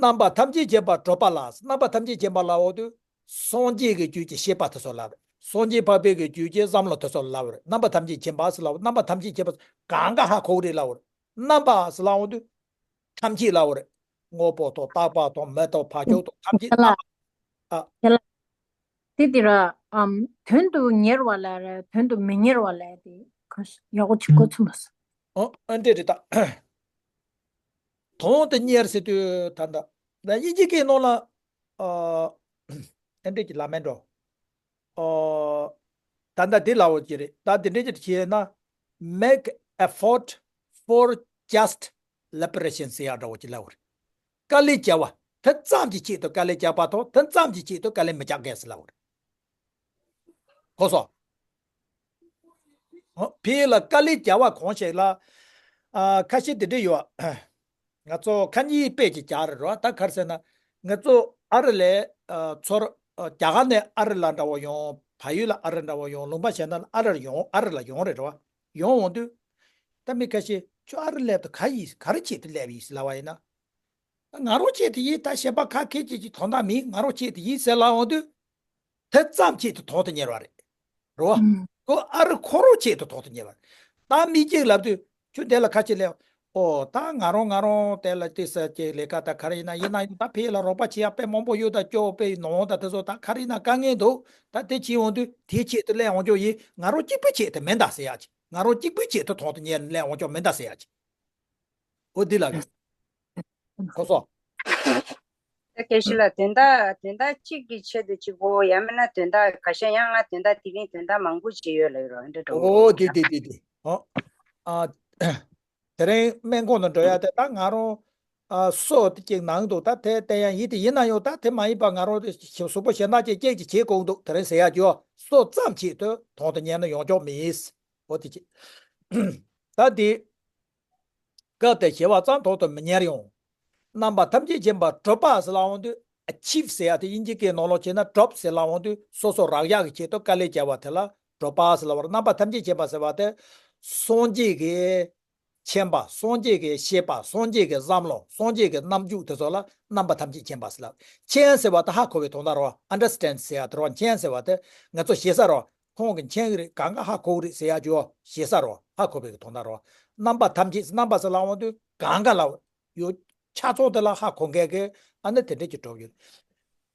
རྣམ་པ་ཐམས་ཅད་མཁྱེན་པ་སྒྲུབ་པ་ལ། རྣམ་པ་ཐམས་ཅད་མཁྱེན་པ་ལབ་འོང་དུས་སངས་རྒྱས་ཀྱི་རྒྱུད་ཀྱི་བཤད་པ་དེ་ཚོ་ལབ་རེད། སངས་རྒྱས་འཕགས་པའི་གི་རྒྱུད་ཀྱི་བསམ་བློ་དེ་ཚོ་ལབ་རེད། རྣམ་པ་ཐམས་ཅད་མཁྱེན་པ་ཟེར་ལབ། རྣམ་པ་ཐམས་ཅད་མཁྱེན་པ་གང་ག་ཧ་གོ་གི་རེད་ལབ་རེད། རྣམ་པ་ཟེར་ལབ་འོང་དུས་ཐམས་ཅད་ལབ་རེད། དངོས་པོ་དང་རྟག་པ་དང་མི་དང་བྱ་སྤྱོད་དང་ཐམས་ཅད་རྣམ་པ། ཨ། དེ་ལ་དེ་དེ་ར་ཨམ་དོན་དུ་གཉེར་བ་ལ་རེད། དོན་དུ་མི་གཉེར་བ་ལ་དེ་ཁོ་ཡག་པོ་ཅིག་གོ་ཚུལ་མ་སོང་། ཨོ། ཨ་འདྲས་རེད་ད། དོན་དུ་གཉེར་ཟེར་དུས་ད་ལྟ་ད་དབྱིན་ཇི་སྐད་ནང་ལ་ཨ་ཨ་འདྲས་ཀྱི་ལ་མེད་འགྲོ། ཨོ། ད་ལྟ་འདི་ལབ་ཀྱི་རེད། ད་འདི་འདྲས་ཀྱི་བྱས་ན། Make effort for just liberation ཟེར་ཡག་འདྲ་བོ་ཅིག་ལབ་རེད། དཀའ་ལས་བརྒྱབ་པ། དེ་ཙམ་གྱི་ཆེད་དུ་དཀའ་ལས་བརྒྱབ་པ་དང་། དེ་ཙམ་གྱི་ཆེད་དུ་དཀའ་ལས་མི་བརྒྱབ་མཁན་ཟེར་ལབ་རེད། གོ་སོང་། ཨོ། ཕ་གི་ལ་དཀའ་ལས་བརྒྱབ་པ་གང་ཞིག་ལ། ཨ། ཁ་ཤས་འདི་འདྲས་ཡོད། ང་ཚོ་ཁ་ཉིན་དཔེ་ཅིག་རྒྱག་རེད་རོ། ད་ག་རེ་ཟེར་ན། ང་ཚོ་ཨ་རི་ལ་ཨ་ཚུར་ཨ་རྒྱ་གར་ནས་ཨ་རི་ལ་འདྲ་བོ་ཡོང་། ཕ་ཡུལ་ལ་ཨ་རི་འདྲ་བོ་ཡོང་། ལུང་པ་གཞན་དག་ལ་ཨ་རི་ལ་ཡོང་། ཨ་རི་ལ་ཡོང་རེད་རོ། ཡོང་འོང་དུས། ད་མི་ཁ་ཤས་ཁྱོད་ཨ་རི་སླེབས་དུས་ག་ཡིན། ག་རེ་ཆེད་དུ་སླེབས་ཡིན་ཟེར་ལབ་པ་ཡིན་ན། ང་རང་ཆེད་དུ་ཡིན། ད་གཞན་པ་ཁ་མཁས་ཅན་གྱི་དོན་དག་མིན། ང་རང་ཆེད་དུ་ཡིན་ཟེར་ལབ་འོང་དུས། དེ་ཙམ་ཆེད་དུ་དོན་དུ་གཉེར་བ་རེད། རེད་བ། ཨུམ། ཁོ་ཨ་རི་ཁོ་རང་ཆེད་དུ་དོན་དུ་གཉེར་བ་རེད། ད་མི་གཅིག་ལབ་དུས་ཁྱོད་དེ་ལ་ཁ་ཆེ་ལས། ཨོ། ད་ང་རང་ང་རང་དེ་ལ་དེ་ས་ཀྱི་ལས་ཀ་ད་ག་རེ་ཡིན་ན། ཡིན་ན་ཡང་ད་ཕ་གི་ལ་རོགས་པ་བྱེད་ཡག་དཔེ་མང་པོ་ཡོད། ད་སྐྱོ་དཔེ་ནོར་ད་དེ་ཚོ་ད་ག་རེ་ཡིན་ན་དཀའ་ངལ་འདུག་ད་དེ་བྱེད་འོང་དུས་དེའི་ཆེད་དུ་སླེབས་འོང་ཆོག་ཡིན། ང་རང་གཅིག་པུའི་ཆེད་དུ་མིན་ད་ཟེར་ཡག་ཅིག་ང་རང་གཅིག་པུའི་ཆེད་དུ་དོན་དུ་གཉེར་སླེབས་འོང་ཆོག་མིན་ད་ཟེར་ཡག་ཅིག་འོ་འདི་ལ་གོ་སོང་། ད་སྐད་ཆ་ལ་དོན་དག་དོན་དག་གཅིག་གི་ཆེད་དུ་གཅིག་པོ། ཡང་མིན་ན་དོན་དག་ཁ་ཤས། ཡང་ང་དོན་དག་དེ་རིང་དོན་དག་མང་པོ་ཅིག་ཡོད་ལབ་ཡོད་རོ། འདི་འགྲོ་འོ་འདི་འདི་འདི་འདི། ཨོ། ཨ། དེ་རིང་སྨན་ཁང་དུ་འགྲོ་ཡ་དེ་ད་ང་རང་ཨ་སོ་དེ་གཅིག་ནང་འདུག་ད་དེ་བསྟན་ཡ་ཡིན། དེ་ཡིན་ན་ཡང་ད་དེ་མ་ཡིན་པ་ང་རང་དེ་གཟུགས་པོ་གཞན་དག་ཅིག་ཅིག་ཅིག་བྱེད་དགོས་འདུག་དེ་རིང་ཟེར་ཡ་ཅིག་ཡོད། སོ་ཙམ་ཆེད་དུ་དོན་དུ་གཉེར་ན་ཡོང་ཆོག་མི་ཡིན། འོ་དེ་ཅིག་ད་དེ། སྐབས་དེར་ཞི་བ་ཙམ་དོན་དུ་མི་གཉེར་ཡང་། རྣམ་པ་ཐམས་ཅད་མཁྱེན་པ་གྲུབ་པ་ཟེར་ལབ་འོང་དུས། achieve ཟེར་ཡ་དེ་དབྱིན་ཇི་སྐད་ནང་ལོགས་བྱས་ན་གྲུབ་ཟེར་ལབ་འོང་དུས། སོ་སོ་རག་ཡག་གི་ཆེད་དུ་དཀའ་ལས་བརྒྱབ་པ་དེ་ལ་གྲུབ་པ་ཟེར་ལབ་པ་རེད། རྣམ་པ་ཐམས་ཅད་མཁྱེན་པ་ཟེར་བ་དེ་སངས་རྒྱས་ཀྱི་མཁྱེན་པ། སངས་རྒྱས་ཀྱི་ཤེས་པ། སངས་རྒྱས་ཀྱི་བསམ་བློ། སངས་རྒྱས་ཀྱི་རྣམ་འགྱུར་དེ་ཚོ་ལ་རྣམ་པ་ཐམས་ཅད་མཁྱེན་པ་ཟེར་ལབ། མཁྱེན་ཟེར་བ་དེ་ཧ་གོ་བའི་དོན་དག་རེད་བ། understand ཟེར་ཡ་དེ་རེད་བ། མཁྱེན་ཟེར་བ་དེ་ང་ཚོ་ཞེ་ས་རེད་བ། ཁོང་གིས་མཁྱེན་གྱི་རེད། གང་ག་ཧ་གོ་གི་རེད་ཟེར་ཡ་ཅིག་ཡོད། ཞེ་ས་རེད་བ། ཧ་གོ་བའི་གི་དོན་དག་རེད་བ། རྣམ་པ་ཐམས་ཅད། རྣམ་པ་ཟེར་ལབ་འོང་དུས་གང་ག་ལ་ཡོད། ཆ་ཚང་དེ་ལ་ཧ་གོ་མཁན་གྱི་ཨ་ནི་དེ་འདྲས་ཀྱི་གྲུབ་ཡོད།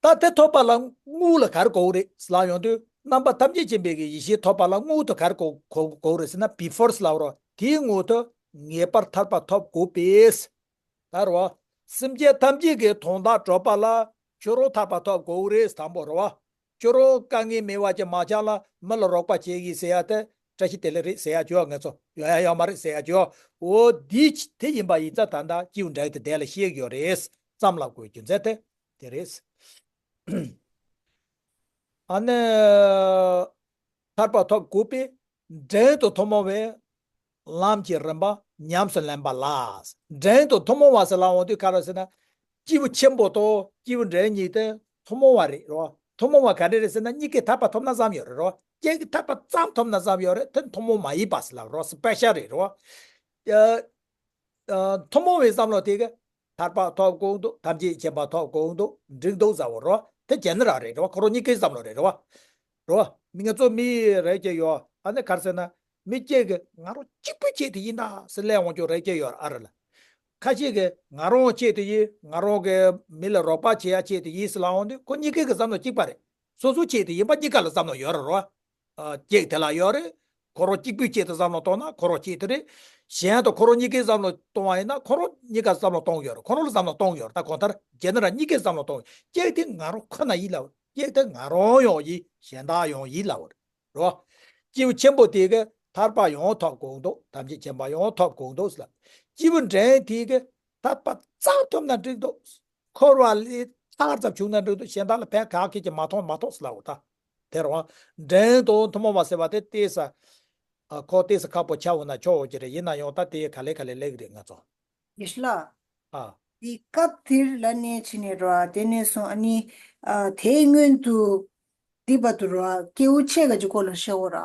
ད་དེ་ཐོབ་པ་ལ་དངུལ་ལ་ག་རེ་དགོས་རེད་ཟེར་ལབ་ཡོང་དུས། རྣམ་པ་ཐམས་ཅད་མཁྱེན་པའི་གི་ཡེ་ཤེས་ཐོབ་པ་ལ་དངུལ་དུ་ག་རེ་དགོས་དགོས་དགོས་རེད་ཟེར་ན། before ཟེར་ལབ་རོ། དེའི་དངུལ་དུ་ངེས་པར་ཐར་པ་ཐོབ་དགོས་པས། ད་རོ། སེམས་ཅན་ཐམས་ཅད་ཀྱི་དོན་དག་གྲུབ་པ་ལ་ཁྱོད་རང་ཐར་པ་ཐོབ་དགོས་རེད། དང་པོ་རོ། ཁྱོད་རང་དཀའ་ངལ་མེད་པ་ཅིག་མ་ཆགས་ལ་མི་ལ་རོགས་པ་བྱེད་ཀྱི་ཟེར་ཡ་དེ། བཀྲ་ཤིས་བདེ་ལེགས་རེད་ཟེར་ཡ་ཅིག་ཡོད། ང་ཚོ་ཡོང་ཡ་ཡོད་མ་རེད་ཟེར་ཡ་ཅིག་ཡོད། འོ་འདི་དེ་ཡིན་པ་ཡིན་ཙང་ད་ལྟ་སྐྱེས་བུ་འབྲིང་དེ་དེ་ལ་བཤད་ཀྱི་ཡོད་རེད། ཙམ་ལབ་དགོས་རྒྱུ་མཚན་དེ་དེ་རེད། ཨ་ནི། ཐར་པ་ཐོབ་དགོས་པས། འབྲིང་དང་ཐུན་མོང་བའི་ལམ་གྱི་རིམ་པ་ཉམས་སུ་ལེན་པ་ལ། འབྲིང་དང་ཐུན་མོང་བ་ཟེར་ལབ་འོང་དུས་ག་རེ་ཟེར་ན། སྐྱེས་བུ་ཆེན་པོ་དང་སྐྱེས་བུ་འབྲིང་གཉིས་དེ་ཐུན་མོང་བ་རེད་རོ། ཐུན་མོང་བ་ག་འདྲ་རེད་ཟེར་ན། གཉིས་ཀས་ཐར་པ་ཐོབ་ན་བསམ་ཡོད་རེད་རོ། གཅིག་གིས་ཐར་པ་ཙམ་ཐོབ་ན་བསམ་ཡོད་རེད། དེ་ཐུན་མོང་མ་ཡིན་པ་ཟེར་ལབ་རོ། སི་པེ་ཤལ་རེད་རོ། ཨ། ཨ། ཐུན་མོང་བའི་བསམ་བློ་དེ་གིས་ཐར་པ་ཐོབ་དགོས་འདུག་ཐམས་ཅད་མཁྱེན་པ་ཐོབ་དགོས་འདུག་འགྲིག་འདུག་ཟེར་བ་རོ། དེ་ཇེ་ནེ་རལ་རེད་རོ། ཁོ་རང་གཉིས་ཀའི་བསམ་བློ་རེད་རོ། རོ། མི་ང་ཚོ་མི་རེ་གཅིག་ཡོད། ཨ་ནི་ག་རེ་ཟེར་ན། མི་གཅིག་གིས་ང་རང་གཅིག་པུའི་ཆེད་དུ་ཡིན་ད་ཟེར་སླེབས་འོང་ཆོག་རེ་གཅིག་ཡོད་ཨ་རི་ལ། ཁ་ཤས་ཀྱིས་ང་རང་ཆེད་དུ་ཡིན། ང་རང་གི་མི་ལ་རོགས་པ་བྱེད་ཡ་ཆེད་དུ་ཡིན་ཟེར་ལབ་འོང་དུས་ཁོ་གཉིས་ཀའི་གི་བསམ་བློ་གཅིག་པ་རེད། སོ་སོའི་ཆེད་དུ་ཡིན་པ་གཉིས་ཀ་ལ་བསམ་བློ་ཡོད་རེད་རོ། ཨ། གཅིག་དེ་ལ་ཡོད་རེད། ཁོ་རང་གཅིག་པུའི་ཆེད་དུ་བསམ་བློ་གཏོང་ན་ཁོ་རང་ཆེད་དུ་རེད། གཞན་དང་ཁོ་རང་གཉིས་ཀའི་བསམ་བློ་གཏོང་བ་ཡིན་ན་ཁོ་རང་གཉིས་ཀ་བསམ་བློ་གཏོང་ཡོད་རེད། ཁོ་རང་ལ་བསམ་བློ་གཏོང་ཡོད་རེད། ད་གང་ལྟར་ཇེ་ནེ་རལ་གཉིས་ཀའི་བསམ་བློ་གཏོང་ཡོད། གཅིག་དེ་ང་རང་ཁོ་ན་ཡིན་ལབ། གཅིག་དེ་ང་རང་ཡང་ཡིན། གཞན་དག་ཡང་ཡིན་ལབ་རེད་རོ། སྐྱེས་བུ་ཆེན་པོ་དེ་གིས་ཐར་པ་ཡང་ཐོབ་དགོས་འདུག་ཐམས་ཅད་མཁྱེན་པ་ཡང་ཐོབ་དགོས་འདུག་ཟེར་ལབ། སྐྱེས་བུ་འབྲིང་དེ་གིས་ཐར་པ་ཙམ་ཐོབ་ན་འགྲིག་འདུག་འཁོར་བ་ལས་ཐར་ཙམ་བྱུང་ན་འགྲིག་འདུག་གཞན་དག་ལ་ཕན་ག་གེ་ཅིག་མ་མཐོང་མ་མཐོང་ཟེར་ལབ་ད། དེ་རེད་བ། འབྲིང་དང་ཐུན་མོང་བ་ཟེར་བ་དེ་ཏོག་ཙམ། ཨ། ཁོ་ཏོག་ཙམ་ཁག་པོ་ཆགས་འོང་ན་ཆོག་འོང་གི་རེད། ཡིན་ན་ཡང་ད་དེ་ག་ལེ་ག་ལེ་ལེགས་རེད་ང་ཚོ། ཡེ་ཤེས་ལགས། ཨ། དེ་སྐབས་དེར་ལ་ནས་ཕྱིན་ནས་ར། དེ་ནས་བཟུང་ཨ་ནི། ཨ། དེའི་སྔོན་དུ་འདི་བར་དུ་ར་སྐྱེས་བུ་ཆེ་ག་ཅིག་སྐོར་ལ་བཤད་འོ་ར།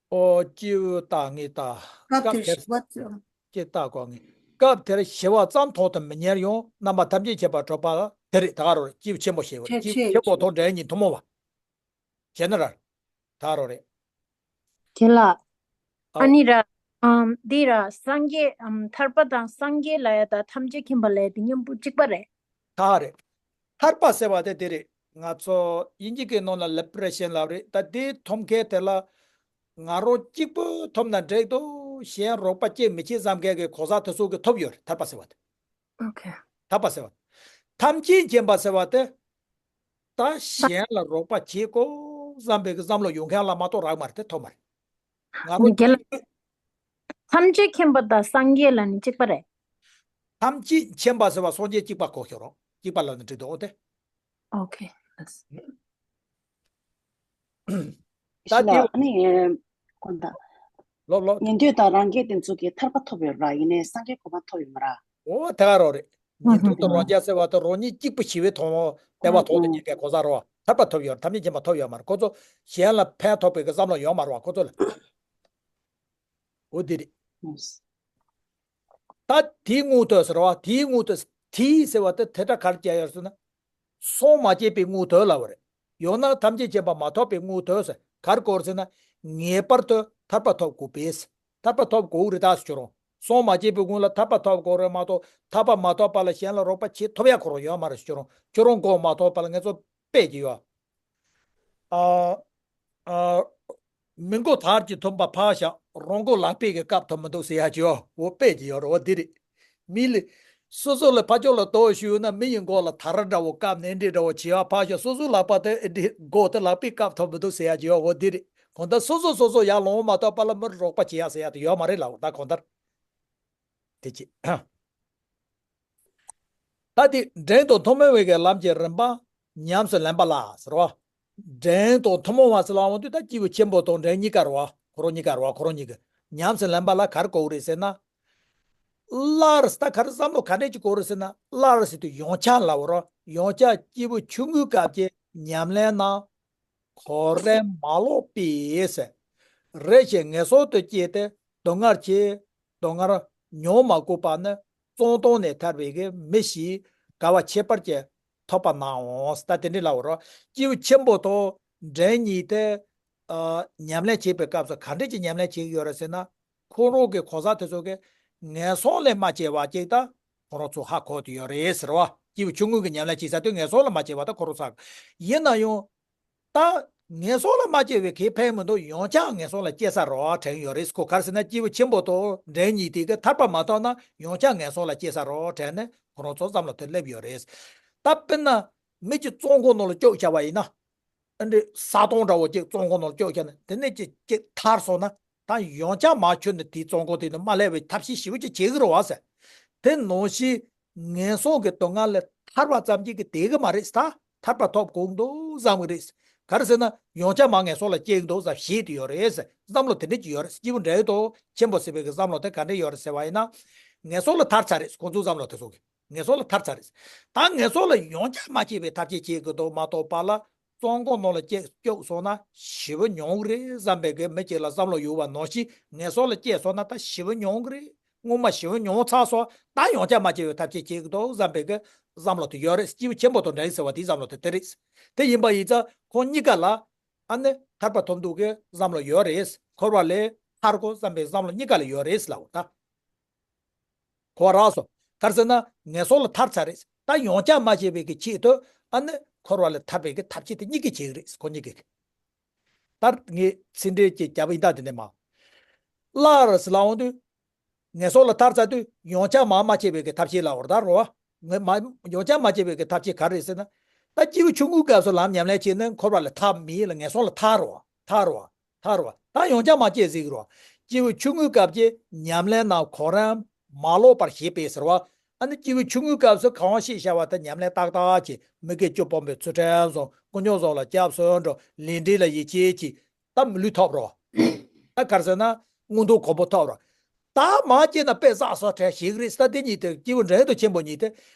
ཨོ། སྐྱེས་བུ་དང་ངེས་དང་། སྐབས་སྐབས་དེར་དེར་ཞི་བ་ཙམ། སྐྱེས་བུ་དང་ངེས། སྐབས་དེར་ཞི་བ་ཙམ་དོན་དུ་མི་གཉེར་ཡང་རྣམ་པ་ཐམས་ཅད་མཁྱེན་པ་གྲུབ་པ་དེ་རེད། ད་ག་རོ་སྐྱེས་བུ་ཆེན་པོ་ཞེས་པ། ཆེ་སྐྱེས་བུ་ཆེ་ཆེན་པོ་དང་འབྲིང་གཉིས་ཐུན་མོང་བ། ཇེ་ནེ་རལ། ད་རོ་རེད། དེ་ལ། ཨ་ཨོ། ནི་ར། ཨམ། འདི་ར་སངས་རྒྱས། ཨམ། ཐར་པ་དང་སངས་རྒྱས་ལབ་ཡ་དང་ཐམས་ཅད་མཁྱེན་པ་ལབ་ཡ་དེ་མཉམ་པོ་གཅིག་པ་རེད། ད་རེད། ཐར་པ་ཟེར་བ་དེ་དེ་རེད། ང་ཚོ་དབྱིན་ཇི་སྐད་ནང་ལ་ལི་བི་རེ་ཤན་ལབ་རེད། ད་དེ་ཐོབ་མཁན་དེ་ལ་ང་རང་གཅིག་པུ་ཐོབ་ན་འགྲིག་འདུག་གཞན་རོགས་པ་བྱེད་མི་བྱེད་བསམ་མཁན་གྱི་གོ་ས་དེ་ཚོ་གི་ཐོབ་ཡོད་རེད། ཐར་པ་ཟེར་བ་དེ། ཨོ་ཁེ། ཐར་པ་ཟེར་བ། ཐམས་ཅད་མཁྱེན་པ་ཟེར་བ་དེ། ད་གཞན་ལ་རོགས་པ་བྱེད་དགོས་བསམ་པའི་གི་བསམ་བློ་ཡོང་མཁན་ལ་མ་གཏོགས་རག་མ་རེད། དེ་ཐོབ་མ་རེད། ང་རོ་ནི་རྒན་ལགས། ཐམས་ཅད་མཁྱེན་པ་དང་སངས་རྒྱས་ལ་ནི་གཅིག་པ་རེད། ཐམས་ཅད་མཁྱེན་པ་ཟེར་བ་སངས་རྒྱས་གཅིག་པ་གོ་ཤོག་རོགས། གཅིག་པ་ལ་ནི་འགྲིག་འདུག་འོ་དེ། ཨོ་ཁེ། ད་དེ། ཨ་ནི་ཁོང་ད། ལོ་ལོ། ཉན་ཐོས་དང་རང་རྒྱལ་དེ་ཚོ་གིས་ཐར་པ་ཐོབ་ཡོད་ར། ཡིན་ནའི་སངས་རྒྱས་གོ་འཕང་ཐོབ་ཡོད་མ་ར། འོ་དེ་ག་རོགས་རེད། ཉན་ཐོས་དང་རང་རྒྱལ་ཟེར་བ་དང་རང་ཉིད་གཅིག་པུ་ཞི་བའི་མཐོང་བདེ་བ་མཐོང་དུ་གཉིས་ཀའི་གོ་ས་རོགས། ཐར་པ་ཐོབ་ཡོད་ར། ཐམས་ཅད་མཁྱེན་པ་ཐོབ་ཡོད་མ་རེད། ཁོ་ཚོ་གཞན་ལ་ཕན་ཐོགས་པའི་གི་བསམ་བློ་ཡོད་མ་རེད་བ་ཁོ་ཚོ་ལ། འོ་དེ་རེད། ད་དེའི་དངོས་དོན་ཟེར་བ་དེའི་དངོས་དོན། དེའི་ཟེར་བ་དེ་དེ་སྒྲ་ག་རེ་བྱས་ཡོད་ཟེར་ན། སངས་མ་རྒྱས་པའི་དངོས་དོན་ལབ་པ་རེད། ཡང་ན་ཐམས་ཅད་མཁྱེན་པ་མ་ཐོབ་པའི་དངོས་དོན་ཟེར་ག་རེ་གོ་རེད་ཟེར་ན། ངེས་པར་དུ་ཐར་པ་ཐོབ་དགོས་པས། ཐར་པ་ཐོབ་དགོས་རེད་ད་ཟེར་ཁྱོད་རང་། སངས་མ་རྒྱས་པའི་སྔོན་ལ་ཐར་པ་ཐོབ་དགོས་རེད་མ་གཏོགས་ཐར་པ་མ་ཐོབ་པ་ལ་གཞན་ལ་རོགས་པ་བྱེད་ཐུབ་ཡ་ཁོ་རང་ཡོད་མ་རེད་ཟེར་ཁྱོད་རང་། ཁྱོད་རང་གོ་མ་ཐོབ་པ་ལ་ངེད་ཚོ་དཔེ་ཅིག་ཡོད། ཨ། ཨ། མི་མགོ་དར་གྱིས་ཐོན་པ་ཕར་བཞག་རང་མགོ་ལག་པས་ཀྱི་བཀབ་ཐུབ་མི་འདུག་ཟེར་ཡ་ཅིག་ཡོད། འོ་དཔེ་ཅིག་ཡོད་རེད། འོ་འདི་རེད། མི་ལ། སོ་སོ་ལ་ཕར་ཕྱོགས་ལ་དོ་ཞུས་ན་མི་ཡི་མགོ་ལ་དར་འདྲ་བོ་བཀབ་ནས་འདི་འདྲ་བོ་བྱེད་ཡ་ཕར་བཞག་སོ་སོའི་ལག་པ་དེ་འདི་མགོ་དེ་ལག་པས་བཀབ་ཐུབ་མི་འདུག་ཟེར་ཡ་ཅིག་ཡོད། འོ་འདི་རེད། གང་ལྟར་སོ་སོ་སོ་སོ་ཡར་ལོངས་མ་ཐུབ་པ་ལ་མི་རོགས་པ་བྱེད་ཡ་ཟེར་ཡ་དེ་ཡོད་མ་རེད་ལབ། ད་གང་ལྟར། དེ་ཅི། ད་དེ་འགྲན་དང་ཐུན་མོང་བའི་གི་ལམ་གྱི་རིམ་པ་ཉམས་སུ་ལེན་པ་ལ་ཟེར་བ། འགྲན་དང་ཐུན་མོང་བ་ཟེར་ལབ་ཡོང་དུས་ད་སྐྱེས་བུ་ཆེན་པོ་དང་འགྲན་གཉིས་ཀ་རེད་བ། ཁོ་རང་གཉིས་ཀ་རེད་བ། ཁོ་རང་གཉིས་ཀ་ཉམས་སུ་ལེན་པ་ལ་ག་རེ་གོ་གི་རེད་ཟེར་ན། སླར་ད་ག་རེ་བསམ་བློ་ག་འདྲས་ཀྱི་གོ་རེད་ཟེར་ན། སླར་ཟེར་དུས་ཡང་བསྐྱར་ལབ་པ་རེད། ཡང་བསྐྱར་སྐྱེས་བུ་ཆུང་ངུའི་སྐབས་ཀྱི་ཉམས་ལེན་རྣམས་ཁོ་རང་མ་ལོག་པས་ཟེར། རེ་ཞིག་ངན་སོང་དུ་སྐྱེས་ཏེ་སྡུག་བསྔལ་ཆེ། སྡུག་བསྔལ་མྱོང་མ་དགོས་པ་ནི་བཙོན་དོང་ནས་ཐར་བའི་གི་མི་ཞིག་དགའ་བ་ཁྱད་པར་ཅན་ཐོབ་པ་ནའང་། ད་དེ་འདྲ་ལབ་པ་རེད། སྐྱེས་བུ་ཆེན་པོ་དང་འགྲན་གཉིས་དེ། ཨ། ཉམས་ལེན་བྱེད་པའི་སྐབས་སུ་ག་འདྲས་ཀྱི་ཉམས་ལེན་བྱེད་ཀྱི་ཡོད་རེད་ཟེར་ན། ཁོ་རང་གི་གོ་ས་དེ་ཚོ་གི་ངན་སོང་ལས་མ་སྐྱེས་པ་ཅིག་ད་ཁོ་རང་ཚོ་ཧ་གོ་དེ་ཡོད་རེད་ཟེར་བ། སྐྱེས་བུ་ཆུང་ངུ་གི་ཉམས་ལེན་བྱེད་ས་དུས་ངན་སོང་ལས་མ་སྐྱེས་པ་ད་ཁོ་རང་ཚོ་ཧ་གོ། ཡིན་ན་ཡང་། ད་ངན་སོང་ལས་མ་སྐྱེས་པའི་གེ་ཕན་མི་འདུག་ཡང་བསྐྱར་ངན་སོང་ལ་སྐྱེ་ས་རེད་དྲན་ཡོད་རེད། ཁོ་ག་རེ་ཟེར་ན་སྐྱེས་བུ་ཆེན་པོ་དང་འགྲན་གཉིས་དེ་གི་ཐར་པ་མ་ཐོབ་ན་ཡང་བསྐྱར་ངན་སོང་ལ་སྐྱེ་ས་རེད་དྲན་ནས་ཁོ་རང་ཚོ་བསམ་བློ་དེ་སླེབས་ཡོད་རེད། ད་དཔེར་ན་མི་གཅིག་བཙོན་ཁང་ནང་ལ་བཅུག་བྱ་བ་ཡིན་ན། ཨ་འདྲ་ས་སྟོང་འདྲ་བོ་གཅིག་བཙོན་ཁང་ནང་བཅུག་བྱས་ན་དེ་ནས་གཅིག་གཅིག་ཐར་སོང་ན་ད་ཡང་བསྐྱར་མ་ཁྱོད་ནི་དེའི་བཙོན་ཁང་དེ་ནས་མ་སླེབས་པའི་ཐབས་ཤེས་ཞེ་པོ་ཅིག་བྱེད་ཀྱི་རེད་བ་ཟེར། དེ་ནང་བཞིན་ངན་སོང་གི་སྡུག་བསྔལ་ལས་ཐར་བ་ཙམ་གྱིས་ཀྱི་བསྡད་ཀྱི་མ་རེད། ད་ཐར་པ་ཐོབ་དགོས་འདུག་བསམ་གྱི་རེད། ག་རེ་ཟེར་ན་ཡང་བསྐྱར་མ་ངན་སོང་ལ་སྐྱེ་གི་འདུག་བསམ་བཞེད་དེ་ཡོད་རེད་ཟེར། བསམ་བློ་དེ་འདྲ་ཅིག་ཡོད་རེད། སྐྱེས་བུ་འབྲས་དང་ཆེན་པོ་ཟེར་བའི་གི་བསམ་བློ་དེ་ག་འདྲ་ཡོད་རེད་ཟེར་བ་ཡིན་ན། ངན་སོང་ལ་ཐར་ཚར་རེད། ཁོང་ཚོའི་བསམ་བློ་དེ་ཚོ་གི། ངན་སོང་ལ་ཐར་ཚར་རེད། ད་ངན་སོང་ལ་ཡང་བསྐྱར་མ་སྐྱེ་བའི་ཐབས་ཤེས་བྱེད་དགོས་འདུག་མ་གཏོགས་པ་ལ། བཙོན་ཁང་ནང་ལ་སྐྱེ་བཅུག་སོང་ན་ཞེ་པོ་མྱོང་གི་རེད་བསམ་པའི་གི་མི་གཅིག་ལ་བསམ་བློ་ཡོད་པ་ནང་བཞིན་ངན་སོང་ལ་སྐྱེས་སོང་ན་ད་ཞེ་པོ་མྱོང་གི་རེད། སྔོན་མ་ཞེ་པོ་མྱོང་ཚར་སོང་། ད་ཡང་བསྐྱར་མ་སྐྱེ་བའི་ཐབས་ཤེས་བྱེད་ཀྱི་འདུག་བསམ་པའི་གི་བསམ་བློ་དེ་ཡོད་རེད། སྐྱེས་བུ་ཆེན་པོ་དང་འདྲ་ཡིན་ཟེར་བ་དེའི་བསམ་བློ་དེ་དེ་རེད། དེ་ཡིན་པ་ཡིན་ཙང་ཁོང་གཉིས་ཀ་ལ་ཨ་ནི་ཐར་པ་ཐོབ་འདུག་གི་བསམ་བློ་ཡོད་རེད། འཁོར་བ་ལས་ཐར་དགོས་བསམ་པའི་བསམ་བློ་གཉིས་ཀ་ལ་ཡོད་རེད་ལབ་ད། གོ་བ་རག་སོང་། ག་རེ་ཟེར་ན་ངན་སོང་ལ་ཐར་ཚར་རེད། ད་ཡང་བསྐྱར་མ་སྐྱེ་བའི་གི་ཆེད་དུ་ཨ་ནི་འཁོར་བ་ལས་ཐར་བའི་གི་ཐབས་ཤེས་དེ་གཉིས་ཀ་བྱེད་ཀྱི་རེད། ཁོ་གཉིས་ཀ་གི། ད་ངས་ཚིག་འགྲེལ་གྱི་རྒྱབ་ཡིན་ད་དེ་ནས་མ། སླར་ཟེར་ལབ་འོང་དུས། ངན་སོང་ལ་ཐར་ཚར་དུས་ཡང་བསྐྱར་མ་མ་སྐྱེ་བའི་གི་ཐབས་ཤེས་ལབ་པ་རེད་ད་རོ། ངས་མ་ཡང་བསྐྱར་མ་སྐྱེ་བའི་གི་ཐབས་ཤེས་ག་རེ་རེད་ཟེར་ན། ད་སྐྱེས་བུ་ཆུང་ངུའི་སྐབས་སུ་ལམ་ཉམས་ལེན་བྱས་ནས་འཁོར་བ་ལས་ཐར་མི་ཡིན་ལ་ངན་སོང་ལ་ཐར་རོ། ཐར་རོ། ཐར་བ། ད་ཡང་བསྐྱར་མ་སྐྱེ་ཟེར་གི་རོ། སྐྱེས་བུ་ཆུང་ངུའི་སྐབས་ཀྱི་ཉམས་ལེན་རྣམས་ཁོ་རང་མ་ལོག་པར་བྱེད་པས་ཟེར་བ། ཨ་ནི་སྐྱེས་བུ་ཆུང་ངུའི་སྐབས་སུ་གང་བྱས་བྱ་བ་དེ་ཉམས་ལེན་ཏག་ཏག་བྱས། མི་དགེ་བཅུ་སྤོང་བའི་ཚུལ་ཁྲིམས་སྲུང་། དཀོན་མཆོག་གསུམ་ལ་སྐྱབས་སུ་འགྲོ། ལས་འབྲས་ལ་ཡིད་ཆེས་བྱས། ད་མི་ལུས་ཐོབ་རོ། ད་ག་རེ་ཟེར་ན་མངོན་མཐོ་གོ་འཕང་ཐོབ་རོ། ད་མ་སྐྱེས་ན་དཔེ་བསགས་སོ་བྲལ་ཞིག་རེད། ད་དེ་གཉིས་དེ་སྐྱེས་བུ་འབྲས་དང་ཆེན་པོ་གཉིས་དེ།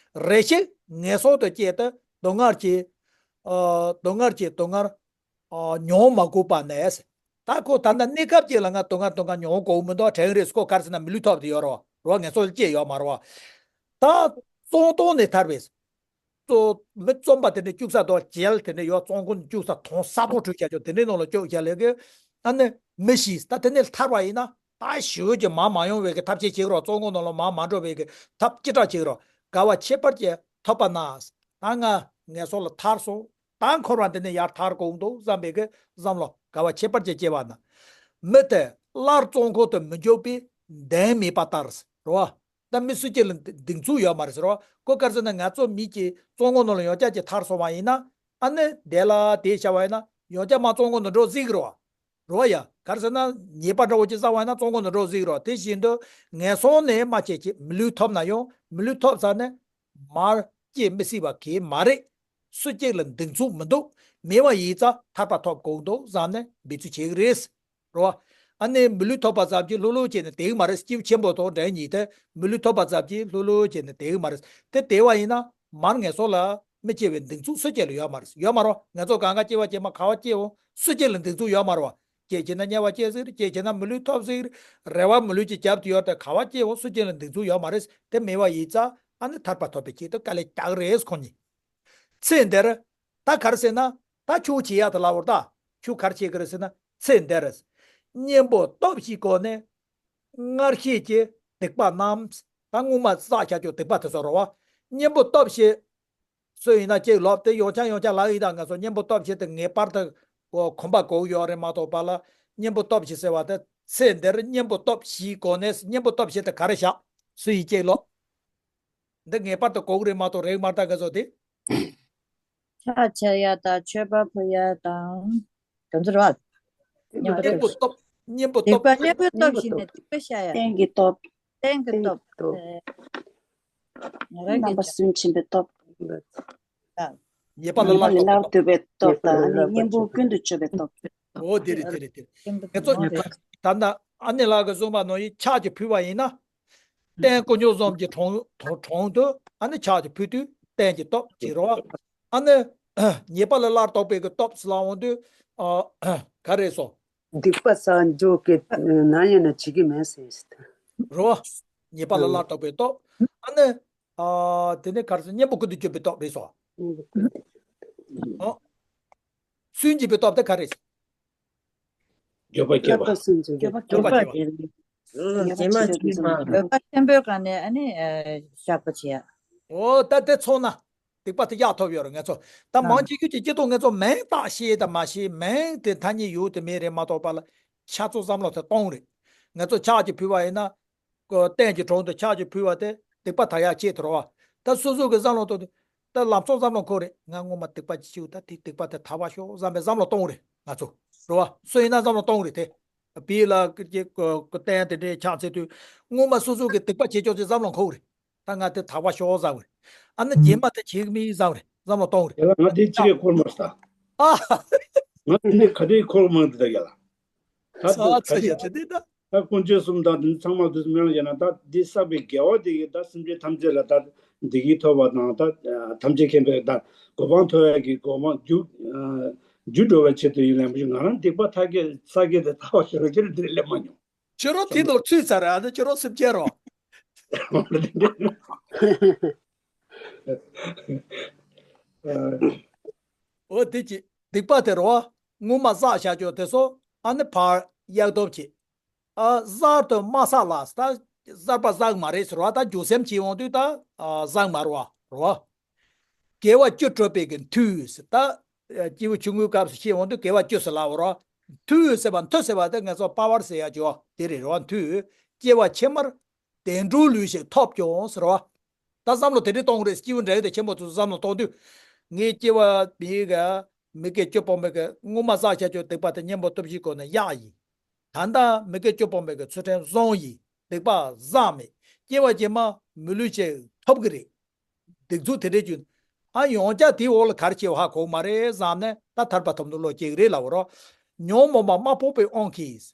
རེ་ཞིག་ངན་སོང་དུ་སྐྱེས་ཏེ་སྡུག་བསྔལ་གྱི། ཨ། སྡུག་བསྔལ་གྱི་སྡུག་བསྔལ། ཨ། མྱོང་མ་དགོས་པ་ནས། ད་ཁོ་ད་ལྟ་གནས་སྐབས་ཅིག་ལ་ང་སྡུག་བསྔལ་སྡུག་བསྔལ་མྱོང་དགོས་མི་འདུག་དྲན་རེད། ཁོ་ག་རེ་ཟེར་ན་མི་ལུས་ཐོབ་དེ་ཡོད་རོ། རོ་ངན་སོང་ལ་སྐྱེས་ཡོད་མ་རོ། ད་བཙོན་དོང་ནས་ཐར་བས། གཙོ་མི་བཙོན་པ་དེ་འདྲ་བཅུག་ས་དང་རྒྱལ་དེ་འདྲ་ཡོད། བཙོན་ཁང་བཅུག་ས་དོང་ས་དོང་བྲུས་བྱ་ཆོག་དེ་འདྲའི་ནང་ལ་བཅུག་བྱ་ལས་གི། ཨ་ནི་མི་ཞིག་ད་དེ་ནས་ཐར་བ་ཡིན་ན་ད་ཞི་བའི་གི་མར་མ་ཡོང་བའི་གི་ཐབས་ཤེས་བྱེད་ཀྱི་རོ། བཙོན་ཁང་ནང་ལ་མར་མ་འགྲོ་བའི་གི་ཐབས་ཅི་དྲག་བྱེད་ཀྱི་རོ། དགའ་བ་ཁྱད་པར་ཅན་ཐོབ་པ་ན། ད་ང་ངན་སོང་ལ་ཐར་སོང་། ད་འཁོར་བ་འདི་ནས་ཡར་ཐར་དགོས་འདུག་བསམ་པའི་གི་བསམ་བློ་དགའ་བ་ཁྱད་པར་ཅན་སྐྱེ་བ་ན། མི་དེ་སླར་བཙོན་ཁང་དུ་མི་འཇུག་པའི་ གདེང་མེད་པ་ལྟར་རེད་བ། ད་མི་སུ་གཅིག་ལ་གདེང་ཚོད་ཡོད་མ་རེད་ཟེར་བ། ཁོ་ག་རེ་ཟེར་ན་ང་ཚོ་མི་གཅིག་བཙོན་ཁང་ནང་ལ་ཡང་བསྐྱར་གཅིག་ཐར་སོང་བ་ཡིན་ན། ཨ་ནི་དེ་ལ་དེ་བྱ་བ་ཡིན་ན་ཡང་བསྐྱར་མར་བཙོན་ཁང་དུ་འགྲོ་སྲིད་ཀྱི་རེད་བ། རེད་བ་ཡ། ག་རེ་ཟེར་ན་ཉེས་པ་འདྲ་བོ་ཅིག་བསགས་པ་ཡིན་ན་བཙོན་ཁང་དུ་འགྲོ་སྲིད་ཀྱི་རེད་བ། དེ་བཞིན་དུ་ངན་སོང་ནས་མར་ཅིག་ཅིག་མི་ལུས་ཐོབ་ན་ཡང་མི་ལུས་ཐོབ་ཚར་ནས་མར་སྐྱེ་མི་སྲིད་པ་གང་ཡང་མ་རེད། སུ་གཅིག་ལ་གདེང་ཚོད་མི་འདུག་མེད་པ་ཡིན་ཙང་ཐར་པ་ཐོབ་དགོས་འདུག་བསམ་ནས་འབད་རྩོལ་བྱེད་ཀྱི་རེད། རེད་བ། ཨ་ནི་མི་ལུས་ཐོབ་པ་ཙམ་གྱིས་ལྷོད་ལྷོད་བྱས་ནས་བསྡད་ཀྱི་མ་རེད། སྐྱེས་བུ་ཆེན་པོ་དང་འདྲ་མཉམ་དེ་མི་ལུས་ཐོབ་པ་ཙམ་གྱིས་ལྷོད་ལྷོད་བྱས་ནས་བསྡད་ཀྱི་མ་རེད། དེ་བསྡད་པ་ཡིན་ན་མར་ངན་སོང་ལ་མི་སྐྱེ་བའི་གདེང་ཚོད་སུ་གཅིག་ལ་ཡོད་མ་རེད། ཡོད་མ་རེད་བ། ང་ཚོ་གང་ག་སྐྱེ་བ་སྐྱེས་མ་ག་བ་སྐྱེས་འོང་སུ་གཅིག་ལ་གདེང་ཚོད་ཡོད་མ་རེད་བ། སྐྱེས་བྱས་ན་དམྱལ་བ་སྐྱེ་སྲིད་རེད། སྐྱེས་བྱས་ན་མི་ལུས་ཐོབ་སྲིད་རེད། རེ་བ་མི་ལུས་ཀྱི་རྒྱབ་ཏུ་ཡོད་དེ་ག་བ་སྐྱེས་འོང་སུ་གཅིག་ལ་གདེང་ཚོད་ཡོད་མ་རེད། དེ་མེད་པ་ཡིན་ཙང་ཨ་ནི་ཐར་པ་ཐོབ་པའི་ཆེད་དུ་དཀའ་ལས་རྒྱག་གི་རེད་ཁོང་གཉིས། ཚེ་འདིར། ད་ག་རེ་ཟེར་ན། ད་ཁྱོད་བྱེད་ཡག་དེ་ལབ་པ་རེད་ད། ཁྱོད་ག་རེ་བྱེད་ཀྱི་རེད་ཟེར་ན། ཚེ་འདིར། གཉེན་པོ་སྟོབས་བཞིའི་སྒོ་ནས། སྔར་བྱས་ཀྱི་སྡིག་པ་རྣམས། ད་སྔོན་མ་བསགས་བཞག་རྒྱུ་སྡིག་པ་དེ་ཚོ་རེད་བ། གཉེན་པོ་སྟོབས་བཞི། སུ་ཡིན་ན་གཅིག་ལབ་དེ་ཡང་བསྐྱར་ཡང་བསྐྱར་ལབ་ཡིན་ད། ང་ཚོ་གཉེན་པོ་སྟོབས་བཞི་དེ་ངེས་པར་དུ་གོ་གོམས་པ་དགོས་ཡོད་རེད་མ་གཏོགས་པ་ལ། གཉེན་པོ་སྟོབས་བཞི་ཟེར་བ་དེ་ཚེ་འདིར་གཉེན་པོ་སྟོབས་བཞིའི་སྒོ་ནས། གཉེན་པོ་སྟོབས་བཞི་དེ་ག་རེ་བཞག་སུ་ཡིན་གཅིག་ལབ། འདི་ངེས་པར་དུ་དགོས་ཀྱི་རེད་མ་གཏོགས་རེད་མ་རེད་ད་ང་ཚོ་དེ། ཕྱག་འཚལ་ཡ་དང་མཆོད་པ་ཕུལ་ཡ་དང་། དེ་ཚོ་རེད་བ། གཉེན་པོ་གཉེན་པོ་སྟོབས། གཉེན་པོ་སྟོབས། སྡིག་པ་གཉེན་པོ་སྟོབས་བཞི་ནས་སྡིག་པ་བཤགས་ཡ། རྟེན་གྱི་སྟོབས། རྟེན་གྱི་སྟོབས། རྟེན་གྱི་སྟོབས། ཨེ། ང་རང་གི་རྣམ་པ་སུན་འབྱིན་པའི་སྟོབས། ཨ། ཉེས་པ་ལས་ཉེས་པ་སླར་ལས་ལྡོག་སླར་པའི་ཐུབ་པའི་སྟོབས། སྟོབས་དང་ཉེས་པ་ལས་ཨ་ནི་སླར་གཉེན་པོ་ཐུབ་ཀུན་ཏུ་སྤྱོད་པའི་སྟོབས། འོ་དེ་རེད་དེ་རེད་དེ་རེད། ང་ཚོ་ད་ལྟ་ཨ་ནེ་ལགས་ཀྱིས་གསུངས་པ་ནང་བཞིན་ཕྱག་ཅིག་ཕུལ་བ་ཡིན་ན། རྟེན་དཀོན་མཆོག་གསུམ་གྱི་དྲུང་དྲུང་དུ་ཨ་ནི་ཕྱག་ཅིག་ཕུལ་དུས་རྟེན་གྱི་སྟོབས་ཅིག་རེད་བ། ཨ་ནི་ཉེས་པ་ལས་སླར་ལྡོག་པའི་གི་སྟོབས་ལ་འོང་དུས། ཨ། ག་རེ་ཟེར། སྡིག་པ་བསགས་འཇོག་གི་ནམ་ཡང་ན་བྱེད་ཀྱི་མེད་ཟེར། རེད་བ། ཉེས་པ་ལས་སླར་ལྡོག་པའི་སྟོབས། ཨ་ནི། ཨ། དེ་ནས་ག་རེ་ཟེར། གཉེན་པོ་ཀུན་ཏུ་སྤྱོད་པའི་སྟོབས་རེད་ཟེར། ཨོ། སུན་འབྱིན་པའི་སྟོབས་དེ་ག་རེ་ཟེར། འགྱོད་པ་སྐྱེ་བ། བསླབ་པ་སུན་འབྱིན་པའི་འགྱོད་པ་སྐྱེ་བ། སྐྱེ་བ། ཨ། རྗེས་མ་ཆུང་མ། འགྱོད་པ་ཆེན་པོའི་སྒང་ནས་ཨ་ནི་ཨ་བཤགས་པ་བྱེད་ཡ། འོ་ད་དེ་ཚོ་ན། སྡིག་པ་དེ་ཡག་ཐོབ་ཡོད་རེད། ང་ཚོ་ད་ཨ། མང་ཆེ་ཤོས་ཀྱི་སྐྱེ་སྟོབས་ང་ཚོ་མིང་བཏགས་ཤེས་དང་མ་ཤེས། མིང་དེ་ཐ་སྙད་ཡོད་དེ་མེད་རེད་མ་གཏོགས་པ་ལ། ཆ་ཚང་བསམ་བློ་དེ་གཏོང་རེད། ང་ཚོ་ཕྱག་ཅིག་ཕུལ་བ་ཡིན་ན། ཀོ་རྟེན་གྱི་དྲུང་དུ་ཕྱག་ཅིག་ཕུལ་བ་དེ་སྡིག་པ་དག་ཡག་ཆེད་དུ་རེད་བ། ད་སོ་སོ་གི་བསམ་བློ་གཏོང་དུས། ད་ལམ་སང་བསམ་བློ་འཁོར་རེད། ང་སྔོན་མ་སྡིག་པ་ཅིག་བྱས་ད་དེ་སྡིག་པ་དེ་དག་པ་ཤོག་བསམ་པའི་བསམ་བློ་གཏོང་རེད་ང་ཚོ། རེད་བ། སུ་ཡིན་ན་བསམ་བློ་གཏོང་རེད་དེ། བི་ལ་ཀི་ཀི་ཀོ་ཀོ་རྟེན་དེ་འདྲའི་ཕྱག་འཚལ་དུས། སྔོན་མ་སོ་སོ་གི་སྡིག་པ་བྱེད་ཆོག་ཅེས་བསམ་བློ་འཁོར་རེད། ད་ང་དེ་དག་པ་ཤོག་བསམ་གི་རེད། ཨ་ནི་ཨུམ། རྗེས་མ་དེ་བྱེད་ཀྱི་མིན་བསམ་རེད། བསམ་བློ་གཏོང་རེད། ཡ་ལ་ང་དེ་ཅི་རེད་འཁོར་མ་ས། ཨ། ང་དེ་ག་དེ་འཁོར་མང་དེ་ད་ཡ་ལ། ད་ཚ་ཚ་ཡ་དེ་དེ་ད། ད་དཀོན་མཆོག་གསུམ་དང་དེ་ཚང་མ་དུ་མེད་ལ་ཡ་ན་ད་འདི་བསགས་པའི་དགེ་བ་དེ་གིས་ད་སེམས་ཅན་ཐམས་ཅད་ལ་ད་བདེ་སྐྱིད་ཐོབ་པ་དང་ད་ཐམས་ཅད་མཁྱེན་པའི་ད་གོ་འཕང་ཐོབ་ཡ་གི་གོ་འཕང་རྒྱུ་རྒྱུ་འགྲོ་བའི་ཆེད་དུ་ཡིན་ལ་མ་གཞི་ང་རང་སྡིག་པ་ཐ་གེ་ཚ་གེ་དེ་ད་བ་ཤོར་ཁྱེར་འདིར་སླེབས་མ་མྱོང་། ཁྱོད་རང་དེ་ནོར་ཚུད་ཚར་ཨ་ནི་ཁྱོད་རང་སེམས་ཅན་རོ། འོ་དེ་ཅི་སྡིག་པ་དེ་རོ། སྔོན་མ་བསགས་བཞག་ཆོག་དེ་ཚོ་ཨ་ནི་ཕར་གཡག་སྟོབས་ཀྱིས། ཨ་གསར་དུ་མ་བསགས་ལ་ད་གསར་པ་བསགས་མ་རེད་ཟེར་བ། ད་འགྱོད་སེམས་བྱེད་འོང་དུས་ད་ཨ་བསགས་མ་རོ་བ་རོ། དགེ་བ་བཅུ་སྒྲུབ་པའི་གི་མཐུས་ཟེར། ད་སྐྱེས་བུ་ཆུང་ངུའི་སྐབས་སུ་བཤད་འོང་དུས་དགེ་བ་བཅུ་ཟེར་ལབ་རོ། མཐུས་ཟེར་བ་མཐུ་ཟེར་བ་དེ་ང་ཚོ་པ་ཝར་ཟེར་ཡ་ཅོ་དེ་རེད་རོ། མཐུས་སྐྱེ་བ་ཕྱི་མར་བདེ་འགྲོའི་ལུས་ཤིག་ཐོབ་ཀྱང་ཟེར་རོ། ད་བསམ་བློ་དེ་འདྲས་གཏོང་རེད། སྐྱེས་བུ་འདྲ་ཡོད་དེ་ཆེན་པོ་ཚོ་བསམ་བློ་གཏོང་དུས། ངའི་སྐྱེ་བ་མིའི་ག་མི་དགེ་བཅུ་སྤོང་བའི་གི་སྔོན་མ་བསགས་བྱ་ཆོག་སྡིག་པ་དེ་གཉེན་པོ་སྟོབས་བཞིའི་སྒོ་ནས་གཡག་ཡིན། ད་ལྟ་མི་དགེ་བཅུ་སྤོང་བའི་གི་ཚུལ་ཁྲིམས་བཟུང་ཡིན། སྡིག་པ་བསགས་མེད། སྐྱེ་བ་རྗེས་མ་མི་ལུས་ཅིག་ཐོབ་གི་རེད། སྡིག་མཛུབ་དེ་འདྲས་གྱོན། ཨ་ཡང་བསྐྱར་དེའི་འོག་ལ་ག་རེ་བྱེད་པ་ཧ་གོ་མ་རེད་བསམ་ནས་ད་ཐར་པ་ཐོབ་ནོ་བློ་སྐྱེ་གི་རེད་ལབ་རོ། ཉོན་མོངས་པ་མ་སྤངས་པའི་དབང་གིས།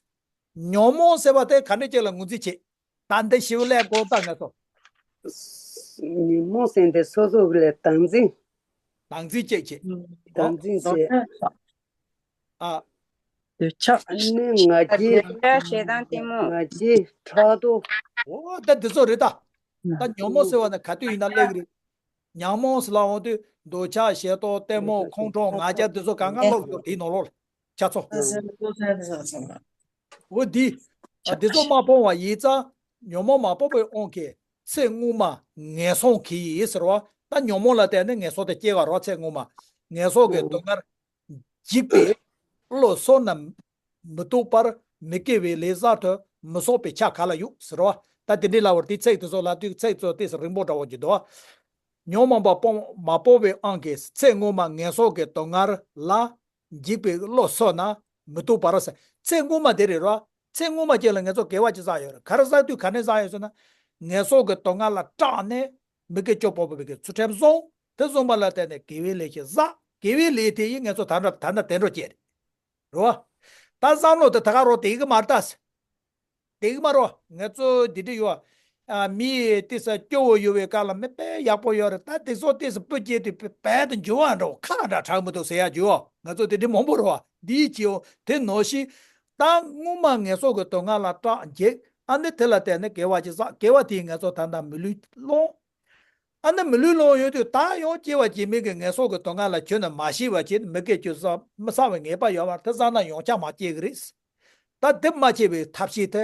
ཉོན་མོངས་ཟེར་བ་དེ་ག་འདྲས་ཅིག་ལ་ངོས་འཛིན་བྱེད། ད་འདི་ཞིབ་ལས་དགོས་ད་ངས་སོ། ཉོན་མོངས་ཟེར་འདི་སོ་སོ་གི་ལས་བདག་འཛིན། བདག་འཛིན་བྱེད་བྱེད། བདག་འཛིན་བྱེད། ཨ། འདོད་ཆགས། ཨ་ནི་ང་རྒྱལ། འདོད་ཆགས་ཞེ་སྡང་གཏི་མུག་ང་རྒྱལ་ཕྲག་དོག་འོ་ད་འདི་ཚོ་རེད་ད། ད་ཉོན་མོངས་ཟེར་བ་ནི་ག་དུས་ཡིན་ན་སླེབས་ཀྱི་རེད། ཉོན་མོངས་ཟེར་ལབ་འོང་དུས་འདོད་ཆགས་ཞེ་སྡང་གཏི་མུག་ཁོང་ཁྲོ་ང་རྒྱལ་འདི་ཚོ་གང་ག་ལོག་ཡོད་དེའི་ནང་ལོགས་ལ་ཆགས་ཚོ། འོ་འདི། ཨ་འདི་ཚོ་མ་སྤོང་བ་ཡིན་ཙང་ཉོན་མོངས་མ་སྤངས་པའི་དབང་གིས་ཚེ་སྔོན་མ་ངན་སོང་གི་ཡིན་ཟེར་བ། ད་ཉོན་མོངས་ལ་བརྟེན་ནས་ངན་སོང་དེ་སྐྱེ་བ་རོ། ཚེ་སྔོན་མ་ངན་སོང་གི་སྡུག་བསྔལ་འཇིགས་པའི་བློ་སོ་ནམ་མི་རྟོགས་པར་མི་སྐྱེ་བའི་ལས་གསར་དུ་ མི་གསོག་པའི་ཆ་ག་ལ་ཡོད་ཟེར་བ། ད་དེ་འདྲའི་ལབ་པར་དེ་ཚིག་དེ་ཚོ་ལབ་དུས་ཚིག་ཚོ་ཏོག་ཙམ་རིང་པོ་འདྲ་བོ་ཅིག་འདུག་ཉོན་མོངས་པ་སྤོང་མ་སྤོང་བའི་དབང་གིས་ཚེ་སྔོན་མ་ངན་སོང་གི་སྡུག་བསྔལ་ལ་འཇིགས་པའི་བློ་གསོག་ན་མི་སྡུག་པར་ཟེར། ཚེ་སྔོན་མ་དེ་རེད་རོ། ཚེ་སྔོན་མ་ཅིག་ལ་ངེད་ཚོ་དགེ་བ་ཅིག་བསགས་ཡོད་རེད། ག་རེ་བསགས་དུས་ག་ནས་བསགས་ཡོད་ཟེར་ན། ངན་སོང་གི་སྡུག་བསྔལ་ལ་སྐྲག་ནས་མི་དགེ་བཅུ་སྤོང་བའི་གི་ཚུལ་ཁྲིམས་བསྲུང་། དེ་བསྲུངས་པ་ལ་བརྟེན་ནས་དགེ་བའི་ལས་ཤིག་བསགས། དགེ་བའི་ལས་དེ་ཡིས་ངེད་ཚོ་ད་ལྟ་ད་ལྟ་བདེ་འགྲོ་སྐྱེས་རེད། རེད་བ། ད་བསམ་བློ་དེ་ད་ག་རང་དེ་གི་མ་རེད་ད། དེ་གི་མ་རོ། ང་ཚོ་འདི་འདྲ་ཡོད། ཨ། མི་དེ་ས་སྐྱོ་བོ་ཡོད་པའི་སྐབས་ལ་མི་དཔེ་ཡག་པོ་ཡོད་རེད། ད་དེ་ཚོ་དེ་ས་སྤུ་སྐྱེས་དུས་དཔེ་དཔེ་དང་འགྱུར་བ་འགྲོ་ཁ་འདྲ་དྲག་མི་འདུག་ཟེར་ཡ་འགྱུར་བ། ང་ཚོ་དེ་འདྲ་མང་པོ་རེད་བ། འདིའི་སྐྱེ་བོ་དེ་ནོར་ཤི། ད་སྔོན་མ་ངན་སོང་གི་སྡུག་བསྔལ་ལ་སྐྲག་འཇིགས། ཨ་ནི་དེ་ལ་བརྟེན་ནས་དགེ་བ་ཅིག་བསགས། དགེ་བ་དེས་ང་ཚོ་ད་ལྟ་མི་ལུས་སློང་། ཨ་ནི་མི་ལུས་སློང་ཡོད་དུས་ད་ཡང་སྐྱེ་བ་རྗེས་མའི་གི་ངན་སོང་གི་སྡུག་བསྔལ་ལ་ཁྱོན་ནས་མ་ཤི་བ་བྱས་ནས་མི་དགེ་བཅུ་བསགས་མི་བསགས་པའི་ངེས་པ་ཡོད་མ་རེད། དེ་བསགས་ན་ཡང་བསྐྱར་མ་སྐྱེ་གི་རེད། ད་དེ་མ་སྐྱེ་བའི་ཐབས་ཤེས་དེ་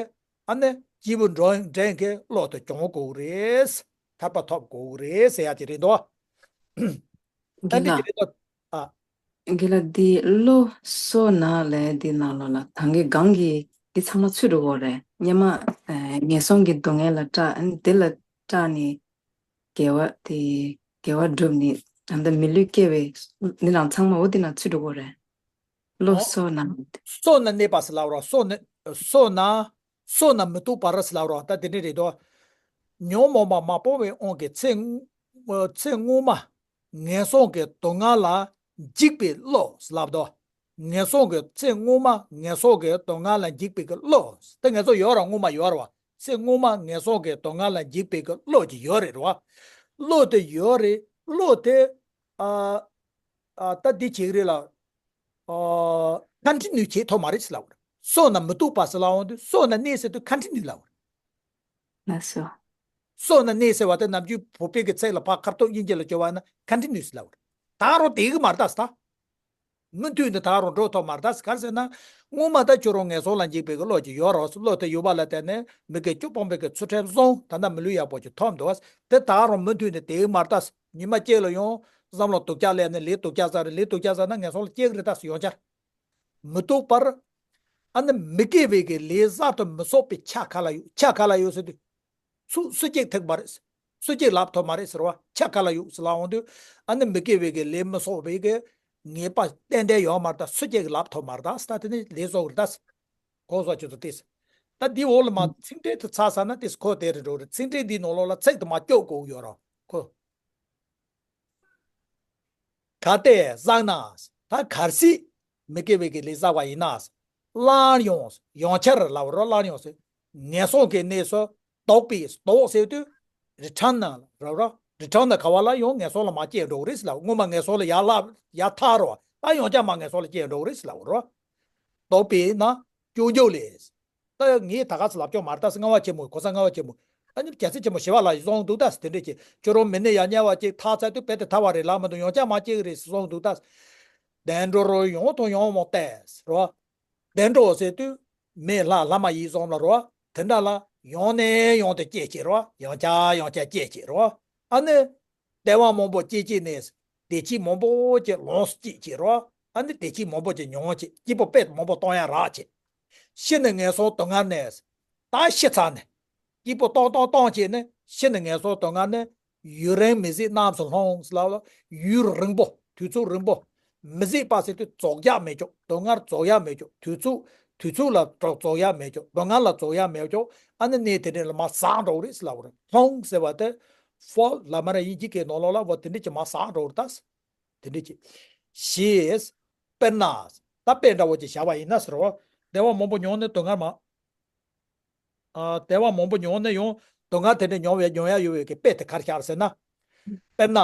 ཨ་ནི་སྐྱེས་བུ་འདྲེན་མཁན་གྱི་བློ་དེ་སྦྱོང་དགོས་གི་རེད། ཐར་པ་ཐོབ་དགོས་གི་རེད་ཟེར་ཡ་དེ་རེད་འདུག་ད་དེ་དེ་རེད་འདུག་ཨ། དགེ་ལགས། འདི་བློ་གསོག་ན་ལས་འདི་ནང་ལོགས་ལ་ད་གིན་སྒང་གི་འདི་ཚང་མ་ཚུད་འགྲོ་གི་རེད། སྔོན་མ་ཨ་ངན་སོང་གི་སྡུག་བསྔལ་ལ་སྐྲག་ཨ་ནི་དེ་ལ་སྐྲག་ནས་དགེ་བ་དེ་དགེ་བ་བསྒྲུབས་ནས་ད་ལྟ་མི་ལུས་སྐྱེ་བའི་འདི་ནང་ཚང་མ་འོ་འདི་ནང་ཚུད་འགྲོ་གི་རེད། བློ་ཨོ། གསོག་ན། གསོག་ན་གནས་པ་ཟེར་ལབ་རོགས། གསོག་ན་གསོག་ན་གསོག་ན་མི་སྡུག་པར་ཟེར་ལབ་རོགས། ད་དེ་འདྲ་རེད་དོ། ཉོན་མོངས་པ་མ་སྤོང་བའི་དབང་གིས་ཚེ་སྔོན་ཚེ་སྔོན་མ་ངན་སོང་གི་སྡུག་བསྔལ་ལ་འཇིགས་པའི་བློ་ཟེར་ལབ་དོ། ངན་སོང་གི་ཚེ་སྔོན་མ་ངན་སོང་གི་སྡུག་བསྔལ་ལ་འཇིགས་པའི་གི་བློ། དེ་ངེད་ཚོ་ཡོད་ར་སྔོན་མ་ཡོད་ར་བ། ཚེ་སྔོན་མ་ངན་སོང་གི་སྡུག་བསྔལ་ལ་འཇིགས་པའི་གི་བློ་ཅིག་ཡོད་རེད་ར་བ། བློ་དེ་ཡོད་རེད། བློ་དེ་ཨ་ཨ་ད་འདི་བྱེད་ཀྱི་རེད་ལ། ཨ་ཁ་འདྲི་ནུས་བྱེད་ཐུབ་མ་རེད་ཟེར་ལབ་པ་རེད། གསོག་ན་མི་སྡུག་པ་ཟེར་ལབ་འོང་དུས་གསོག་ན་གནས་ཟེར་དུས་ཁ་འདྲི་ནུས་ལབ་པ་རེད། ལགས་སོ། གསོག་ན་གནས་ཟེར་བ་དེ་ནམ་རྒྱུན་བོད་པའི་གི་ཚིག་ལ་ཕར་ཁ་ཐུག་དབྱིན་ཇི་ལ་བསྒྱུར་བ་ན་ཁ་འདྲི་ནུས་ཟེར་ལབ་པ་རེད། ད་རུང་དེ་གི་མ་རེད་ད་ཟེར་ད། མུ་མཐུད་ནས་ད་རུང་འགྲོ་ཐུབ་མ་རེད་ད་ཟེར། ག་རེ་ཟེར་ན། སྔོན་མ་ད་ཁྱོད་རང་ངན་སོང་ལ་འཇིགས་པའི་གི་བློ་ཅིག་ཡོད་རོགས། བློ་དེ་ཡོད་པ་ལ་བརྟེན་ནས་མི་དགེ་བཅུ་སྤོང་བའི་གི་ཚུལ་ཁྲིམས་བསྲུང་། ད་ལྟ་མི་ལུས་ཡག་པོ་ཅིག་ཐོབ་འདུག་བ། དེ་ད་རུང་མུ་མཐུད་ནས་དེ་གི་མ་རེད་ད་ཟེར། ཉི་མ་གཅིག་ལ་ཡང་བསམ་བློ་སྡུག་ཅག་སླེབས་ནས་ལས་སྡུག་ཅག་བསགས་རེད། ལས་སྡུག་ཅག་བསགས་ན་ངན་སོང་ལ་སྐྱེ་གི་རེད་ད་ཟེར། ཡང་བསྐྱར་མི་སྡུག་པར། ཨ་ནི་མི་དགེ་བའི་གི་ལས་བསགས་དུ་མི་གསོག་པའི་ཆ་ག་ལ་ཡོད། ཆ་ག་ལ་ཡོད་ཟེར་དུས། སུ་སུ་གཅིག་ཐེག་པ་རེད། སུ་གཅིག་ལབ་ཐུབ་མ་རེད་ཟེར་བ། ཆ་ག་ལ་ཡོད་ཟེར་ལབ་འོང་དུས། ཨ་ནི་མི་དགེ་བའི་གི་ལས་མི་གསོག་པའི་གི་ངེས་པ་ཏན་ཏན་ཡོད་མ་རེད་ད། སུ་གཅིག་ལབ་ཐུབ་མ་རེད་ད་ཟེར། ད་དེ་ནི་ལས་གསོག་རེད་ད་ཟེར། གོ་སོང་ཁྱོད་ཚོ་དེ་ཟེར། ད་འདི་འོག་ལ་མ་ཚིག་འགྲེལ་དུ་ཚར་ས་ན་དེ་ཟེར་ཁོ་དེ་རེད་འགྲོ་རེད། ཚིག་འགྲེལ་འདི་ནང་ལོགས་ལ་ཚིག་དུ་མ་སྐྱོག་དགོས་ཡོད་རོགས་ཁོ། གལ་ཏེ་བསགས་ན། ད་གལ་སྲིད་མི་དགེ་བའི་གི་ལས་བསགས་པ་ཡིན་ན། བླང་ཡོང་། ཡང་བསྐྱར་ལབ་རོགས། བླང་ཡོང་ཟེར། ངན་སོང་གི་གནས་སུ་ལྡོག་པའི། ལྡོག་ཟེར་དུས་རི་ཁྲོད་ན་རོགས་རོགས། རི་ཁྲོད་ན་ག་བ་ལ་ཡང་ངན་སོང་ལ་མ་སྐྱེས་འགྲོ་གི་རེད་ཟེར་ལབ། སྔོན་མ་ངན་སོང་ལ་ཡར་ལབ་ཡར་ཐར་རོགས། ད་ཡང་བསྐྱར་མ་ངན་སོང་ལ་སྐྱེས་འགྲོ་གི་རེད་ཟེར་ལབ་རོགས། ལྡོག་པས་ན་སྐྱོན་བརྗོད་ལས། ད་ངས་ད་ག་ཚོད་ལབ་ཀྱང་མ་རེད་ད་ཟེར། ལྔ་པ་ཆེན་མོ་གོ་ས་ལྔ་པ་ཆེན་མོ། ཨ་ནི་རྒྱལ་སྲས་ཆེན་པོ་ཞི་བ་ལྷ་ཡིས་གསུངས་འདུག་ད་ཟེར། དེ་འདྲས་ཀྱི་ཁྱོད་རང་མི་ནི་ཡང་དམྱལ་བ་ཅིག་ཐར་ཚར་དུས་རྦད་དེ་ཐར་བ་རེད་ལབ་མི་འདུག་ཡང་བསྐྱར་མ་སྐྱེ་གི་རེད་ཟེར་གསུངས་འདུག་ད། བདེ་འགྲོར་ཡང་དང་ཡང་མ་བལྟས་ཟེར་བ། བདེ་འགྲོ་ཟེར་དུས་མི་ལྷ་ལྷ་མ་ཡིན་གསུངས་ལ་རོ། དེ་འདྲ་ལ་ཡང་ནས་ཡང་དུ་སྐྱེ་བྱེད་རོ། ཡང་བསྐྱར་ཡང་བསྐྱར་སྐྱེ་བྱེད་རོ། ཨ་ནི། བདེ་བ་མང་པོ་སྐྱེ་སྐྱེ་ནས། བདེ་སྐྱིད་མང་པོ་ཅིག་ལོངས་སུ་སྐྱེ་བྱེད་རོ། ཨ་ནི་བདེ་སྐྱིད་མང་པོ་ཅིག་མྱོང་བྱེད། སྐྱིད་པོ་དཔེ་མང་པོ་གཏོང་ཡ་རག་བྱེད། ཤི་ནས་ངན་སོང་སྡུག་བསྔལ་ནས། ད་ཤི་ཚར་ནས། སྐྱིད་པོ་གཏོང་གཏོང་གཏོང་བྱས་ནས་ཤི་ནས་ངན་སོང་སྡུག་བསྔལ་ནས། ཡུན་རིང་མི་བཟད་རྣམས་སུ་ལྷུང་ཟེར་ལབ་ལ། ཡུན་རིང་པོ། དུས་ཚོད་རིང་པོ། མི་བཟད་པ་ཟེར་དུས་རྫོགས་ཡ་མེད་ཀྱོག་སྡུག་བསྔལ་རྫོགས་ཡ་མེད་ཀྱོག་དུས་ཚོད། དུས་ཚོད་ལ་རྫོགས་ཡ་མེད་ཀྱོག་སྡུག་བསྔལ་ལ་རྫོགས་ཡ་མེད་ཀྱོག་ཨ་ནི་གནས་དེ་འདྲ་ལ་མར་ཟག་འགྲོ་གི་རེད་ཟེར་ལབ་པ་རེད། ལྷུང་ཟེར་བ་དེ། ཧྥོལ་ལབ་མ་རེད། དབྱིན་ཇི་སྐད་ནང་ལོགས་ལ་བ་དེ་འདྲ་ཅིག་མར་ཟག་འགྲོ་གི་རེད་ད། དེ་འདྲ་ཅིག་ཞེས། དཔེར་ན། ད་དཔེ་འདྲ་བོ་ཅིག་བཞག་པ་ཡིན་ན་ཟེར་རོ། བདེ་བ་མང་པོ་མྱོང་ནས་སྡུག་བསྔལ་མ། ཨ། བདེ་བ་མང་པོ་མྱོང་ནས་ཡང་སྡུག་བསྔལ་དེ་འདྲ་མྱོང་བའི་མྱོང་ཡ་ཡོད་པའི་གི་དཔེ་དེ་ག་རེ་བཞག་ཟེར་ན། དཔེར་ན།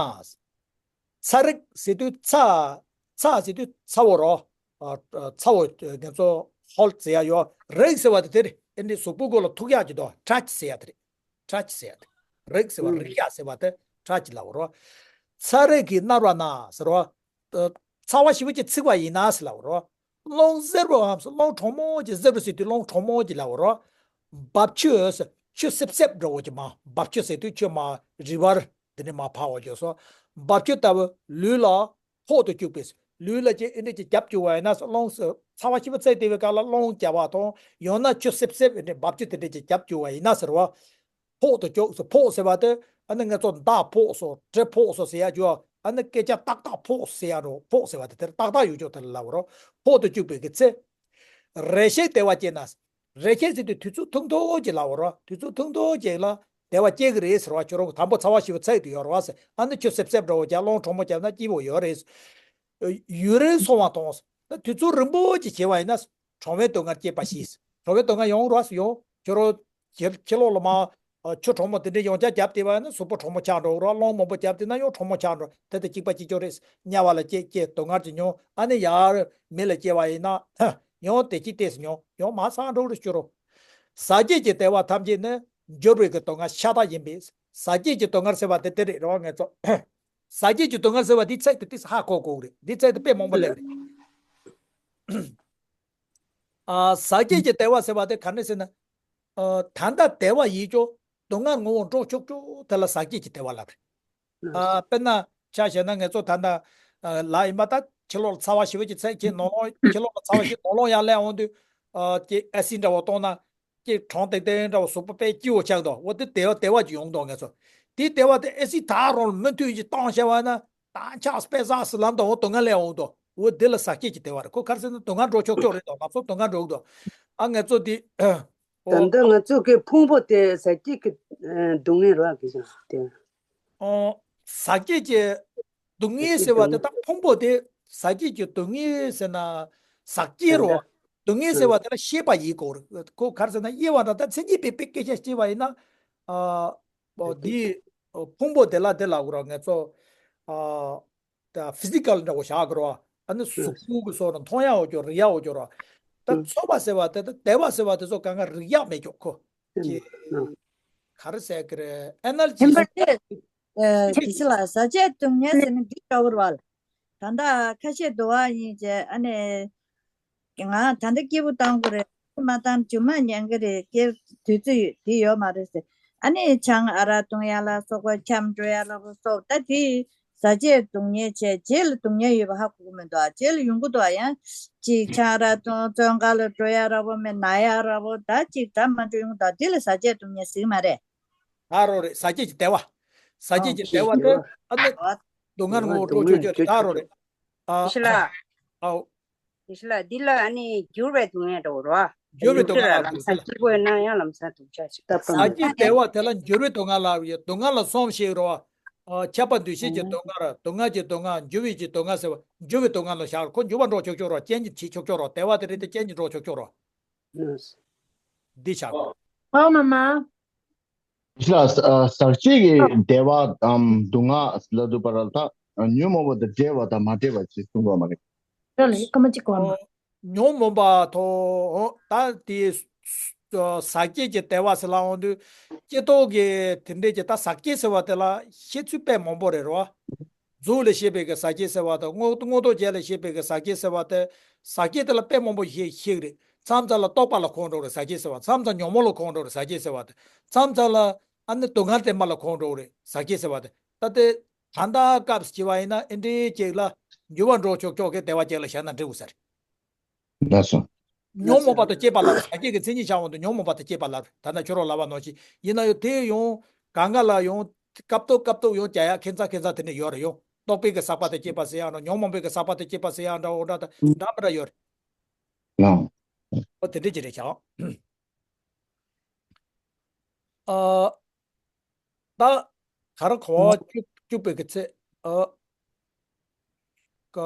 ཚ་རེག་ཟེར་དུས་ཚ། ཚ་ཟེར་དུས་ཚ་བོ་རོ། ཨ། ཚ་བོ་ངེད་ཚོ་ཧོལ་ཟེར་ཡ་ཡོད། རེག་ཟེར་བ་དེ་དེ་རེད། ཨེ་འདི་གཟུགས་པོ་གོ་ལ་ཐུག་ཡག་གི་དོ་ཊཆ་ཟེར་ཡ་དེ་རེད། ཊཆ་ཟེར་ཡ་དེ། རེག་ཟེར་བ་ཨུ། རེག་ཡག་ཟེར་བ་དེ་ཊཆ་ལབ་རོ། ཚ་རེག་གིས་མནར་བ་ན་ཟེར་རོ། ཚ་བ་ཞེ་པོ་ཅིག་འཚིག་པ་ཡིན་ན་ཟེར་ལབ་རོ། རླུང་གཟེར་པོའམ་རླུང་གྲང་མོ་ཅིག་གཟེར་པོ་ཟེར་དུས་རླུང་གྲང་མོ་ཅིག་ལབ་རོ། འབབ་ཆུ་ཟེར་ཆུ་སིབ་སིབ་འདྲ་བོ་ཅིག་མ་འབབ་ཆུ་ཟེར་དུས་ཆུ་མ་རི་བར་འདི་ནས་མར་འཕར་བ་བརྗོད་སོ། འབབ་ཆུ་ལྟ་བུ་ལུས་ལ་ཕོག་ཏུ་བཅུག་པས། ལུས་ལ་ཅིག་ཨེ་འདྲ་ཅིག་རྒྱབ་བཅུག་པ་ཡིན་ན་རླུང་ཚ་བ་ཞེ་པོ་ཚད་དེ་བའི་སྐབས་ལ་རླུང་རྒྱབ་པ་དང་། ཡང་ན་ཆུ་སིབ་སིབ་ཨེ་འདྲ་འབབ་ཆུ་དེ་འདྲ་ཅིག་རྒྱབ་བཅུག་པ་ཡིན་ན་ཟེར་བ། ཕོག་ཏུ་བཅུག་ཟེར། ཕོག་ཟེར་བ་དེ་ཨ་ནི་ང་ཚོ་མདའ་ཕོག་སོང་གྲི་ཕོག་སོང་ཟེར་ཡ་ཅིག་ཡོད། ཨ་ནི་སྐད་ཆ་ཏག་ཏག་ཕོག་ཟེར་ཡ་རོ། ཕོག་ཟེར་བ་དེ་དེར་ཏག་ཏག་ཡོད་ཅོག་དེ་ལ་ལབ་རོ། ཕོག་ཏུ་བཅུག་པའི་གི་ཚེ། རེ་ཞིག་དལ་བ་སྐྱེས་ན། རེ་ཞིག་ཟེར་དུས་དུས་ཚོད་ཐུང་ཐུང་ཅིག་ལབ་རོ། དུས་ཚོད་ཐུང་ཐུང་ཅིག་ལ་དལ་བ་སྐྱེ་གི་རེད་ཟེར་བ། ཁྱོད་རང་གི་དང་པོ་ཚ་བ་ཞེ་པོ་ཚད་དུ་ཡོད་རེད་བ་ཟེར། ཨ་ནི་ཆུ་སིབ་སིབ་འདྲ་བོ་རྒྱག་རླུང་གྲང་མོ་བརྒྱབ་ན་སྐྱིད་པོ་ཡོད་རེད། ཡུན་རིང་སོང་བ་དང་། ད་དུས་ཚོད་རིང་པོ་ཅིག་བྱས་པ་ཡིན་ན། གྲང་བའི་སྡུག་བསྔལ་སྐྱེས་པ་ཞིག་གྲང་བའི་སྡུག་བསྔལ་ཡོང་རོགས་ཡོང་། ཁྱོད་རང་ཁྱི་ཁྱི་ལོག་ལ་མ། ཆུ་གྲང་མོ་དེ་འདྲའི་ཡང་བསྐྱར་བརྒྱབ་བསྡད་པ་ཡིན་ན་གཟུགས་པོ་གྲང་མོ་ཆགས་འགྲོ་རོགས། རླུང་མང་པོ་བརྒྱབ་བསྡད་ན་ཡང་གྲང་མོ་ཆགས་འགྲོ། དེ་དང་གཅིག་པ་གཅིག་རྐྱང་རེད། དམྱལ་བ་ལ་སྐྱེ་སྐྱེ་སྡུག་བསྔལ་གྱི་མྱོང་། ཨ་ནི་ཡར་མི་ལ་སྐྱེ་བ་ཡིན་ན། ཡང་དེ་གཅིག་ཏོག་ཙམ་མྱོང་། ཡང་མར་སངས་འགྲོ་རུ་སྐྱོ་རོ། ཟག་བཅས་ཀྱི་བདེ་བ་ཐམས་ཅད་ནི་འགྱུར་བའི་གི་སྡུག་བསྔལ་ཤ་སྟག་ཡིན་པས། ཟག་བཅས་ཀྱི་སྡུག་བསྔལ་ཟེར་བ་དེ་དེ་རེད་རེད་བ་ང་ཚོ། ཟག་བཅས་ཀྱི་སྡུག་བསྔལ་ཟེར་བ་འདི་ཚིག་དེ་ཏོག་ཙམ་ཧ་གོ་དགོས་རེད། འདི་ཚིག་དེ་དཔེ་མང་པོ་སླེབས་རེད། ཨ། ཟག་བཅས་ཀྱི་བདེ་བ་ཟེར་བ་དེ་ག་ནས་ཟེར་ན། ཨ། ད་ལྟ་བདེ་བ་ཡིན་ཀྱང་སྡུག་བསྔལ་ངོ་བོ་འགྲོ་ཆོག་ཆོག་དེ་ལ་ཟག་བཅས་ཀྱི་བདེ་བ་ལབ་རེད། ཨ། དཔེར་ན་ཆ་བཞག་ན་ང་ཚོ་ད་ལྟ་ཨ་ལ་ཡིན་པ་ད་ཕྱི་ལོགས་ལ་ཚ་བ་ཞེ་པོ་ཅིག་ཚད་ཀྱི་ནང་ལོགས། ཕྱི་ལོགས་ལ་ཚ་བ་ཞིག་ནང་ལོགས་ཡར་སླེབས་འོང་དུས། ཨ། ཀྱི་ཨེ་སི་འདྲ་བོ་གཏོང་ན། ཀྱི་གྲང་ཏེང་ཏེང་འདྲ་བོ་གཟུགས་པོ་དཔེ་སྐྱིད་པོ་ཆགས་འདུག་འོ་དེ་བདེ་བ་བདེ་བ་ཅིག་ཡོང་འདུག་ང་ཚོ། དེ་བདེ་བ་དེ་ཨེ་སི་ད་རུང་མུ་མཐུད་ཅིག་བཏང་བྱས་པ་ན། ད་ཆགས་པས་ཟག་སི་ལམ་དུ་འོ་སྡུག་བསྔལ་ལས་འོང་འདུག་འོ་དེ་ལ་ཟག་བཅས་ཀྱི་བདེ་བ་རེད། ཁོ་ག་རེ་ཟེར་ན་སྡུག་བསྔལ་འགྲོ་ཆོག་ཆོག་རེད་དོ། ང་ཚོ་སྡུག་བསྔལ་འགྲོ་གི་འདུག་ཨ། ང་ཚོ་དེ། ད་ཨོ། ལྟ་ང་ཚོ་གི་ཕུང་པོ་དེ་ཟག་བཅས་ཀྱི་སྡུག་བསྔལ་རེད་གི་ཟེར་དེ། ཨོ། ཟག་བཅས་ཀྱི་སྡུག་བསྔལ་ཟེར་བ་དེ་ད་ཕུང་པོ་དེ་ཟག་བཅས་ཀྱི་སྡུག་བསྔལ་ཟེར་ན། ཟག་བཅས་རོ། སྡུག་བསྔལ་ཟེར་བ་དེ་ལ་ཤེས་པ་ཡིན་དགོས་རེད། ཁོ་ག་རེ་ཟེར་ན་དབྱེ་བ་འདྲ་ད་མཚན་ཉིད་པའི་དཔེ་སྐད་ཆ་བཤད་པ་ཡིན་ན། ཨ། འོ་འདི་ཕུང་པོ་དེ་ལ་དེ་ལབ་དགོས་རེད་ང་ཚོ། ཨ། ད་ཕི་ཟི་ཀལ་འདྲ་བོ་བཞག་དགོས་རེད་བ། ཨ་ནི་གཟུགས་པོ་གི་སོགས་ལ་མཐོང་ཡག་འོ་ཅོག་རེག་ཡག་འོ་ཅོག་རེད་བ། ད་ཚོར་བ་ཟེར་བ་དེ་ད་བདེ་བ་ཟེར་བ་དེ་ཚོ་གང་ག་རེག་ཡག་མེད་ཅོག་ཁོ། ཀྱི། ག་རེ་ཟེར་གི་རེད། ཨེ་ནར་ཇི། ཧེམ་པར་ཏེ། ཨེ། དེ་ཕྱི་ལ་ཟག་བཅས་སྡུག་བསྔལ་ཟེར་ན་འདི་འདྲ་བོ་རེད་བ། ད་ལྟ་ཁ་ཤས་འདུག་བ་ཡིན་བྱས་ཨ་ནི། ང་ད་ལྟ་སྐྱིད་པོ་བཏང་དགོས་རེད། མ་བཏང་རྒྱུ་མ་ཉན་གི་རེད། སྐྱེ་དུས་ཚོད་དེ་ཡོད་མ་རེད་ཟེར། ཨ་ནི་ཆང་ཨ་རག་བཏུང་ཡ་ལ་སོགས་པ་འཁྱམ་འགྲོ་ཡ་ལ་སོགས་ད་དེ་ཟག་བཅས་སྡུག་བསྔལ་བྱས་རྗེས་ལ་སྡུག་བསྔལ་ཡོད་པ་ཧ་གོ་གི་མི་འདུག་ཨ་རྗེས་ལ་ཡོང་གི་འདུག་ཨ་ཡང་ཅིག་ཆང་ཨ་རག་བཏུང་བཙོན་ཁང་ལ་འགྲོ་ཡ་ར་བོ་མེད་ན་ཡ་ར་བོ་ད་ཅིག་འདྲ་མ་འགྲོ་ཡོང་གི་འདུག་དེ་ལ་ཟག་བཅས་སྡུག་བསྔལ་ཟེར་གི་མ་རེད། ད་རོ་རེད། ཟག་བཅས་ཀྱི་བདེ་བ། ཟག་བཅས་ཀྱི་བདེ་བ་དེ་ཨ་ནི་སྡུག་བསྔལ་ངོ་བོ་འགྲོ་ཆོག་ཆོག་རེད། ད་རོ་རེད། ཨ། ཨ། ཨའོ། ཡེ་ཤེས་ལགས། འདི་ལ་ཨ་ནི་འགྱུར་བའི་སྡུག་བསྔལ་འདྲ་བོ་རོ། འགྱུར་བའི་སྡུག་བསྔལ་ལ་འགྱུར་ས་ལ་སྐྱིད་པོ་ཡོད་ན་ཡང་ལམ་སང་སྡུག་ཅག་ཅིག་ད་ཟག་བཅས་བདེ་བ་དེ་ལ་འགྱུར་བའི་སྡུག་བསྔལ་ལ་ཡོད། སྡུག་བསྔལ་ལ་གསུམ་ཞིག་རོ། ཨ། ཁྱབ་པ་འདུ་ཤེས་ཀྱི་སྡུག་བསྔལ། སྡུག་བསྔལ་གྱི་སྡུག་བསྔལ། འགྱུར་བའི་གྱི་སྡུག་བསྔལ་ཟེར་བ། འགྱུར་བའི་སྡུག་བསྔལ་ལ་བཞག་ཁོ་འགྱུར་བ་འགྲོ་ཆོག་ཆོག་རོ། རྐྱེན་གྱིས་བྱེད་ཆོག་ཆོག་རོ། བདེ་བ་དེ་རེད་དེ་རྐྱེན་གྱིས་འགྲོ་ཆོག་ཆོག་རོ། འདི་བཞག་ཨོ་མ་མ། ཞེས་ལ། ཟག་བཅས་ཀྱི་བདེ་བའམ་སྡུག་བསྔལ་ལ་འདུག་པ་ལ་ད་ཉོན་མོངས་པ་དང་བྲལ་བ་དང་མ་བྲལ་བ་ཅེས་གསུངས་པ་མ་རེད། ཡོད་ལ་སྐར་མ་གཅིག་གོ་མ། ཉོན་མོངས་པ་དང་ད་དེ་ཟག་བཅས་ཀྱི་བདེ་བ་ཟེར་ལ་འོང་དུས་སྐྱེ་ཐོག་གི་དེ་འདྲས་ཀྱི་ད་ཟག་བཅས་ཟེར་བ་དེ་ལ་བཤད་ཚུལ་དཔེ་མང་པོ་རེད་རོ། གཟུགས་ལ་སྐྱེས་པའི་གི་ཟག་བཅས་ཟེར་བ་དང་། དངོས་དངོས་ཐོག་ཅན་ལ་སྐྱེས་པའི་གི་ཟག་བཅས་ཟེར་བ་དེ། ཟག་བཅས་དེ་ལ་དཔེ་མང་པོ་ཞིག་ཞིག་རེད། མཚམས་མཚམས་ལ་རྟོག་པ་ལ་གོ་འགྲོ་རེད་ཟག་བཅས་ཟེར་བ། མཚམས་མཚམས་ཉོན་མོངས་ལ་གོ་འགྲོ་རེད་ཟག་བཅས་ཟེར་བ་དེ། མཚམས་མཚམས་ལ་ཨ་ནི་སྡུག་བསྔལ་བདེན་པ་ལ་གོ་འགྲོ་རེད་ཟག་བཅས་ཟེར་བ་དེ། ད་དེ་ད་ལྟ་སྐབས་བྱས་པ་ཡིན་ན་ཨེ་འདྲའི་ཅིག་ལ་འགྱུར་བ་འགྲོ་ཆོག་ཆོག་གི་བདེ་བ་ཅིག་ལ་བཞག་ན་འགྲིག་གི་ཟེར། ལགས་སོ། ཉོན་མོངས་པ་དང་བཅས་པ་ལ་ཟག་བཅས་ཀྱི་མཚན་ཉིད་བྱ་འོང་དུས་ཉོན་མོངས་པ་དང་བཅས་པ་ལ། ད་ནི་ཁྱོད་རང་ལབ་པ་ནང་བཞིན་ཡིན་ན་ཡང་དེ་ཡང་གང་ག་ལ་ཡང་སྐབས་ཐོག་སྐབས་ཐོག་ཡང་བྱ་ཡག་ཁྱད་མཚར་ཁྱད་མཚར་དེ་འདྲ་ཡོད་རེད། ཡང་རྟོག་པའི་གི་ཟག་པ་དང་བཅས་པ་ཟེར་ཡག་རེད། ཉོན་མོངས་པའི་གི་ཟག་པ་དང་བཅས་པ་ཟེར་ཡག་འདྲ་བོ་འདྲ་དང་འདྲ་མི་འདྲ་ཡོད་རེད། ལགས། ཨོ་དེ་འདྲ་ཅིག་རེད་ཤག་ཨ། ད་ག་རེ་གོ་བ་བཅུག་བཅུག་པའི་གི་ཚེ། ཨ། ཀ་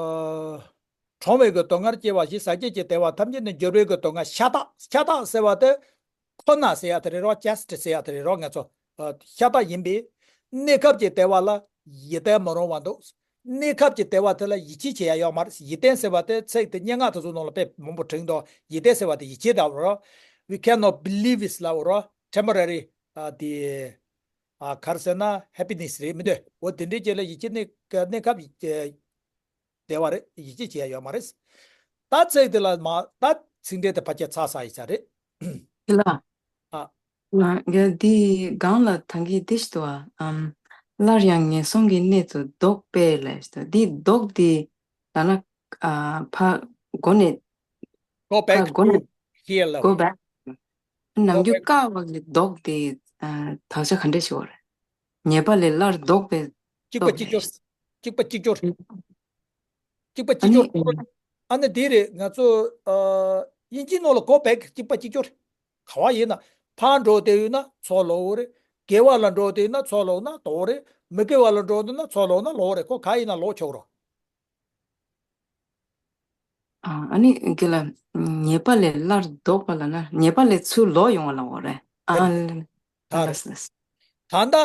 གྲང་བའི་གི་སྡུག་བསྔལ་སྐྱེ་བ་བཞི། ཟག་བཅས་ཀྱི་བདེ་བ་ཐམས་ཅད་ནི་འགྱུར་བའི་གི་སྡུག་བསྔལ་ཤ་སྟག་ཤ་སྟག་ཟེར་བ་དེ་ཁོ་ན་ཟེར་ཡག་དེ་རེད་རོ། ཇ་སི་ཊི་ཟེར་ཡག་དེ་རེད་རོ། ང་ཚོ་ཨ་ཤ་སྟག་ཡིན་པས། གནས་སྐབས་ཀྱི་བདེ་བ་ལ་ཡིད་བརྟན་མི་རུང་བ་འདུག་གནས་སྐབས་ཀྱི་བདེ་བ་དེ་ལ་ཡིད་ཆེས་བྱེད་ཡག་ཡོད་མ་རེད། ཡིད་བརྟན་ཟེར་བ་དེ་ཚིག་དེ་སྙན་ངག་དེ་ཚོ་ནང་ལ་དཔེ་མང་པོ་བྲིས་འདུག་ཡིད་བརྟན་ཟེར་བ་དེ་ཡིད་ཆེས་ལབ་རོ། We cannot believe it ལབ་རོ། Temporary ཨ་དེ། ཨ་ག་རེ་ཟེར་ན་ཧེ་པི་ནེ་སི་རེད་མི་འདུག་འོ་དེ་འདྲའི་རྗེས་ལ་ཡིད་ཆེས་གནས་གནས་སྐབས་ཡིད་བདེ་བ་རེད། ཡིད་ཆེས་བྱེད་ཡ་ཡོད་མ་རེད། ད་ཚིག་དེ་ལ་མ་ད་ཚིག་འགྲེལ་དེ་ཕལ་ཆེར་ཚར་ཚར་ཡིན་ས་རེད། དེ་ལ། ཨ། ང་ག་འདི་སྒང་ལ་ཐང་གི་འདི་ཞིག་འདུག་ཨ། ཨམ། སླར་ཡང་ངན་སོང་གི་གནས་སུ་ལྡོག་པས་ལབ་ཞིག་འདུག་འདི་ལྡོག་འདི་ད་ན་ ཨ་ཕ་མགོ་ནས། Go back ཕ་མགོ to ནས here level. Go back. ནམ་རྒྱུན་ཀ་བ་གི་ལྡོག་དེ་ཨ་དག་ཆ་ག་འདྲ་ཞིག་ཡོད་རེད། ཉེས་པ་ལས་སླར་ལྡོག་པའི་གཅིག་པ་ལྡོག་གཅིག་སྦྱོར། གཅིག་པ་གཅིག་སྦྱོར། གཅིག་པ་གཅིག་ཨ་ནི་སྦྱོར། ཨ་ནི་དེ་རེད། ང་ཚོ་ཨ་དབྱིན་ཇིའི་ནང་ལ་go back གཅིག་པ་གཅིག་སྦྱོར། ག་བ་ཡིན་ན་ཕར་འགྲོ་དེ་ཡོད་ན་ཚུར་ལོག་རེད། དགེ་བ་ལ་འགྲོ་དེ་ཡོད་ན་ཚུར་ལོག་ན་ལྡོག་རེད། མི་དགེ་བ་ལ་འགྲོ་དེ་ན་ཚུར་ལོག་ན་ལྡོག་རེད། ཁོ་ག་ཡིན་ན་ལོག་ཆོག་རོགས། ཨ་ནི་དགེ་ལ། ཉེས་པ་ལས་སླར་ལྡོག་པ་ལ་ན་ཉེས་པ་ལས་ཚུར་ལོག་ཡོང་བ་ལ་འོ་རེད། ཨ་ད་རེད། ལགས་ལགས། ད་ལྟ་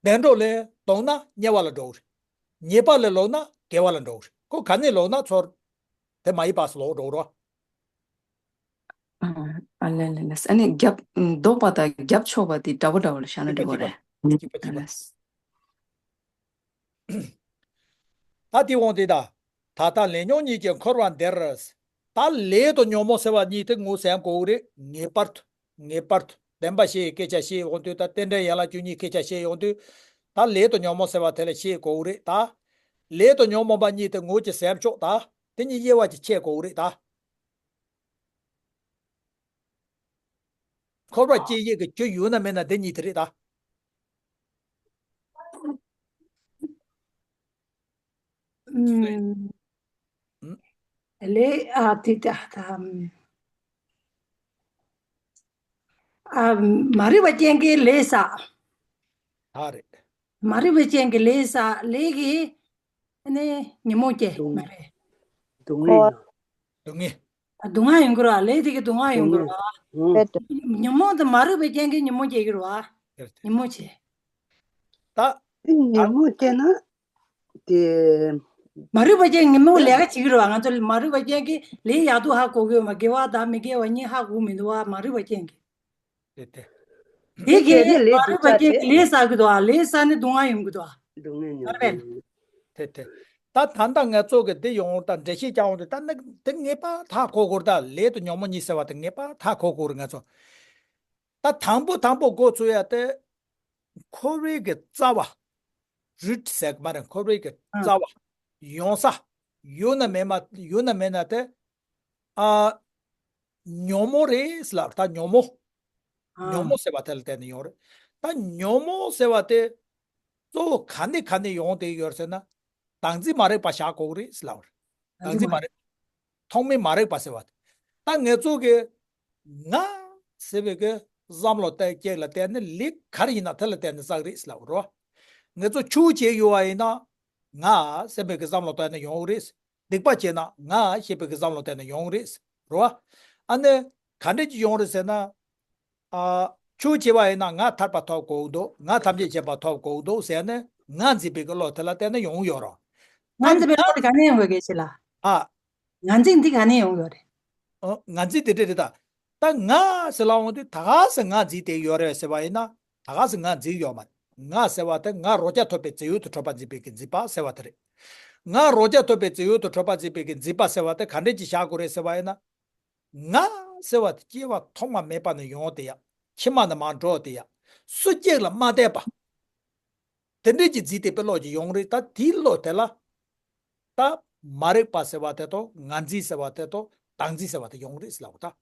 བདེ་འགྲོ་ལས་ལྡོག་ན་དམྱལ་བ་ལ་འགྲོ་གི་རེད། ཉེས་པ་ལས་ལོག་ན་དགེ་བ་ལ་འགྲོ་གི་རེད། ཁོ་ག་ནས་ལོག་ན་ཚུར་དེ་མ་ཡི་བ་སུ་ལོག་འགྲོ་གི་རོ། ཨ་ཨ་ལེ་ལེ་ལེ། ཨ་ནི་རྒྱབ་ལྡོག་པ་དང་རྒྱབ་ཕྱོགས་པ་དེ་འདྲ་པོ་འདྲ་པོ་ལ་བཞག་ན་འགྲིག་གི་རེད། གཅིག་པ་གཅིག་པ། ད་དེ་དབང་དེ་ད། ད་ལྟ་ལས་ཉོན་གཉིས་ཀྱིས་འཁོར་བ་འདིར། ད་ལས་དང་ཉོན་མོངས་ཟེར་བ་གཉིས་དེ་ངོ་ཟེར་དགོས་རེད། ངེས་པར་དུ་ངེས་པར་དུ་བདེན་པ་བཤད་སྐད་ཆ་བཤད་ཡོང་དུས། ད་རྟེན་འབྲེལ་ཡན་ལག་བཅུ་གཉིས་སྐད་ཆ་བཤད་ཡོང་དུས། ད་ལས་དང་ཉོན་མོངས་ཟེར་བ་དེ་ལ་བཤད་དགོས་རེད་ད། ལས་དང་ཉོན་མོངས་པ་གཉིས་དེ་ངོ་གི་ཟེར་ཆོག་ད། དེ་གཉིས་དབྱེ་བ་གཅིག་ཕྱེ་དགོས་རེད་ད། འཁོར་བ་སྐྱེ་ཡས་ཀྱི་རྒྱུ་ཡོད་ན་མེད་ན་དེ་གཉིས་དེ་རེད་ད། ཨུམ། ལས་ཨ་དེ་ད་ད་ཨ་མ་རིག་པ་ཅན་གྱི་ལས་བསགས། ད་རེད། མ་རིག་པ་ཅན་གྱི་ལས་བསགས། ལས་ཀྱི་ཨ་ནི་ཉོན་མོངས་སྐྱེ་མ་རེད། སྡུག་བསྔལ། སྡུག་བསྔལ། སྡུག་བསྔལ། ཨ་སྡུག་བསྔལ་ཡོང་གི་རེད་བ། ལས་དེ་གི་སྡུག་བསྔལ་ཡོང་གི་རེད་བ། ཉོན་མོངས་དེ་མ་རིག་པའི་རྐྱེན་གྱིས་ཉོན་མོངས་སྐྱེ་གི་རེད་བ། ཉོན་མོངས་བྱེད། ད་ཉོན་མོངས་སྐྱེ་ན་དེ། མ་རིག་པའི་རྐྱེན་ཉོན་མོངས་ལས་ཀ་བྱེད་ཀྱི་རེད་བ། ང་ཚོ་མ་རིག་པའི་རྐྱེན་གྱིས་ལས་ཡག་སྡུག་ཧ་གོ་གི་ཡོད་མ། དགེ་བ་དང་མི་དགེ་བ་གཉིས་ཧ་གོ་མི་འདུག་བ། མ་རིག་པའི་རྐྱེན་གྱིས། དེ་དེ། དེ་གས་དེ་ལས་མ་རིག་པ་ཅན་གྱིས་ལས་བསགས་ཀྱི་འདུག་ཨ། ལས་བསགས་ནས་སྡུག་བསྔལ་ཡོང་གི་འདུག་ཨ། སྡུག་བསྔལ་ཡོང་། ཨ་རེད། དེ་དེ། ད་ད་ལྟ་ང་ཚོ་གི་འདི་ཡོང་ད་འགྲེལ་བཤད་རྒྱག་འོང་དུས། ད་ནི་དེ་ངེས་པར་ཧ་གོ་དགོས་རེད་ད། ལས་དང་ཉོན་མོངས་གཉིས་ཟེར་བ་དེ་ངེས་པར་ཧ་གོ་དགོས་རེད་ང་ཚོ། ད་དང་པོ་དང་པོ་འགོ་ཚུགས་ཡ་དེ། འཁོར་བའི་གི་རྩ་བ། རུཊ་ཟེར་གི་མ་རེད། འཁོར་བའི་གི་རྩ་བ། ཡོང་ས། ཡོད་ན་མེད་མ་ཡོད་ན་མེད་ན་དེ། ཨ། ཉོན་མོངས་རེད་ལབ། ད་ཉོན་མོངས། ཨ། ཉོན་མོངས་ཟེར་བ་དེ་ལ་བརྟེན་ནས་ཡོང་རེད། ད་ཉོན་མོངས་ཟེར་བ་དེ་གཙོ་བོ་ག་ནས་ག་ནས་ཡོང་བསྡད་ཡོད་ཟེར་ན། བདག་འཛིན་མ་རིག་པ་བཞག་དགོས་རེད་ལབ་རེད། བདག་འཛིན་མ་རིག་ཐོག་མེད་མ་རིག་པ་ཟེར་བ་དེ། ད་ང་ཚོ་གི་ང་ཟེར་བའི་གི་བསམ་བློ་བཏང་སྐྱེག་ལ་བརྟེན་ནས་ལས་ག་རེ་ཡིན་ན་དེ་ལ་བརྟེན་ནས་བསགས་རེད་ལབ་རེད། ང་ཚོ་ཆོས་བྱེད་ཡོད་པ་ཡིན་ན་ང་ཟེར་བའི་གི་བསམ་བློ་བཏང་ནས་ཡོང་གི་རེད། སྡིག་པ་བྱས་ན་ང་ཞེས་པའི་གི་བསམ་བློ་བཏང་ནས་ཡོང་གི་རེད། རེད་བ། ཨ་ནི་ག་འདྲ་ཅིག་ཡོང་རེད་ཟེར་ན། ཨ། ཆོས་བྱས་པ་ཡིན་ན་ང་ཐར་པ་ཐོབ་དགོས་འདུག་ང་ཐམས་ཅད་མཁྱེན་པ་ཐོབ་དགོས་འདུག་ཟེར་ནས་ང་འཛིན་པའི་གི་བློ་དེ་ལ་བརྟེན་ནས་ཡོང་ཡོད་རེད། ང་འཛིན་པའི་བློ་དེ་ག་ནས་ཡོང་དགོས་གལ་ཆེ་ལ། ཨ། ང་འཛིན་འདི་ག་ནས་ཡོང་ཡོད་རེད། ཨོ། ང་འཛིན་དེ་འདྲ་རེད་ད། ད་ང་ཟེར་ལབ་འོང་དུས་ད་ག་ཟེ་ང་འཛིན་དེ་ཡོད་རེད་ཟེར་བ་ཡིན་ན། ད་ག་ཟེ་ང་འཛིན་ཡོད་མ་རེད། ང་ཟེར་བ་དེ་ང་རོ་བརྒྱ་ཐོབ་པའི་རྫས་ཡོད་དུ་གྲུབ་པ་འཛིན་པའི་གི་འཛིན་པ་ཟེར་བ་དེ་རེད། ང་རོ་བརྒྱ་ཐོབ་པའི་རྫས་ཡོད་དུ་གྲུབ་པ་འཛིན་པའི་གི་འཛིན་པ་ཟེར་བ་དེ་ག་འདྲ་ཅིག་བཞག་དགོས་རེད་ཟེར་བ་ཡིན་ན། ང་ཟེར་བ་དེ་སྐྱེ་བ་ཐོག་མ་མེད་པ་ནས་ཡོང་དེ་ཡ། ཕྱི་མ་ནས་མར་འགྲོ་དེ་ཡ། སུ་གཅིག་ལ་མ་བལྟས་པ། དེ་འདྲས་ཀྱི་འཛིན་དེ་པའི་བློ་ཅིག་ཡོང་རེད། ད་དེའི་བློ་དེ་ལ། ད་མ་རིག་པ་ཟེར་བ་དེ་དང་ང་འཛིན་ཟེར་བ་དེ་དང་བདག་འཛིན་ཟེར་བ་དེ་ཡོང་རེད་ཟེར་ལབ་ད།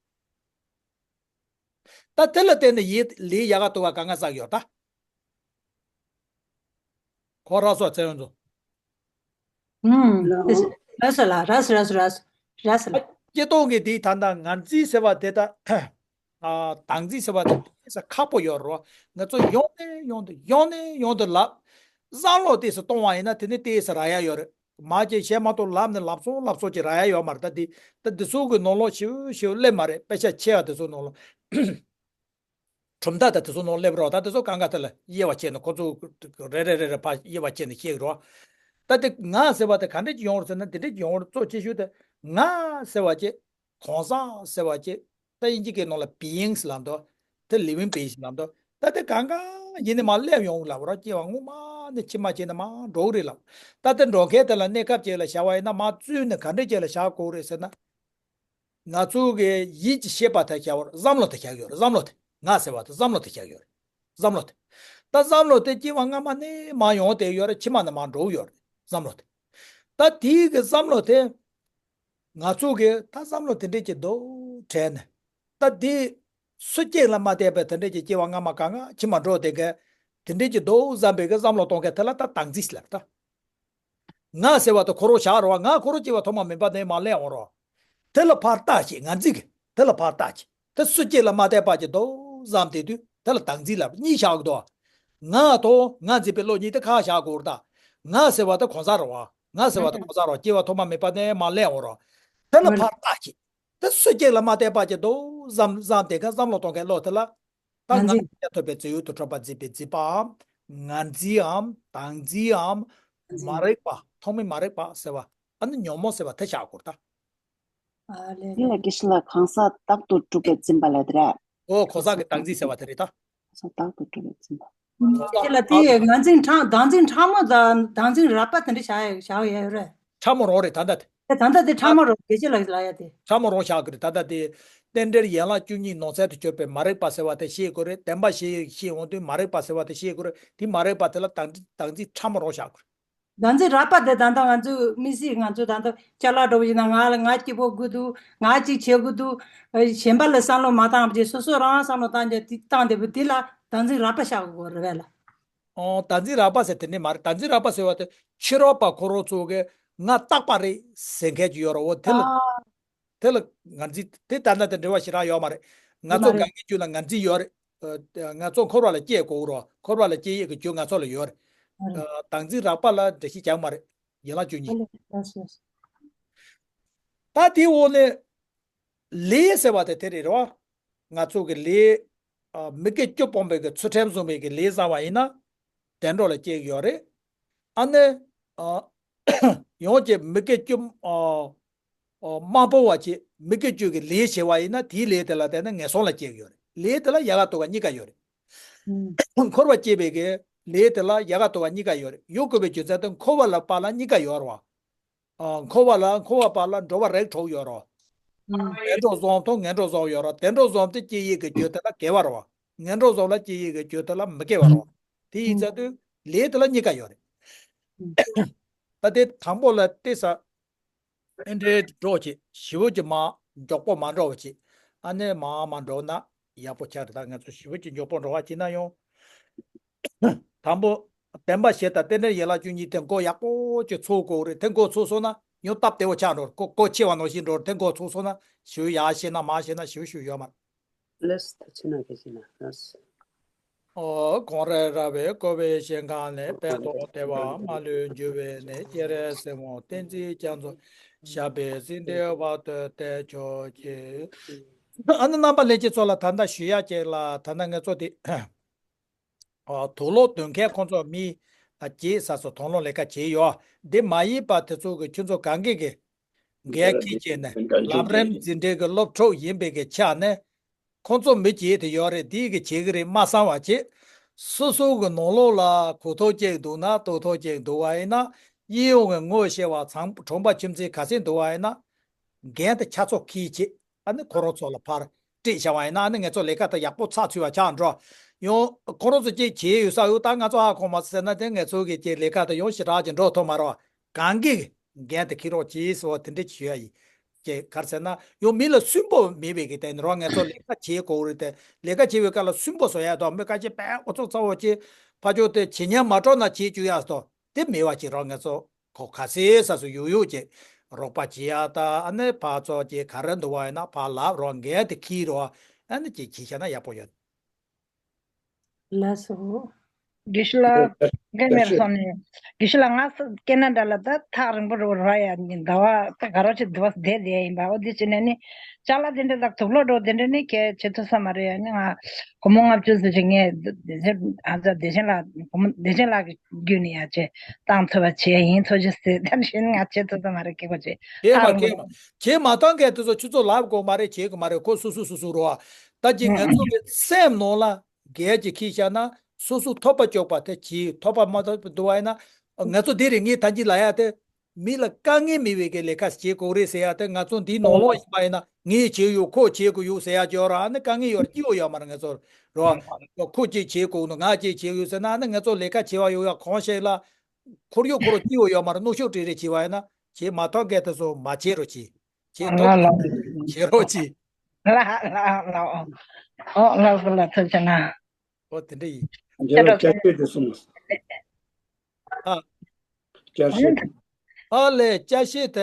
ད་དེ་ལ་བརྟེན་ནས་ཡིད་ལས་ཡག་ག་དུ་བ་གང་ག་བསགས་ཡོད་ད། ཁོ་ར་སོ་ཚེ་ཡོང་ཚོ། ཨུམ། ར་སོ་ལ། ར་སོ་ར་སོ་ར་སོ་ར་སོ་ལ། སྐྱེ་སྟོང་གི་དེའི་ད་ལྟ་ང་འཛིན་ཟེར་བ་དེ་ད། ཨ། བདག་འཛིན་ཟེར་བ་དེ་དེ་ས་ཁག་པོ་ཡོད་རོ། ང་ཚོ་ཡོང་ནས་ཡོང་དུ་ཡོང་ནས་ཡོང་དུ་ལབ། བསམ་བློ་དེ་སུ་གཏོང་བ་ཡིན་ན་དེ་ནི་དེ་སུ་ར་ཡ་ཡོད་རེད། མ་ཅེ་བཤད་མ་གཏོགས་ལབ་ནས་ལབ་སོང་ལབ་སོང་ཅེ་ར་ཡ་ཡོད་མ་རེད། ད་དེ་ད་དེ་ཚོ་གི་ནང་ལོགས་ཞིབ་ཞིབ་སླེབས་མ་རེད། དཔེ་ཆ་ཆེ་བ་དེ་ཚོ་ནང་ལོགས། གྲུབ་མཐའ་དང་དེ་ཚོ་ནང་སླེབས་རོགས། ད་དེ་ཚོ་གང་ག་དེ་ལ་དབྱེ་བ་ཕྱེ་ནས་ཁོ་ཚོ་རེ་རེ་རེ་རེ་ཕར་དབྱེ་བ་ཕྱེ་ནས་བཤད་རོགས། ད་དེ་ང་ཟེར་བ་དེ་ག་འདྲ་ཅིག་ཡོང་རེད་ཟེར་ན། དེ་འདྲ་ཅིག་ཡོང་རེད། གཙོ་ཆེ་ཤོས་དེ་ང་ཟེར་བ་ཅིག་གང་ཟག་ཟེར་བ་ཅིག་ད་དབྱིན་ཇི་སྐད་ནང་ལ་beings ལབ་འདུག་དེ་living beings ལབ་འདུག་ད་དེ་གང་ག་ཡིན་ནི་མ་སླེབས་ཡོང་ལབ་རོགས། སྐྱེ་བ་སྔོན་མ་ནས་ཕྱི་མ་བྱས་ནས་མར་འགྲོ་གི་རེད་ལབ། ད་དེ་འགྲོ་མཁན་དེ་ལ་གནས་སྐབས་ཅིག་ལ་བཞག་པ་ཡིན་ན་མར་བཙུད་ནས་ག་འདྲ་ཅིག་ལ་བཞག་དགོས་རེད་ཟེར་ན། ང་ཚོ་གི་ཡིད་ཀྱི་ཤེས་པ་དེ་བཞག་ཡོད་རེད། བསམ་བློ་དེ་བཞག་ཡོད་རེད། བསམ་བློ་དེ། ང་ཟེར་བ་དེ་བསམ་བློ་དེ་བཞག་ཡོད་རེད། བསམ་བློ་དེ། ད་བསམ་བློ་དེ་སྐྱེ་བ་སྔ་མ་ནས་མར་ཡོང་བསྡད་ཡོད་རེད། ཕྱི་མ་ནས་མར་འགྲོ་གི་ཡོད་རེད། བསམ་བློ་དེ། ད་དེའི་གི་བསམ་བློ་དེ་ ང་ཚོ་གི་ད་བསམ་བློ་དེ་འདྲས་ཀྱི་འདུག་དྲན་ནས། ད་དེ་སུ་སྐྱེས་ལ་མ་བལྟས་པའི་དེ་འདྲས་ཀྱི་སྐྱེ་བ་སྔ་མ་གང་ང་ཕྱི་མ་འགྲོ་དེ་ག་དེ་འདྲས་ཀྱི་འདུག་བསམ་པའི་གི་བསམ་བློ་གཏོང་མཁན་དེ་ལ་ད་བདག་འཛིན་ལབ་ད། ང་ཟེར་བ་དེ་ཁོ་རང་བཞག་རོགས། ང་ཁོ་རང་སྐྱེ་བ་ཐོག་མ་མེད་པ་ནས་མར་སླེབས་འོང་རོགས། དེ་ལ་ཕར་བལྟ་ཅིག་ང་འཛིན་གི་དེ་ལ་ཕར་བལྟ་ཅིག་དེ་སུ་སྐྱེས་ལ་མ་བལྟས་པ་ཅིག་འདུག་བསམ་དེ་དུས་དེ་ལ་བདག་འཛིན་ལབ། གཉིས་བཞག་གི་འདུག་ང་དང་ང་འཛིན་པའི་བློ་གཉིས་དེ་ཁ་བཞག་དགོས་རེད་ད། ང་ཟེར་བ་དེ་གང་ཟག་རེད་བ། ང་ཟེར་བ་དེ་གང་ཟག་རེད་བ། སྐྱེ་བ་ཐོག་མ་མེད་པ་ནས་མར་སླེབས་འོང་རོགས། དེ་ལ་ཕར་བལྟ་ཅིག་དེ་སུ་སྐྱེས་ལ་མ་བལྟས་པ་ཅིག་འདུག་བསམ་བསམ་དེ་ག་བསམ་བློ་གཏོང་མཁན་བློ་དེ་ལ། ད་ང་ང་འཛིན། ཡ་ཐོབ་པའི་རྫས་ཡུལ་དུ་གྲུབ་པ་འཛིན་པའི་འཛིན་པའམ། ང་འཛིན་འམ། བདག་འཛིན་འམ། ང་འཛིན། མ་རིག་པ། ཐོག་མའི་མ་རིག་པ་ཟེར་བ། ཨ་ནི་ཉོན་མོངས་ཟེར་བ་དེ་བཞག་དགོས་ད། ཨ་ལེ་ལེ། དེ་ལ་དགེ་བཤེས་ལགས་གང་ཟག་རྟག་ཏུ་གྲུབ་པའི་འཛིན་པ་ལབ་དེ་རེད། ཨོ་གང་ཟག་གི་བདག་འཛིན་ཟེར་བ་དེ་རེད་ད། གང་ཟག་རྟག་ཏུ་གྲུབ་པའི་འཛིན་པ། གང་ཟག་དེ་ལ་དེ་རྟག་ཏུ། ང་འཛིན་ཕྲ་བདག་འཛིན་ཕྲ་མོ་དང་བདག་འཛིན་རགས་པ་དེ་འདྲ་བཞག་ཡ་བཞག་ཡ་ཡོད་རེད། ཕྲ་མོ་རང་རེད་ད་ལྟ་དེ། དེ་ད་ལྟ་དེ་ཕྲ་མོ་རང་དགེ་བཤེས་ལགས་ལ་ཡ་དེ། ཕྲ་མོ་རང་བཞག་གི་རེད་ད་ལྟ་དེ། རྟེན་འབྲེལ་ཡན་ལག་བཅུ་གཉིས་ནང་ཚན་དུ་གྱུར་པའི་མ་རིག་པ་ཟེར་བ་དེ་ཤེས་དགོས་རེད། བདེན་པ་ཞིག་ཤེས་འོང་དུས་མ་རིག་པ་ཟེར་བ་དེ་ཤེས་དགོས་རེད། དེ་མ་རིག་པ་དེ་ལ་བདག་འཛིན་བདག་འཛིན་ཕྲ་མོ་རང་བཞག་དགོས་རེད། བདག་འཛིན་རགས་པ་དེ་ད་ལྟ་ང་ཚོས་དམིགས་བསལ་ང་ཚོས་ད་ལྟ་ཅ་ལག་འདྲ་བོ་ཡིན་ན་ང་ལ་ང་སྐྱིད་པོ་དགོས་འདུག་ང་གཅིག་བྱེད་དགོས་འདུག་གཞན་པ་ལ་བསམ་བློ་མ་བཏང་བ་བྱས་སོ་སོ་རང་བསམ་བློ་བཏང་རྒྱུ་དེ་བཏང་བསྡད་པ་དེ་ལ་བདག་འཛིན་རགས་པ་བཞག་དགོས་རེད་བས་ལ། ཨོ། བདག་འཛིན་རགས་པ་ཟེར་དེ་འདྲ་མ་རེད། བདག་འཛིན་རགས་པ་ཟེར་བ་དེ་ཕྱི་རོལ་པ་ཁོ་རང་ཚོ་གིས་ང་རྟག་པ་རེད་ཟེར་མཁན་ཅིག་ཡོད་རེད། འོ་དེ་ལ། ཨ། དེ་ལ་ང་འཛིན་དེ་ལྟར་ན་དེ་འབྲེལ་བ་ཞེ་དྲག་ཡོད་མ་རེད། ང་ཚོ་མ་རེད། གང་གི་རྒྱུད་ལ་ང་འཛིན་ཡོད་རེད། ཨ། ང་ཚོ་འཁོར་བ་ལ་སྐྱེ་དགོས་རོགས། འཁོར་བ་ལ་སྐྱེ་ཡས་ཀྱི་རྒྱུ་ང་ཚོ་ལ་ཡོད་རེད། མ་རེད། ཨ། བདག་འཛིན་རགས་པ་ལ་འགྲེལ་བཤད་རྒྱག་མ་རེད། ཡན་ལག་བཅུ་གཉིས། ཨ་ལེ། ལགས་སོ། ད་དེའི་འོག་ནས། ལས་ཟེར་བ་དེ་དེ་རེད་རོ། ང་ཚོ་གི་ལས། ཨ། མི་དགེ་བཅུ་སྤོང་བའི་གི་ཚུལ་ཁྲིམས་བཟུང་བའི་གི་ལས་བསགས་པ་ཡིན་ན། བདེ་འགྲོ་ལ་སྐྱེ་གི་ཡོད་རེད། ཨ་ནི། ཨ། ཡང་ཅིག་མི་དགེ་བཅུ། ཨ། ཨ། མ་སྤོང་བ་ཅིག་མི་དགེ་བཅུ་གི་ལས་བྱས་པ་ཡིན་ན་དེའི་ལས་དེ་ལ་བརྟེན་ནས་ངན་སོང་ལ་སྐྱེ་གི་ཡོད་རེད། ལས་དེ་ལ་ཡག་ག་དོག་ག་གཉིས་ཀ་ཡོད་རེད། ཨུམ། འཁོར་བ་སྐྱེ་བའི་གི་ལས་དེ་ལ་ཡག་ག་དོག་ག་གཉིས་ཀ་ཡོད་རེད། ཡོད་དགོས་པའི་རྒྱུ་མཚན་དེ་འཁོར་བ་ལ་བར་ལ་གཉིས་ཀ་ཡོད་རེད་བ། ཨ། འཁོར་བ་ལ་འཁོར་བ་བར་ལ་འགྲོ་བ་རིགས་དྲུག་ཡོད་རོ། ཨ། བདེ་འགྲོ་གསུམ་དང་ངན་འགྲོ་གསུམ་ཡོད་རོ། བདེ་འགྲོ་གསུམ་དེ་སྐྱེ་ཡས་ཀྱི་རྒྱུ་དེ་ལ་དགེ་བ་རོ། ངན་འགྲོ་གསུམ་ལ་སྐྱེ་ཡས་ཀྱི་རྒྱུ་དེ་ལ་མི་དགེ་བ་རོ། དེ་ཡིན་ཙང་དུས་ལས་དེ་ལ་གཉིས་ཀ་ཡོད་རེད། ད་དེ་དང་པོ་ལ་དེ་ས། ཨེ་འདྲའི་འགྲོ་བྱེད་ཞེ་པོ་ཅིག་མ་མགྱོགས་པོ་མ་འགྲོ་བ་བྱེད། ཨ་ནི་མ་མ་འགྲོ་ན་ཡག་པོ་ཆགས་རེད། ད་ང་ཚོ་ཞེ་པོ་ཅིག་མགྱོགས་པོ་འགྲོ་བ་བྱེད་ན་ཡང་། དང་པོ། བདེན་པ་བཞི་དང་རྟེན་འབྲེལ་ཡན་ལག་བཅུ་གཉིས་དེ་མགོ་ཡག་པོ་ཅིག་ཚོས་དགོས་རེད། དེ་མགོ་ཚོས་སོང་ན་ཡང་སྟབས་བདེ་བོ་ཆགས་འགྲོ་རེད། གོ་གོ་ཆེ་བ་ནང་བཞིན་འགྲོ་རེད། དེ་མགོ་ཚོས་སོང་ན་ཞུ་ཡག་ཤེས་ན་མ་ཤེས་ན་ཞུ་ཞུ་ཡོད་མ་རེད། ལགས་སོ། ད་ཕྱི་ནང་གི་ཤེས་ན་ལགས་སོ། ཨོ། གངས་རི་ར་བས་བསྐོར་བའི་ཞིང་ཁམས་ནས། དཔལ་ཏོག་ཏོ་དེ་བ་མ་ལུས་འབྱུང་བའི་གནས། སྤྱན་རས་གཟིགས་དབང་བསྟན་འཛིན་རྒྱ་མཚོ། ཞབས་པད་སྲིད་མཐའི་བར་དུ་བརྟན་གྱུར་ཅིག་ཨ་ནི་རྣམ་པ་ལྷན་རྒྱས་ཚོ་ལ་ད་ལྟ་ཞུ་ཡག་ཅིག་ལ། ད་ལྟ་ང་ཚོ་དེ། ཨ། དུག་ལོག་འདོན་མཁན་ཁོང་ཚོ་མི་ཨ་བྱེད་ས་སུ་དང་བླངས་ལས་ཀ་བྱས་ཡོད། འདི་མ་ཡིན་པ་དེ་ཚོ་གི་ཁྱོད་ཚོ་གང་གི་གི་འགན་འཁྱེར་བྱས་ནས་ལམ་རིམ་འཛིན་གྲྭའི་གི་སློབ་ཕྲུག་ཡིན་པའི་གི་ཆ་ནས་ཁོང་ཚོ་མི་བྱེད་དེ་ཡོད་རེད། དེའི་གི་བྱེད་གི་རེད་མ་བསམ་པ་བྱེད། སོ་སོ་གི་ནང་ལོགས་ལ་གོ་རྟོགས་ཅིག་འདུག་ན་རྟོགས་ཐུབ་ཅིག་འདུག་པ་ཡིན་ན། གཡས་གཡོན་གི་ངོ་ཤེས་པ་ཚང་གྲོང་པ་ཁྱིམ་མཚེས་ག་ཚད་འདུག་པ་ཡིན་ན། འགན་དེ་ཆ་ཚང་འཁྱེར་བྱེད། ཨ་ནི་ཁོ་རང་ཚོ་ལ་ཕར་སྤྲད་བཞག་པ་ཡིན་ན། ཨ་ནི་ང་ཚོ་ལས་ཀ་དེ་ཡག་པོ་ཚགས་ཚུད་པ་ཆགས་འགྲོ། ཡང་ཁོ་རང་ཚོ་ཅིག་བྱེད་ཡོད་ས་ཡོད། ད་ང་ཚོ་ཧ་གོ་མ་སོང་ཟེར་ན་དེ་ང་ཚོ་གི་ཅིག་ལས་ཀ་དེ་ཡང་ཞེ་དྲག་ཅིག་འགྲོ་ཐུབ་མ་རེད་བ། གང་གི་འགན་དེ་འཁྱེར་རོགས་གྱིས་ཟེར་བ་དེ་འདྲ་ཅིག་ཞུ་ཡ་ཡིན། ཅིག་ག་རེ་ཟེར་ན་ཡང་མི་ལ་སུན་པོ་མེད་པའི་གི་སྟེང་ནས་རོགས། ང་ཚོ་ལས་ཀ་བྱེད་དགོས་རེད་དེ། ལས་ཀ་བྱེད་པའི་སྐབས་ལ་སུན་པོ་བཟོ་ཡ་དང་། མི་ཁ་ཤས་པས་ཨོ་ཙོག་ཚ་བོ་ཅིག་ཕར་ཕྱོགས་དེ་བྱེད་ཉན་མ་སྤྲོ་ན་བྱེད་བཅུག་ཡ་དང་། དེ་མེད་པ་ཅིག་རོགས། ང་ཚོ་གོ་ག་ཚོད་ས་སུ་ཡོད་ཡོད་ཅིག་རོགས་པ་བྱེད་ཡ་ད། ཨ་ནི་ཕར་ཚུར་ཅིག་ག་རེ་འདུག་པ་ཡིན་ན་ཕར་ལབ་རོགས། འགན་དེ་འཁྱེར་རོགས། ཨ་ནི་ཅིག་བྱས་བཞག་ན་ཡག་པོ་ཡོད། ལགས་སོ། དགེ་བཤེས་ལགས། འགན་མེད་སོང་ནས། དགེ་བཤེས་ལགས། ང་ས་སྐྱེ་ན་འདྲ་ལ་ད་ཐག་རིང་པོ་རུ་ར་ཡ་ཉིན་ཟླ་བ་ད་ག་རོ་ཆེ་འདུག་བསྡད་བསྡད་ཡིན་པ། འོ་དེ་བྱས་ནས་ནི་ཅ་ལག་དེ་འདྲ་དང་དུག་ལོག་འགྲོ་དེ་འདྲ་ནི་གལ་ཆེ་ཐུབ་ས་མ་རེད་ཡ། ནི་ང་སྒོར་མོ་ལྔ་བཅུ་ཙམ་ཅིག་ངས་བདེ་ཆེན་ཨ་ཅག་བདེ་ཆེན་ལགས། སྒོར་མོ་བདེ་ཆེན་ལགས་ཀྱི་བརྒྱུད་ནས་ཡ་ཆེ་བཏང་ཐུབ་པ་བྱས་ཡིན། ཐུགས་རྗེ་ཆེ། ད་ནི་ང་བྱེད་ཐུབ་ས་མ་རེད། སྐྱེ་བ་ཆེ། གལ་མ་ཐག་རིང་པོ་གལ་མ་བྱེད་མ་ཐག་གལ་དེ་ཚོ་ཁྱོད་ཚོ་ལབ་དགོས་མ་རེད། བྱེད་དགོས་མ་རེད། ཁོ་སོ་སོ་སོ་སོ་རོ། ད་ཅིག་ང་ཚོ་གི་སེམས་ནང་ལ་གལ་ཅིག་འཁྱེར་བཞག་ན་སོ་སོ་ཐོབ་པ་ཆོག་པ་དེ་བྱེད། ཐོབ་པ་མ་ཐོབ་པ་འདུག་པ་ཡིན་ན། ང་ཚོ་འདི་རེད། ངས་ད་ཅི་ལབ་ཡ་དེ། མི་ལ་དཀའ་ངལ་མེད་པའི་གི་ལས་ཀ་བྱེད་དགོས་རེད་ཟེར་ཡ་དེ། ང་ཚོ་འདིའི་ནང་ལོགས་ཡིན་པ་ཡིན་ན་ངས་བྱེད་ཡོད། ཁོས་བྱེད་དགོས་ཡོད་ཟེར་ཡ་ཅིག་ཡོད་ར། ཨ་ནི་དཀའ་ངལ་ཡོད་ར་སྐྱིད་པོ་ཡོད་མ་རེད། ང་ཚོ་རོ། ཁོས་ཅིག་བྱེད་དགོས་འདུག་ང་ཅིག་བྱེད་ཡོད་ཟེར་ན། ཨ་ནི་ང་ཚོ་ལས་ཀ་བྱེད་པ་ཡོད་ཡ་གང་ཞིག་ལ་ཁོར་ཡུག་ཁོ་རང་སྐྱིད་པོ་ཡོད་མ་རེད། གནོན་ཤུགས་སྤྲད་རེས་བྱེད་པ་ཡིན་ན་བྱེད་མ་ཐུབ་མཁན་དེ་ཚོ་མ་བྱེད་རོགས་གྱིས། ཁྱེད་ལ་ལ། ཁྱེད་རོགས་གྱིས། ལ་ལ་ལ། ཨོ་ལ་ལ་ལ་ཐུབ་ཆེ་ན། ཨོ་དེ་འདྲ་ཡིན། ཁྱེད་རོགས་སྐྱ་ཤོད་དེ་གསུངས། ཨ། སྐྱ་ཤོད། ཨ་ལས་སྐྱ་ཤོད་དེ།